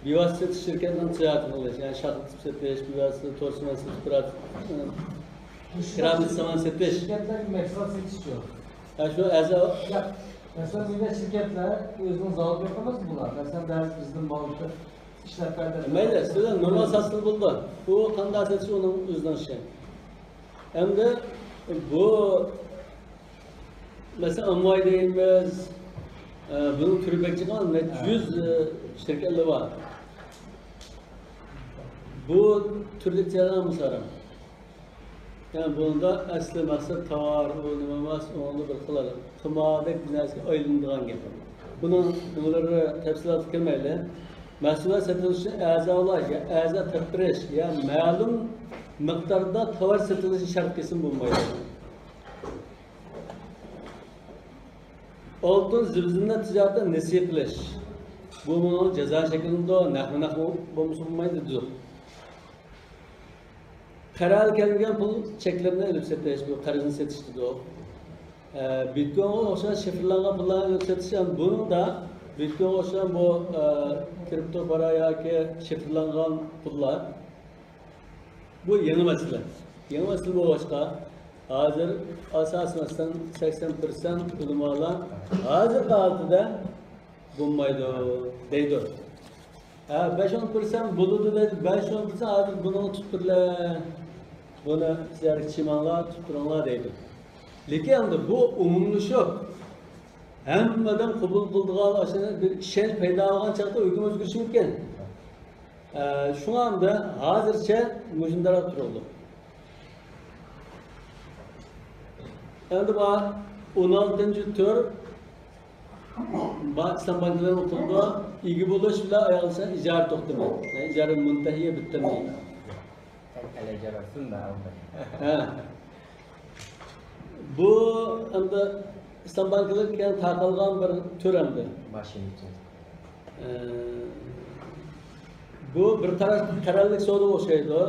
بىۋاسىتە سېتىش شىركەتنىڭ تىجارىتىنى قىلىش، يەنى شاخلىتىپ سېتىش، بىۋاسىتە تور سىمان سېتىپ تۇرۇپ، كىرا سامان سېتىش. شىركەتلەرگە مەھسۇلات سېتىشچۇ؟ ھە، شۇ ئەزا. ياق. مەسىلەن، بىزدە شىركەتلەر ئۆزىنىڭ زاۋۇتى يوق ئەمەسمۇ بۇلار؟ مەسىلەن، بەزى بىزدىن مال ئىشلەپ بەردى. مەيلى، سىلەر نورمال ساتسىلا بولىدۇ. ئۇ قانداق سېتىشى ئۇنىڭ ئۆزىنىڭ ئىشى. ئەمدى بۇ، مەسىلەن، ئامۋاي دەيمىز، ئە، بۇنىڭ تۈرى بەك جىق، نەچچە يۈز، ئە، شىركەتلەر بار. بۇ تۈردىكى چاغدا مىسالىم. يەنى بۇنىڭدا ئەسلى مەقسەت تاۋار، ئۇ نېمە ئەمەس، ئۇنىڭدا بىر خىل قىماردەك بىر نەرسىگە ئايلىنىدىغان گەپ. بۇنىڭ نېمىلىرى تەپسىلاتقا كىرمەيلى. مەھسۇلات سېتىلىشى ئەزالار يا ئەزا تەپبېرىش يا مەلۇم مىقداردا تاۋار سېتىلىشى شەرت قىلسىمۇ بولمايدۇ. ئالتۇن زىبۇ-زىننەت تىجارىتىدە نېسى قىلىش. بۇ مۇنۇ جازا شەكلىدە نەقمۇ نەق بولمىسا بولمايدۇ دېدۇق. قەرەلگە كەلمىگەن پۇل چېكلىرىنى ئېلىپ سېتىش، بۇ قەرزنى سېتىش دېدۇق. ئە، بىتكوينغا ئوخشاش شىفىرلانغان پۇللارنى ئېلىپ سېتىش، يەنى بۇنىڭدا بىتكوينغا ئوخشىغان بۇ، ئە، كرىپتو پارا ياكى شىفىرلانغان پۇللار، بۇ يېڭى مەسىلە. يېڭى مەسىلە بولغاچقا، ھازىر ئاساسەن سەكسەن پىرسەنت ئۆلىمالار ھازىرقى ھالىتىدە بولمايدۇ دەيدۇ. ھە، بەش ئون پىرسەنت بولىدۇ دەيدۇ. بەش ئون پىرسەنت ھازىر بۇنىڭغا تۇتۇپ تۇرلار. بۇنى سىلەر چىماڭلار، تۇتۇپ تۇرۇڭلار دەيدۇ. لېكىن ئەمدى بۇ ئومۇملىشىپ، ھەممە ئادەم قوبۇل قىلىدىغان، ئاشۇنداق بىر ئىشەنچ پەيدا بولغان چاغدا ھۆكۈم ئۆزگىرىشى مۇمكىن. ئە، شۇڭا ئەمدى ھازىرچە مۇشۇنداق تۇرۇلدۇق. ئەمدى بار ئون ئالتىنچى تۈر بار ئىسلام بانكىلىرىنىڭ ئوقۇلىدۇ. ئىگە بولۇش بىلەن ئاياغلىشىدىغان ئىجارە توختىمى. يەنى ئىجارە مۇنتەھىيە بىتتىمى. ھە. بۇ ئەمدى ئىسلام بانكىلىرى كەڭ تارقالغان بىر تۈر ئەمدى. ماشىنا ئۈچۈن. ئە، بۇ بىر تەرەپ، قەرەللىك سودا ئوخشايدۇ.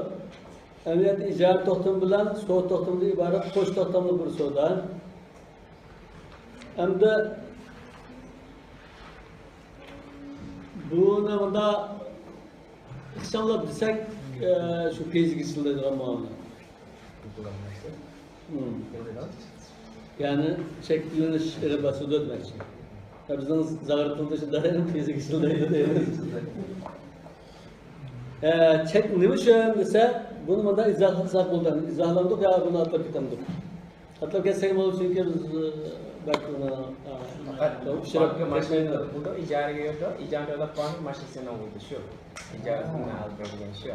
ئەمەلىيەتتە ئىجارە توختىمى بىلەن سودا توختىمىدىن ئىبارەت قوش توختاملىق بىر سودا. ئەمدى بۇنى مۇنداق ئىخچاملاپ دېسەك، ئە، شۇ پىيزىكا ئىشلەيدىغان مۇئامىلە. مم. يەنى شەكىللىنىش ئېغىر باسىدۇ دېمەكچى. يا بىزنىڭ زاغرا تىلدا شۇنداق، يەنى پىيزىكا ئىشلەيدۇ دەيمىز. ئە، چەك نېمە ئۈچۈن دېسە، بۇنى مۇنداق ئىزاھلىساق بولىدۇ. ئىزاھلاندۇق يا بۇنى ئاتلاپ كېتەمدۇق. ئاتلاپ كەتسەك بولىدۇ، چۈنكى بىز، ئە، بەك ئۇنى، ئە، پەقەت ئۇچراپ بانكا كەتمەيدۇ. ماشىنا بولىدۇ، ئىجارىگە يوق، ئىجارە تۆلەپ بانكا ماشىنىسىنى ئالىدۇ، شۇ. ئىجارىسىنى ئالىدۇ دېگەن شۇ.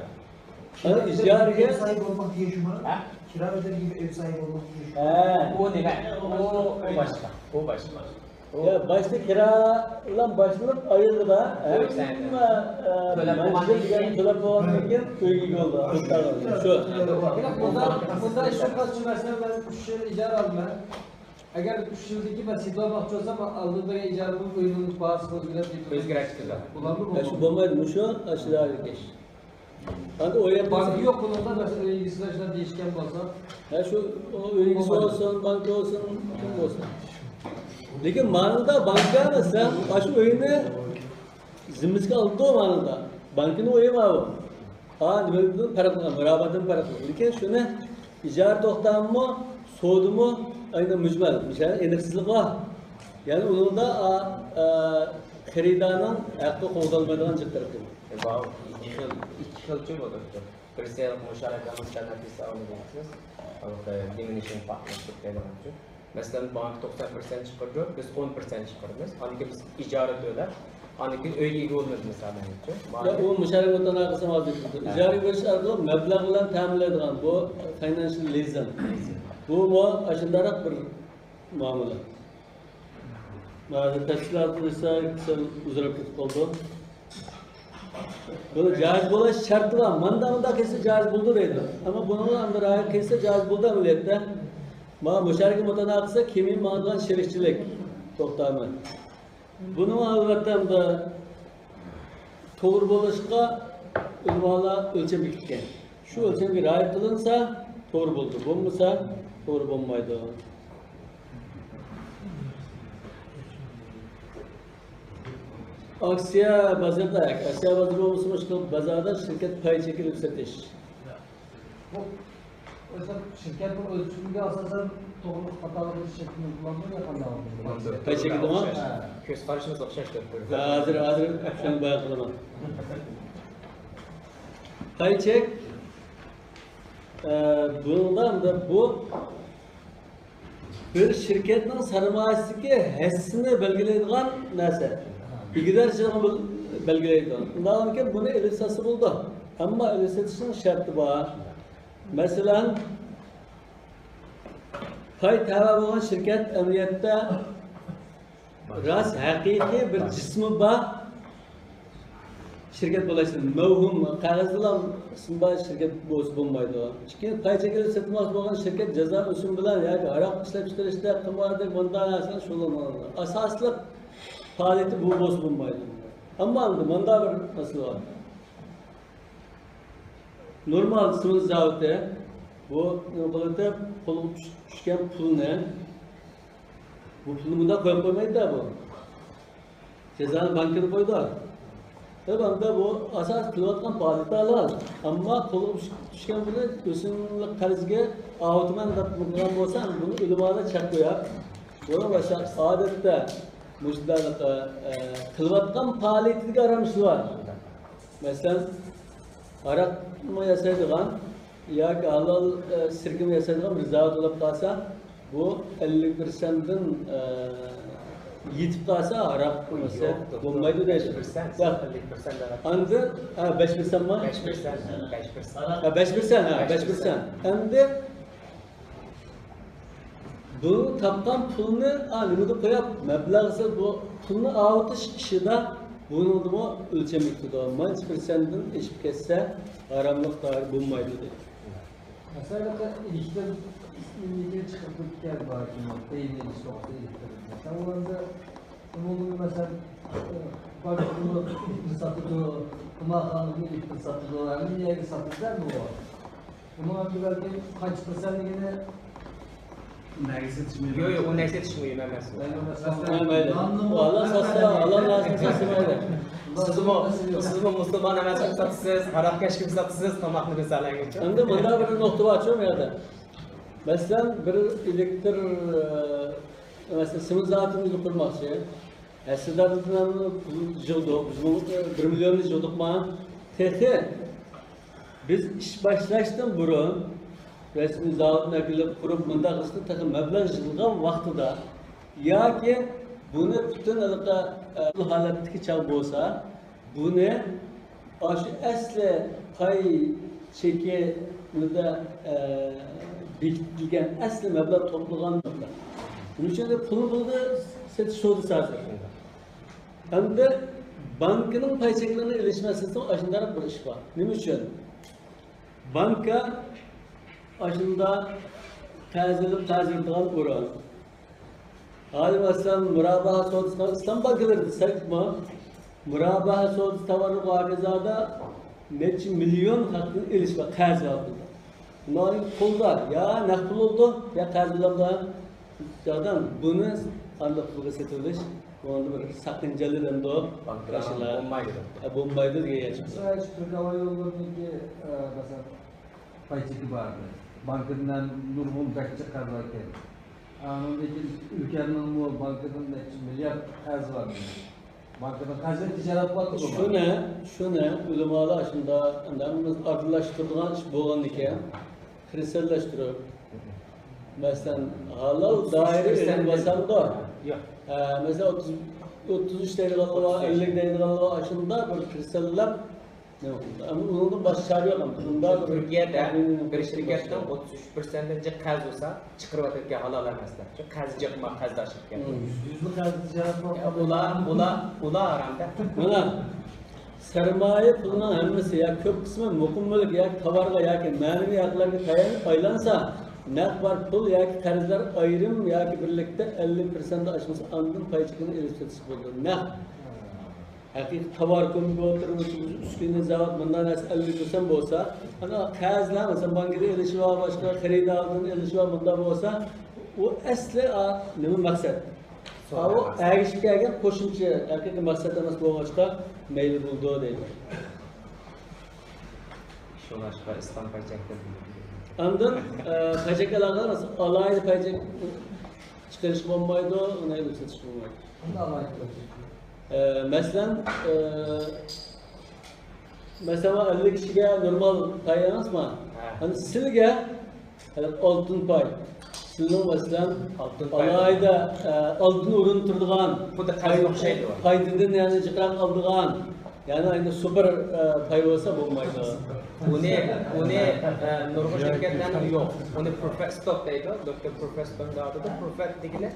ئە، ئىجارىگە. ئەپ ساھىبى بولماق دېگەن شۇمۇ؟ ھە؟ كىرا ئۆتەرگە ئەپ ساھىبى بولماق دېگەن شۇمۇ؟ ھە. ئۇ نېمە؟ ئۇ، ئۇ باشقا. ئۇ باشقا. يا، باشتا كىرا بىلەن باشلىنىپ، ئايىغىدا ھەممە، ئە، تۆلەپ بولغاندىن كېيىن، تۆلەپ بولغاندىن كېيىن ئۆيگە ئىگە بولىدۇ. شۇ. بۇندا، بۇندا شۇ قىلىش مەسىلەن، مەن ئۈچ يىل ئىجارە ئالىمەن. ئەگەر ئۈچ يىلدىن كېيىن مەن سېتىۋالماقچى بولسام، ئالدىن بەرگەن ئىجارە بولۇپ ئۆينىڭ باھاسى ئۆزگىرەپ كېتىدۇ. ئۆزگىرەپ كېتىدۇ. بولامدۇ، يا، شۇ بولمايدۇ، مۇشۇ ئاشۇنداق ئىش. ئەمدى ئۇ يەردە بانكا يوق بۇنىڭدا، مەسىلەن، ئۆيگە سىلەر شۇنداق دېيىشكەن بولسا. ھە، شۇ، ئۆيگە بولمايدۇ. بولسۇن، بانكا بولسۇن، كىم بولسۇن. لېكىن مانىدا بانكا مەسىلەن، ئاشۇ ئۆينى زىممىسىگە ئالىدۇ مانىدا. بانكىنىڭ ئۆيى ماۋۇ. ھا، نېمىدىن پەرق قىلغان، مۇراباتتىن پەرق قىلغان. لېكىن شۇنى ئىجارە توختامىمۇ، سودىمۇ ئەينى مۇجمەل، مۇشۇ ئېنىقسىزلىق بار. يەنى ئۇنىڭدا، ئا، ئا، خېرىدارنىڭ ھەققى قوغدالمايدىغان جىق تەرىپى بار. ئە، بار، ئىككى خىل، ئىككى خىلچە بولىدۇ. بىرسى مۇشارەكە مۇستەنەفىس ئالىدۇ دەيسىز. دىمىنىشىڭ پارتنېرشىپ دەيدىغانچۇ. مەسىلەن، بانكا توقسان پىرسەنت چىقىرىدۇ، بىز ئون پىرسەنت چىقىرىمىز. ئاندىن كېيىن بىز ئىجارە تۆلەپ، ئاندىن كېيىن ئۆيگە ئىگە بولىمىز مىسالەن. يا، ئۇ مۇشارەكە مۇتەناقىزىسى ھازىر كېلىدۇ. ھە. ئىجارىگە بېرىش ئارقىلىق مەبلەغ بىلەن تەمىنلەيدىغان بۇ فاينانشال لىزىنگ. بۇمۇ ئاشۇنداقراق بىر مۇئامىلە. ھازىر تەپسىلات قىلسا، سەل ئۇزىراپ كېتىپ قالىدۇ. بۇنى جائىز بولۇش شەرتى بار. مانداق، مانداق قىلسا جائىز بولىدۇ دەيدۇ. ئەمما بۇنىڭغا ئەمدى رىئايە قىلسا جائىز بولىدۇ ئەمەلىيەتتە. مانا مۇشارىكە مۇتەناقىزىسى كېمىيىپ ماڭىدىغان شېرىكچىلىك توختامى. بۇنىڭ ئەلۋەتتە ئەمدى توغرا بولۇشقا ئۆلىمالار ئۆلچەم بېكىتكەن. شۇ ئۆلچەمگە رىئايە قىلىنسا توغرا بولىدۇ، بولمىسا توغرا بولمايدۇ. ئاكسىيە بازىرىدا، ئاكسىيە بازىرى بولمىسا مۇشۇ بازاردا شىركەت پاي چېكىلىپ سېتىش. ئۆزى شىركەتنىڭ ئۆلچىمىگە ئاساسەن توغرىلىق خاتالىقنى شەكىللىنىپ بولامدۇ يا قانداق؟ پاي چېكىدىغۇ؟ ھە. كۆز قارىشىمىز ئوخشاش. ھازىر، ھازىر شۇنى بايان قىلىمەن. پاي چېك، ئە، بۇنىڭدا ئەمدى بۇ بىر شىركەتنىڭ سەرمايىسىدىكى ھەسسىنى بەلگىلەيدىغان نەرسە. ئىگىدارچىلىقنى بىل-، بەلگىلەيدۇ. ئۇنداقكەن بۇنى ئېلىپ ساتسا بولىدۇ. ئەمما ئېلىپ سېتىشنىڭ شەرتى بار. مەسىلەن، پاي تەۋە بولغان شىركەت ئەمەلىيەتتە راست ھەقىقىي بىر جىسمى بار شىركەت بولۇشى، مەۋھۇم قەغەزدىلا ئىسمى بار شىركەت بولسا بولمايدۇ. ئىككىنچى، پاي چېكىلىپ سېتىلماقچى بولغان شىركەت جازا ئۆسۈم بىلەن ياكى ھاراق ئىشلەپچىقىرىشتا، قىماردەك مۇنداق نەرسىلەر شۇغۇللانمايدۇ. ئاساسلىق پائالىيىتى بۇ بولسا بولمايدۇ. ئەمما ئەمدى مۇنداق بىر مەسىلە بار. نورمال سېمونت زاۋۇتى بۇ نېمە قىلىۋېتىپ، قولغا چۈش-، چۈشكەن پۇلنى، بۇ پۇلنى مۇنداق قويۇپ قويمايدۇ-دە بۇ. جازانى بانكىدا قويىدۇ. دەپ ئاندا بۇ ئاساس قىلىۋاتقان پائالىيىتى ھالال. ئەمما قولغا چۈش-، چۈشكەن پۇلنى ئۆسۈملۈك قەرزگە ئاۋۇتىمەن دەپ قىلغان بولسا، بۇنى ئۆلىمالار چەك قويۇپ، بۇنىڭ باشقا ئادەتتە مۇشۇنداق، ئە، قىلىۋاتقان پائالىيىتىدىكى ئارام ئىشى بار. مەسىلەن، ھاراقمۇ ياسايدىغان ياكى ھالال، ئە، سىركىمۇ ياسايدىغان بىر زاۋۇت بولۇپ قالسا، بۇ ئەللىك پىرسەنتتىن، ئە، يېتىپ قالسا، ھاراق بولمىسا بولمايدۇ دەيدۇ. بەش پىرسەنت، ياق. ئەللىك پىرسەنت. ئاندىن، ھە، بەش پىرسەنتمۇ؟ بەش پىرسەنت، بەش پىرسەنت. ھە، بەش پىرسەنت، ھە، بەش پىرسەنت. ئەمدى بۇ تاپقان پۇلنى، ئا، نېمىگە قويۇپ، مەبلەغ سېلىپ، بۇ پۇلنى ئاۋۇتۇش ئىشىدا بۇنىڭدىمۇ ئۆلچەم يېتىدۇ. مانچە پىرسەنتتىن ئېشىپ كەتسە، ھاراملىق دائىر بولمايدۇ دەيدۇ. مەسىلەن، ئېلېكتىر ئۈستۈنلۈكى چىقىرىپ كەلدى باركىن، تەيىنلىنىش توغرىسىدا ئېلېكتىر. مەسىلەن، ئۇلاردا ئومۇمىي، مەسىلەن، باركىنى ساتىدۇ، قىمارخانىنى ئېلېكتىر ساتىدۇ، ھەممە يەرگە ساتىدۇ-دە بۇ. ئۇنىڭ ئەمدى بەلكىم قانچە پىرسەنتلىكىنى نەگە سېتىش مۇھىم؟ يوق، يوق، ئۇ نەگە سېتىش مۇھىم ئەمەس. مەيلى، مەسىلەن، مەيلى. ناننىمۇ ھالال ساتسا، ھالال نەرسىنى ساتسا مەيلى. سىزمۇ، سىزمۇ مۇسۇلمان ئەمەسكىمۇ ساتىسىز، ھاراقكەشكىمۇ ساتىسىز، تاماقنى مىسالەنگىچە. ئەمدى مۇنداق بىر نۇقتا بارچۇ بۇ يەردە. مەسىلەن، بىر ئېلېكتر، ئە، مەسىلەن، سېمونت زاۋۇتىمىزنى قۇرماقچى. ئەسلىدە بىز بىلەن پۇل يىغدۇق، بىز بۇ بىر مىليوننى يىغدۇقما؟ تېخى بىز ئىش باشلاشتىن بۇرۇن، رەسمىي زاۋۇتنى ئەكېلىپ قۇرۇپ، مۇنداق قىلىشتا تېخى مەبلەغ يىغىلغان ۋاقتىدا ياكى بۇنى پۈتۈن ھېلىقى، ئە، ھالەتتىكى چاغ بولسا، بۇنى ئاشۇ ئەسلى پاي چېكى بۇندا، ئە، بېكىتىلگەن ئەسلى مەبلەغ توپلىغان مەبلەغ. شۇنىڭ ئۈچۈن پۇلنى بۇلدا سېتىش سودىسى ھازىر. ئەمدى بانكىنىڭ پاي چېكلىرىنى ئېلىش مەسىلىسىمۇ ئاشۇنداق بىر ئىش بار. نېمە ئۈچۈن؟ بانكا ئاشۇنداق قەرز ئېلىپ، قەرز بېرىدىغان ئورۇن. ھازىر مەسىلەن، مۇرابىھە سودىسىدا ئىسلام بانكىلىرى دېسەكمۇ، مۇرابىھە سودىسى تاۋارلىق ۋاكىزادا نەچچە مىليون خەقتىن ئېلىش بار، قەرز بار بۇندا. ئۇلارنىڭ قولدا يا نەق پۇل بولىدۇ، يا قەرز بولىدۇ. جاغدان بۇنى قانداق پۇلغا سېتىۋېلىش؟ بۇنىڭدا بىر ساقىنچىلىق دەمدۇ. بانكىلار بولمايدۇ. ھە، بولمايدۇ دېگەن گەپ. مىسال، تۈرك ھاۋا يوللىرىنىڭكى، ئە، مەسىلەن، پاي چېكى بار ئىدى. بانكىدىن ھەم نۇرغۇن بەك جىق قەرز ئالغان. ئاندىن كېيىن ئۆلكەمنىڭمۇ بانكىدىن نەچچە مىليارد قەرزى بار ئىدى. بانكىدىن قەرز ئېلىپ تىجارەت قىلىۋاتىدۇ. شۇنى، شۇنى ئۆلىمالار شۇنداق، ئەمدى ھەممىمىز ئادىللاشتۇرىدىغان ئىش بولغاندىكىن، كىرىستاللاشتۇرۇپ، مەسىلەن، ھالال دائىرە ئېلىپ بولسامدۇ؟ ياق. ھە، مەسىلەن، ئوتتۇز، ئوتتۇز ئۈچ دەيدىغانلار بار، ئەللىك دەيدىغانلار بار، ئاشۇنداق بىر كىرىستاللاپ، ئەمما ئۇنىڭدىن باشقا چارە يوق. ئۇندا تۈركىيەدە بىر شىركەتنىڭ ئوتتۇز ئۈچ پىرسەنتتىن جىق قەرز بولسا، چىقىرىۋاتىدىكەن ھالال ئەمەسلەر. شۇ قەرز جىقما، قەرز ئاشىدىكەن. يۈزدە قەرز تىجارەت قىلىۋاتقان. ئۇلار، ئۇلار، ئۇلار ھارامدا. مانا، سەرمايە پۇلىنىڭ ھەممىسى يا كۆپ قىسمى مۇقىم مۈلۈك ياكى تاۋارغا ياكى مەنىۋى ھەقلەرگە تايىنىپ ئايلانسا، نەق بار پۇل ياكى قەرزلەر ئايرىم ياكى بىرلىكتە ئەللىك پىرسەنتتىن ئاشمىسا، ئاندىن پاي چېكىنى ئېلىپ سېتىش بولىدۇ. نەق ھەقىقىي تاۋار كومبىناتى، ئۈسكۈنە زاۋۇت، مۇنداق نەرسە ئەللىك پىرسەنت بولسا، ئانا قەرزلەر، مەسىلەن، بانكىدا ئېلىشى بار، باشقا خېرىداردىن ئېلىشى بار، مۇنداق بولسا، ئۇ ئەسلى، ئا، نېمە مەقسەت؟ ئا، ئۇ ئەگىشىپ كەلگەن قوشۇمچە ھەقىقىي مەقسەت ئەمەس بولغاچقا، مەيلى بولىدۇ دەيدۇ. شۇڭلاشقا ئىسلام پاي چەكلىرى ئاندىن، ئە، پايچەككە ئالاقىدار، مەسىلەن، ئالاھىدە پايچەك چىقىرىشقا بولمايدۇ، ئۇنى ئىشلىتىشكە بولمايدۇ. ئە، مەسىلەن، ئە، مەسىلەن، ئەللىك كىشىگە نورمال پاي ئەمەسما؟ ھە. ئەمدى سىلگە، ئە، ئالتۇن پاي. سىلنىڭ، مەسىلەن، ئالتۇن پاي. ئالاھىدە، ئە، ئالتۇن ئورۇندا تۇرىدىغان، خۇددى قەرزگە ئوخشايدۇ. پايدىدىن يەنە جىقراق ئالىدىغان، يەنى ئەمدى سۇپېر، ئە، پاي بولسا بولمايدۇ. ئۇنى، ئۇنى، ئە، نۇرغۇن شىركەتلەردە يوق. ئۇنى پروفىت ستوك دەيدۇ. دوكتور پروفىت ستوك دەيدۇ. پروفىت دېگىنى،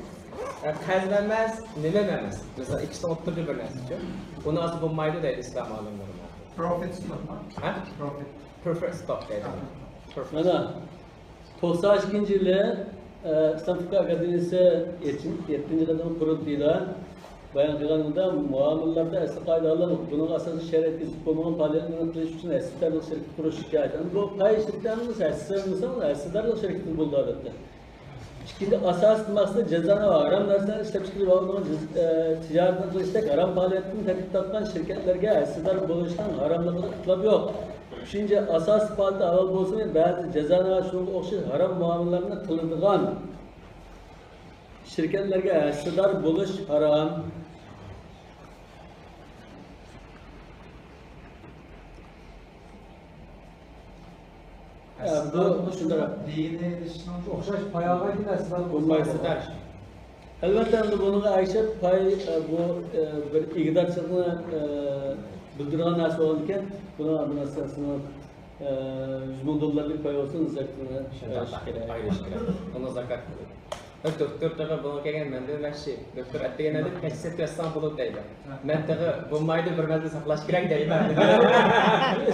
ئە، قەرز ئەمەس، نېمە ئەمەس. مەسىلەن، ئىككىسىنىڭ ئوتتۇرىدا بىر نەرسە. ئۇنى ئالسا بولمايدۇ دەيدۇ ئىسلام ئالىملىرى. پروفىت ستوكمۇ؟ ھە؟ پروفىت. پروفىت ستوك دەيدۇ. پروفىت. مانا، توقسان ئىككىنچى يىلى، ئە، ئىسلام فىقھى ئاكادېمىيىسى يەتتىنچى قېتىم قۇرۇلتىيىدا بايان قىلغىنىدا، مۇئامىلىلەردە ئەسلى قائىدە ھالال، بۇنىڭغا ئاساسەن شەرىئەتكە زىت بولمىغان پائالىيەتلەرنى قىلىش ئۈچۈن ھەسسىدارلىق شىركىتى قۇرۇش شىكايەت. ئەمدى بۇ قايسى شىركەتنىڭ ھەسسىدارلىق شىركىتى بولىدۇ، ئادەتتە. ئىككىنچى، ئاساسىي مەقسىتى جازانى ۋە ھارام نەرسىلەرنى ئىشلەپچىقىرىپ ئالىدىغان جىز-، ئە، تىجارەتنى قىلىشتەك ھارام پائالىيەتتىن تەركىب تاپقان شىركەتلەرگە ھەسسىدار بولۇشنىڭ ھاراملىقىدا ئىختىلاپ يوق. ئۈچىنچى، ئاساسىي پائالىيىتى ھالال بولسىمۇ، بەزى جازانە ۋە شۇنىڭغا ئوخشاش ھارام مۇئامىلىلەرنى قىلىدىغان شىركەتلەرگە ھەسسىدار بولۇش ھارام. ئەمدى شۇنداق. دېگىنى ئېلىشنىڭ ئوخشاش پاي ئالغاندىن ئەسلىدە بولمايدۇ. ئەلۋەتتە، ئەمدى بۇنىڭغا ئەگىشىپ پاي، ئە، بۇ، ئە، بىر ئىگىدارچىلىقنى، ئە، بىلدۈرىدىغان نەرسە بولغاندىكىن، بۇنىڭ ئادمىنىستراتسىيىسىنىڭ، ئە، يۈز مىڭ دوللارلىق پاي بولسا، زاكاتنى ئايرىش كېرەك. ئايرىش كېرەك. ئۇنى زاكات قىلىدۇ. بىر دوكتور تېخى بۇنىڭغا كەلگەن، مەندىن ۋەھشىي. دوكتور ئەتىگەندە پەيچە سېتىۋەتسەڭ بولىدۇ دەيدۇ. مەن تېخى بولمايدۇ، بىر مەزگىل ساقلاش كېرەك دەيمەن.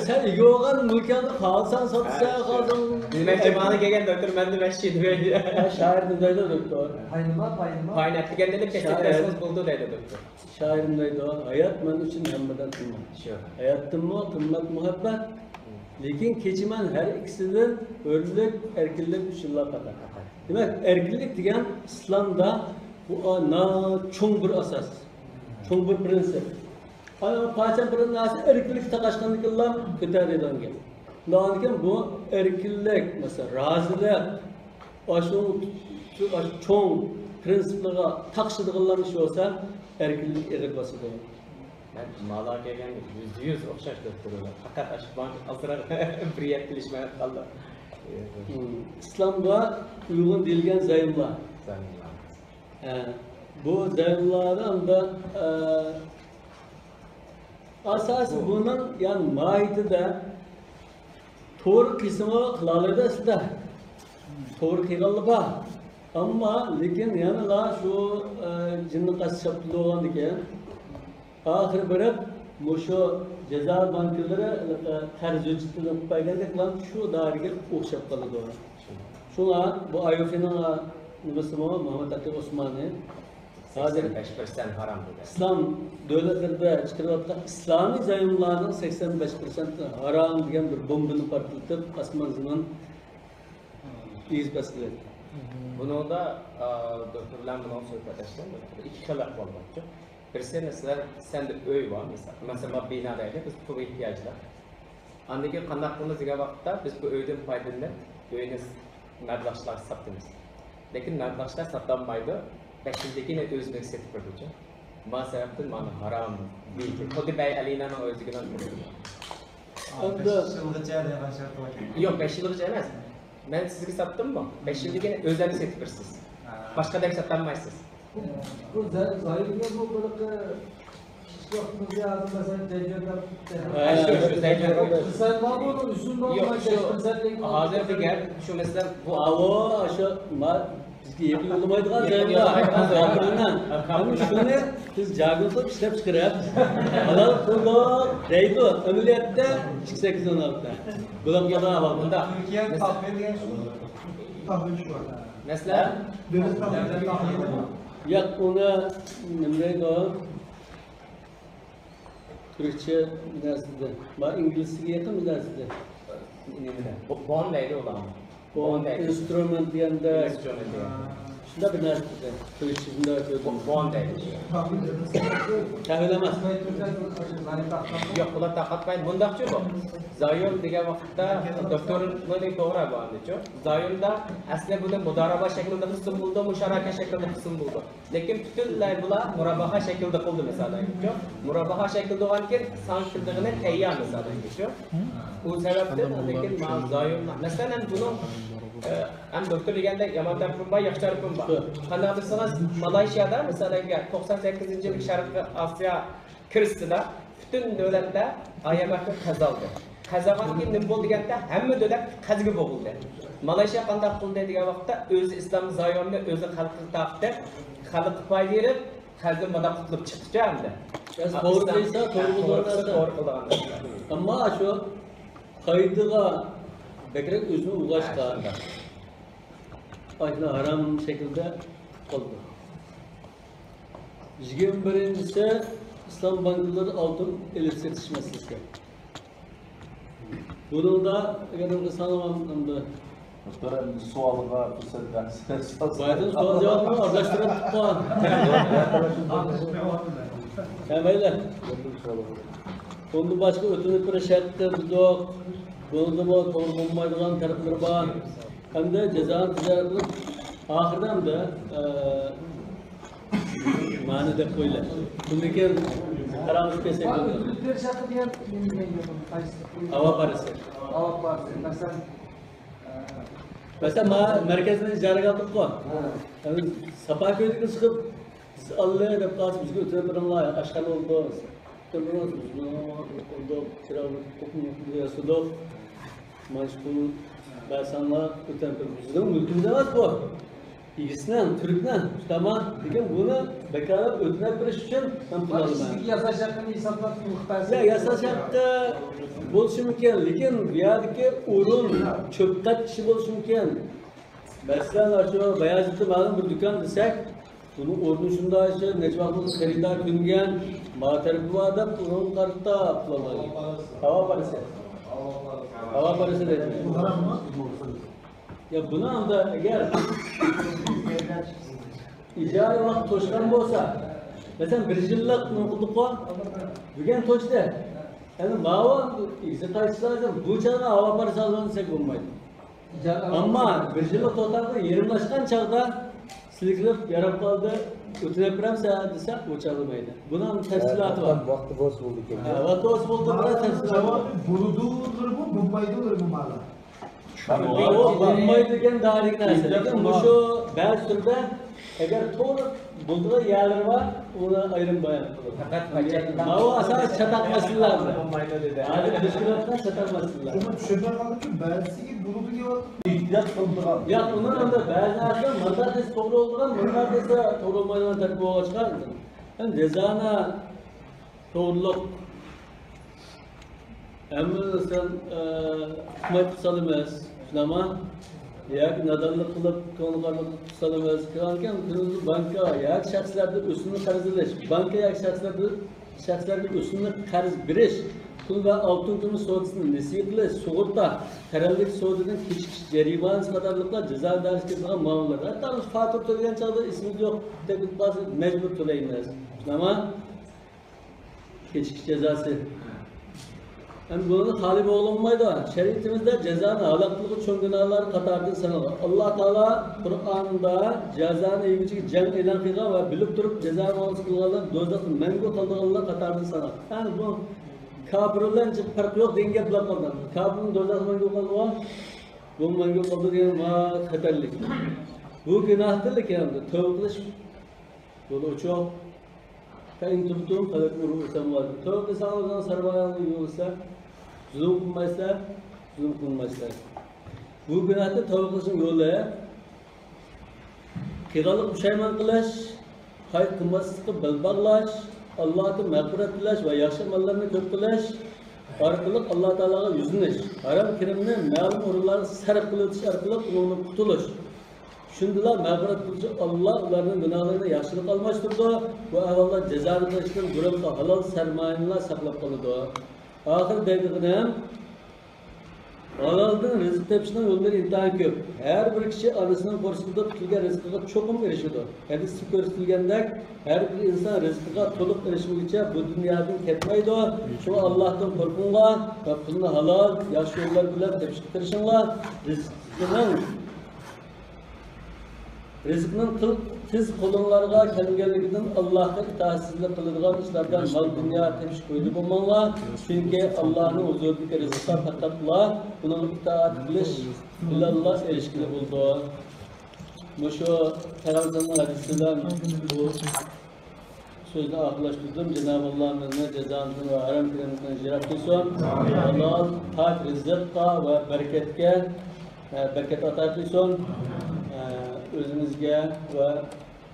سەن ئىگە بولغان مۈلكۈڭنى خالىساڭ ساتىسەن، خالىساڭ. دېمەكچى، مانا كەلگەن دوكتور مەندىن ۋەھشىي دېمەيدۇ. شائىر نېمە دەيدۇ، دوكتور؟ پاينىما، پاينىما. پاينى ئەتىگەندە پەيچە سېتىۋەتسىڭىز بولىدۇ دەيدۇ دوكتور. شائىر دەيدۇ، ھايات مەن ئۈچۈن ھەممىدىن قىممەت. شۇ. ھاياتتىنمۇ قىممەت مۇھەببەت. لېكىن كېچىمەن ھەر ئىككىسىدىن ھۆرلۈك، ئەركىنلىك ئۈچۈنلا پەقەت. دېمەك، ئەركىنلىك دېگەن ئىسلامدا بۇ، ئا، ناھايىتى چوڭ بىر ئاساس، چوڭ بىر پىرىنسىپ. ئانا پاچان بىر نەرسە ئەركىنلىككە تاقاشقاندىكىنلا كۆتەرىدىغان گەپ. شۇنداقكەن بۇ ئەركىنلىك، مەسىلەن، رازىلىق، ئاشۇ، ئاشۇ چوڭ پىرىنسىپلارغا تاقىشىدىغانلار ئىش بولسا، ئەركىنلىك ئېغىر باسىدۇ. مەن مالا كەلگەندە يۈزدە يۈز ئوخشاش دوكتور بولىدۇ. پەقەت ئاشۇ بانكا ئازراق بىر يەر كېلىشمەي قالدى. ئىسلامغا ئۇيغۇن دېيىلگەن زايوملار. زايوملار. ھە، بۇ زايوملاردا ئەمدى، ئە، ئاساسىي بۇنىڭ، يەنى ماھىيىتىدە توغرا قىلسىمۇ قىلالايدۇ ئەسلىدە. توغرا قىلغانلار بار. ئەمما لېكىن يەنىلا شۇ، ئە، جىننى قەستى شاپتۇلدى بولغاندىكىن، ئاخىرى بېرىپ مۇشۇ جازا بانكىلىرى، ئە، قەرز ھۆججىتىنى ئوقۇپ بەرگەندەك بىلەن شۇ دائىرىگە ئوخشاپ قالىدۇ. شۇڭا بۇ ئايۇفىنىڭ نېمىسىمۇ، مۇھەممەد تەقى ئوسمانى ھازىر سەكسەن بەش پىرسەنت ھارام دېدى. ئىسلام دۆلەتلىرىدە چىقىرىۋاتقان ئىسلامىي زايوملارنىڭ سەكسەن بەش پىرسەنت ھارام دېگەن بىر بومبىنى پارتلىتىپ، ئاسمان زېمىن ئېگىز پەس قىلىۋەتتى. بۇنىڭدا، ئا، دوكتور بىلەن بۇنىڭ سۆھبەتلەشكەن ئىككى خىل ئەھۋال بارچۇ. بىرسى، مەسىلەن، سەندە ئۆي بار، مەسىلەن، مەسىلەن، بىنا دەيلى، بىز پۇل ئېھتىياجلىق. ئاندىن كېيىن قانداق قىلىمىز دېگەن ۋاقىتتا، بىز بۇ ئۆيدىن پايدىلىنىپ، ئۆينى مەبلەغچىلەرگە ساتىمىز. لېكىن مەبلەغچىلەر ساتالمايدۇ، بەش يىلدىن كېيىن ئۆزىمىزگە سېتىپ بېرىدۇچۇ. ما سەۋەبتىن مانا ھارام. خۇددى بەي ئەلىينانىڭ ئۆزىگىلا. ئەمدى بەش يىلغىچە دېگەن شەرت بار. يوق، بەش يىلغىچە ئەمەس. مەن سىزگە ساتتىممۇ؟ بەش يىلدىن كېيىن ئۆزۈڭلار سېتىپ بېرىسىز. ھە. باشقا ئادەمگە ساتالمايسىز. بۇ زە-، زايومنى بۇ بىر ئىش ۋاقتىمىزدا ھازىر مەسىلەن، زەنجىر دەپ، ھە، شۇ، شۇ زەنجىر. پىرسەنت بارمۇ، ئۇنىڭ ئۈچۈن بارمۇ؟ يوق، شۇ ھازىرقى گەپ شۇ، مەسىلەن، بۇ ئاۋۇ، شۇ ما-، بىزگە يېقىن يوللىمايدىغان زايوملار. ئەمما شۇنى بىز جاگىر قىلىپ ئىشلەپ چىقىرىپ، ھالال قىلدۇق دەيدۇ. ئەمەلىيەتتە ئىككى سەككىز ئون ئالتە. بۇلار قانداق ئەھۋال؟ مۇنداق. تۈركىيە تاخىل دېگەن شۇ. تاخىل شۇ. مەسىلەن؟ دۆلەت تاخىل. ياق، ئۇنى نېمە دەيدۇ؟ تۈركچە بىر نەرسىدە. ما ئىنگلىزچىگە يېقىن بىر نەرسىدە. نېمىدە؟ بو-، بون دەيدۇ ئۇلار. بون بون دەيدۇ. ئىنسترومېنت دېگەندە. ئىنسترومېنت دېگەندە. بۇنداق بىر نەرسە قويۇش، بۇنداق بۇ، بۇ ئانداق. تەھۋىل ئەمەس. ياق، بۇلار تارقاتمايدۇ. مۇنداقچۇ بۇ. زايون دېگەن ۋاقىتتا دوكتورنىڭ توغرا بۇ ئاندىچۇ. زايوندا ئەسلى بۇنى مۇدارىبە شەكلىدە قىلسىمۇ بولىدۇ، مۇشارەكە شەكلىدە قىلسىمۇ بولىدۇ. لېكىن پۈتۈنلەي بۇلار مۇراباھا شەكلىدە قىلدى، مىسالەن. مۇراباھا شەكلىدە بولغاندىكىن سان كىرىدىغىنى تەييار، مىسالەن. ئۇ سەۋەبتىن، لېكىن مانا زايون، مەسىلەن، بۇنىڭ، ئە، ھەم دوكتور دېگەندەك يامان تەرىپىمۇ بار، ياخشى تەرىپىمۇ بار. قانداق دېسىڭىز، مالايشىيادا، مىسالەن، توقسان سەككىزىنچى يىلى شەرقىي ئاسىيا كىرىزىسىدا پۈتۈن دۆلەتلەر ئاي ئېم ئېف قەرز ئالدى. قەرز ئالغاندىن كېيىن نېمە بولدى دېگەندە، ھەممە دۆلەت قەرزگە بوغۇلدى. مالايشىيا قانداق قىلدى دېگەن ۋاقىتتا، ئۆزى ئىسلام زايوننى ئۆزى خەلققە تارقىتىپ، خەلققە پايدا بېرىپ، قەرزدىن مانا قۇتۇلۇپ چىقتىچۇ ئەمدى. ياق، توغرا دېسە، توغرا قىلىدىغان نەرسە. ئەمما شۇ قايدىغا بەكرەك ئۆزىنى ئۇلغاشقا، ئاشۇنداق ھارام شەكىلدە قىلدى. يىگىرمە بىرىنچىسى، ئىسلام بانكىلىرى ئالتۇن ئېلىپ سېتىش مەسىلىسى. بۇنىڭدا ئەگەر بىر سانىغان ئەمدى مۇختەرەم سوئالغا پۇرسەت بەرسىڭىز. بايدىن سوئال جاۋابىنى ئارىلاشتۇرۇپ تۇتقان. ھە، مەيلى. ئۇندىن باشقا ئۆتۈنۈپ بېرىش شەرتى دېدۇق. بۇنىڭدىمۇ توغرا بولمايدىغان تەرەپلىرى بار. ھەمدە جازانى تىجارەت قىلىپ، ئاخىرىدا ھەمدە، ئە، مەنە دەپ قويىلى. بۇندىن كېيىن قاراڭلىشىپ كەتسەك بولىدۇ. ئۆتۈنۈپ بېرىش ھەققى دېگەن نېمە دېگەن گەپ؟ قايسى؟ ھاۋا پارىسى. ھاۋا پارىسى. مەسىلەن، ئە، مەسىلەن، ما مەركەزنى ئىجارىگە ئالدۇققۇ. ھە. ساپا كۆيدىكى چىقىپ، بىز ئاللى دەپ قالسا، بىزگە ئۆتۈنۈپ بېرىڭلار، ئاشخانا بولىدۇ. ئۆتۈنۈپ بېرىڭلار، بىز بۇنى ئالدۇق، كىرا قىلدۇق، ياسىدۇق. مانا شۇ پۇل بەرسەڭلار، ئۆتۈنۈپ بېرىڭ. بىزنىڭ مۈلكىمىز ئەمەس بۇ. ئىگىسىنىڭ، تۈركنىڭ، تامام. لېكىن بۇنى بىكارلاپ ئۆتۈنۈپ بېرىش ئۈچۈن مەن پۇل ئالىمەن. ئىچىدىكى ياساش ھەققىنى ھېسابلاپ تۇرۇپ بەرسە. يا، ياساش ھەققى بولۇشى مۇمكىن، لېكىن بۇ يەردىكى ئورۇن چۆپ قات كىشى بولۇشى مۇمكىن. مەسىلەن، شۇ بايازىتتا مەلۇم بىر دۇكان دېسەك، بۇنىڭ ئورنى شۇنداق، شۇ نەچچە ۋاقىت خېرىدار كۆنگەن، ما تەرىپى بار دەپ ئۇنىڭغا قارىتا پۇل ئالمايدۇ. ھاۋا پارىسى. ھاۋا پارىسى دەيدۇ. بۇ ھاراممۇ؟ يا، بۇنى ئەمدى ئەگەر، ئىجارە ۋاقتى توشقان بولسا، مەسىلەن، بىر يىللىق نېمە قىلدۇققۇ؟ بۈگۈن توشتى. ئەمدى ماۋۇ ئىگىسى قايتىشى لازىم. بۇ چاغدا ھاۋا پارىسى ئالىمەن دېسەك بولمايدۇ. ئىجارە ئەمما بىر يىللىق توختامدا يېرىملاشقان چاغدا سىلىكلىپ ياراپ قالدى، ئۆتۈنۈپ بېرەمسەن دېسە، ئۇ چاغلىمايدۇ. بۇنىڭ تەپسىلاتى بار. ۋاقتى بولسا بولىدىكەن. ھە، ۋاقتى بولسا بولىدۇ، بىراز تەپسىلاتى بار. جاۋابى بولىدۇلىرىمۇ، بولمايدۇلىرىمۇ مانا. ئۇ بولمايدۇ دېگەن دائىرىدىكى نەرسە. لېكىن مۇشۇ بەزى تۈردە ئەگەر توغرا بولىدىغان يەرلىرى بار، ئۇنى ئايرىم بايان قىلىدۇ. پەقەت پاچاكتا ماۋۇ ئاساسىي چاتاق مەسىلىلەر. بولمايدۇ دېدى. ھازىر تەشكىلاتتا چاتاق مەسىلىلەر. شۇنى چۈشەنمەي قالدىمكى، بەزىسىگە بولىدۇ دەۋاتىدۇ. ئېھتىيات قىلىدىغان. ياق، ئۇنىڭ ئەمدى بەزى نەرسىلەر مۇنداق دېسە توغرا بولىدىغان، مۇنداق دېسە توغرا بولمايدىغان تەرىپى بولغاچقا، ئەمدى جازانى توغرىلىق. ئەمما سەن، ئە، ئۇقماي قىلسالا ئەمەس، شۇنداقما؟ ياكى نادانلىق قىلىپ، كۆڭلى قارىلىق قىلىپ قىلسالا ئەمەس. كېلىۋالغان كۈنىمىزدە بانكا ياكى شەخسلەردىن ئۆسۈملۈك قەرز ئېلىش، بانكا ياكى شەخسلەردىن، شەخسلەرگە ئۆسۈملۈك قەرز بېرىش، پۇل ۋە ئالتۇن كۈمۈش سودىسىنى نېسىۋە قىلىش، سۇغۇرتا، قەرەللىك سودىدىن كېچىكىش جەرىمانىسى قاتارلىقلار جازا دائىرىسىگە كىرىدىغان مۇئامىلىلەر. ھەتتا فاتۇرا تۆلىگەن چاغدا ئېسىمىزدە يوق، تەكلىپ قىلسا مەجبۇر تۆلەيمىز. شۇنداقما؟ كېچىكىش جازاسى. ئەمدى بۇنى خالىي بولغىلى بولمايدۇ. شەرىئىتىمىزدە جازانى ھالاك قىلغۇچى چوڭ گۇناھلار قاتارىدىن سانالغان. ئاللا تائالا قۇرئاندا جازانى يېگۈچىگە جەڭ ئېلان قىلغان ۋە بىلىپ تۇرۇپ جازا مۇئامىلىسى قىلغانلار دوزاختا مەڭگۈ قالىدىغانلار قاتارىدىن سانالغان. يەنى بۇ كاپىر بىلەن پەرقى يوق دېگەن گەپ بولۇپ قالغان. كاپىرنى دوزاختا مەڭگۈ قالىدىغان، بۇ مەڭگۈ قالىدۇ دېگەن ما خەتەرلىك. بۇ گۇناھتىن لېكىن تەۋبە قىلىش يولى ئوچۇق. فَإِنْ تُبْتُمْ فَلَكُمْ رُءُوسُ أَمْوَالِكُمْ. تەۋبە قىلساڭلار سەرمايەڭلارنى يۇيۇۋالىسىلەر. زۇلۇم قىلمايسىلەر، زۇلۇم قىلمايسىلەر. بۇ گۇناھتىن تەۋبە قىلىشنىڭ يولى، قىلغانلىققا پۇشايمان قىلىش، قايتا قىلماسلىققا بەل باغلاش، ئاللادىن مەغپىرەت تىلەش ۋە ياخشى ئەمەللەرنى كۆپ قىلىش ئارقىلىق ئاللا تائالاغا يۈزلىنىش، ھارام كىرىمنى مەلۇم ئورۇنلارغا سەرپ قىلىۋېتىش ئارقىلىق ئۇنىڭدىن قۇتۇلۇش. شۇندىلا مەغپىرەت قىلغۇچى ئاللا ئۇلارنىڭ گۇناھلىرىنى ياخشىلىققا ئالماشتۇرىدۇ. بۇ ئەھۋالدا جازانى قىلىشتىن بۇرۇنقى ھالال سەرمايىنىلا ساقلاپ قالىدۇ. ئاخىرى دەيدىغىنىم، ھالالدىن رىزىق تېپىشنىڭ يوللىرى ئىنتايىن كۆپ. ھەر بىر كىشى ئانىسىنىڭ قورسىقىدا پۈتۈلگەن رىزقىغا چوقۇم ئېرىشىدۇ. ھەدىستە كۆرسىتىلگەندەك، ھەر بىر ئىنسان رىزقىغا تولۇق ئېرىشمىگۈچە بۇ دۇنيادىن كەتمەيدۇ. شۇڭا ئاللاھتىن قورقۇڭلار ۋە پۇلنى ھالال، ياخشى يوللار بىلەن تېپىشقا تىرىشىڭلار. رىزقىنىڭ رىزىقنىڭ تىل-، تېز قولۇڭلارغا كەلگەنلىكىدىن، ئاللاھقا ئىتائەتسىزلىك قىلىدىغان ئىشلاردىن مال-دۇنيا تېپىش كويىدا بولماڭلار، چۈنكى ئاللاھنىڭ ھۇزۇرىدىكى رىزىققا پەقەتلا ئۇنىڭغا ئىتائەت قىلىش بىلەنلا ئېرىشكىلى بولىدۇ. مۇشۇ پەيغەمبەرنىڭ ھەدىسى بىلەن بۇ سۆزنى ئاخىرلاشتۇردۇم. جانابى ئاللا بىزنى جازانىدىن ۋە ھارام كېرەمىدىن يىراق قىلسۇن. ھالال، پاك رىزىققا ۋە بەرىكەتكە، ئە، بەرىكەت ئاتا قىلسۇن. ئە، ئۆزىمىزگە ۋە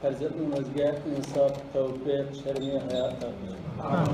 پەرزەنتلىرىمىزگە ئىنساپ، تەۋپىق، شەرمى ھايا ئاتا قىلسۇن.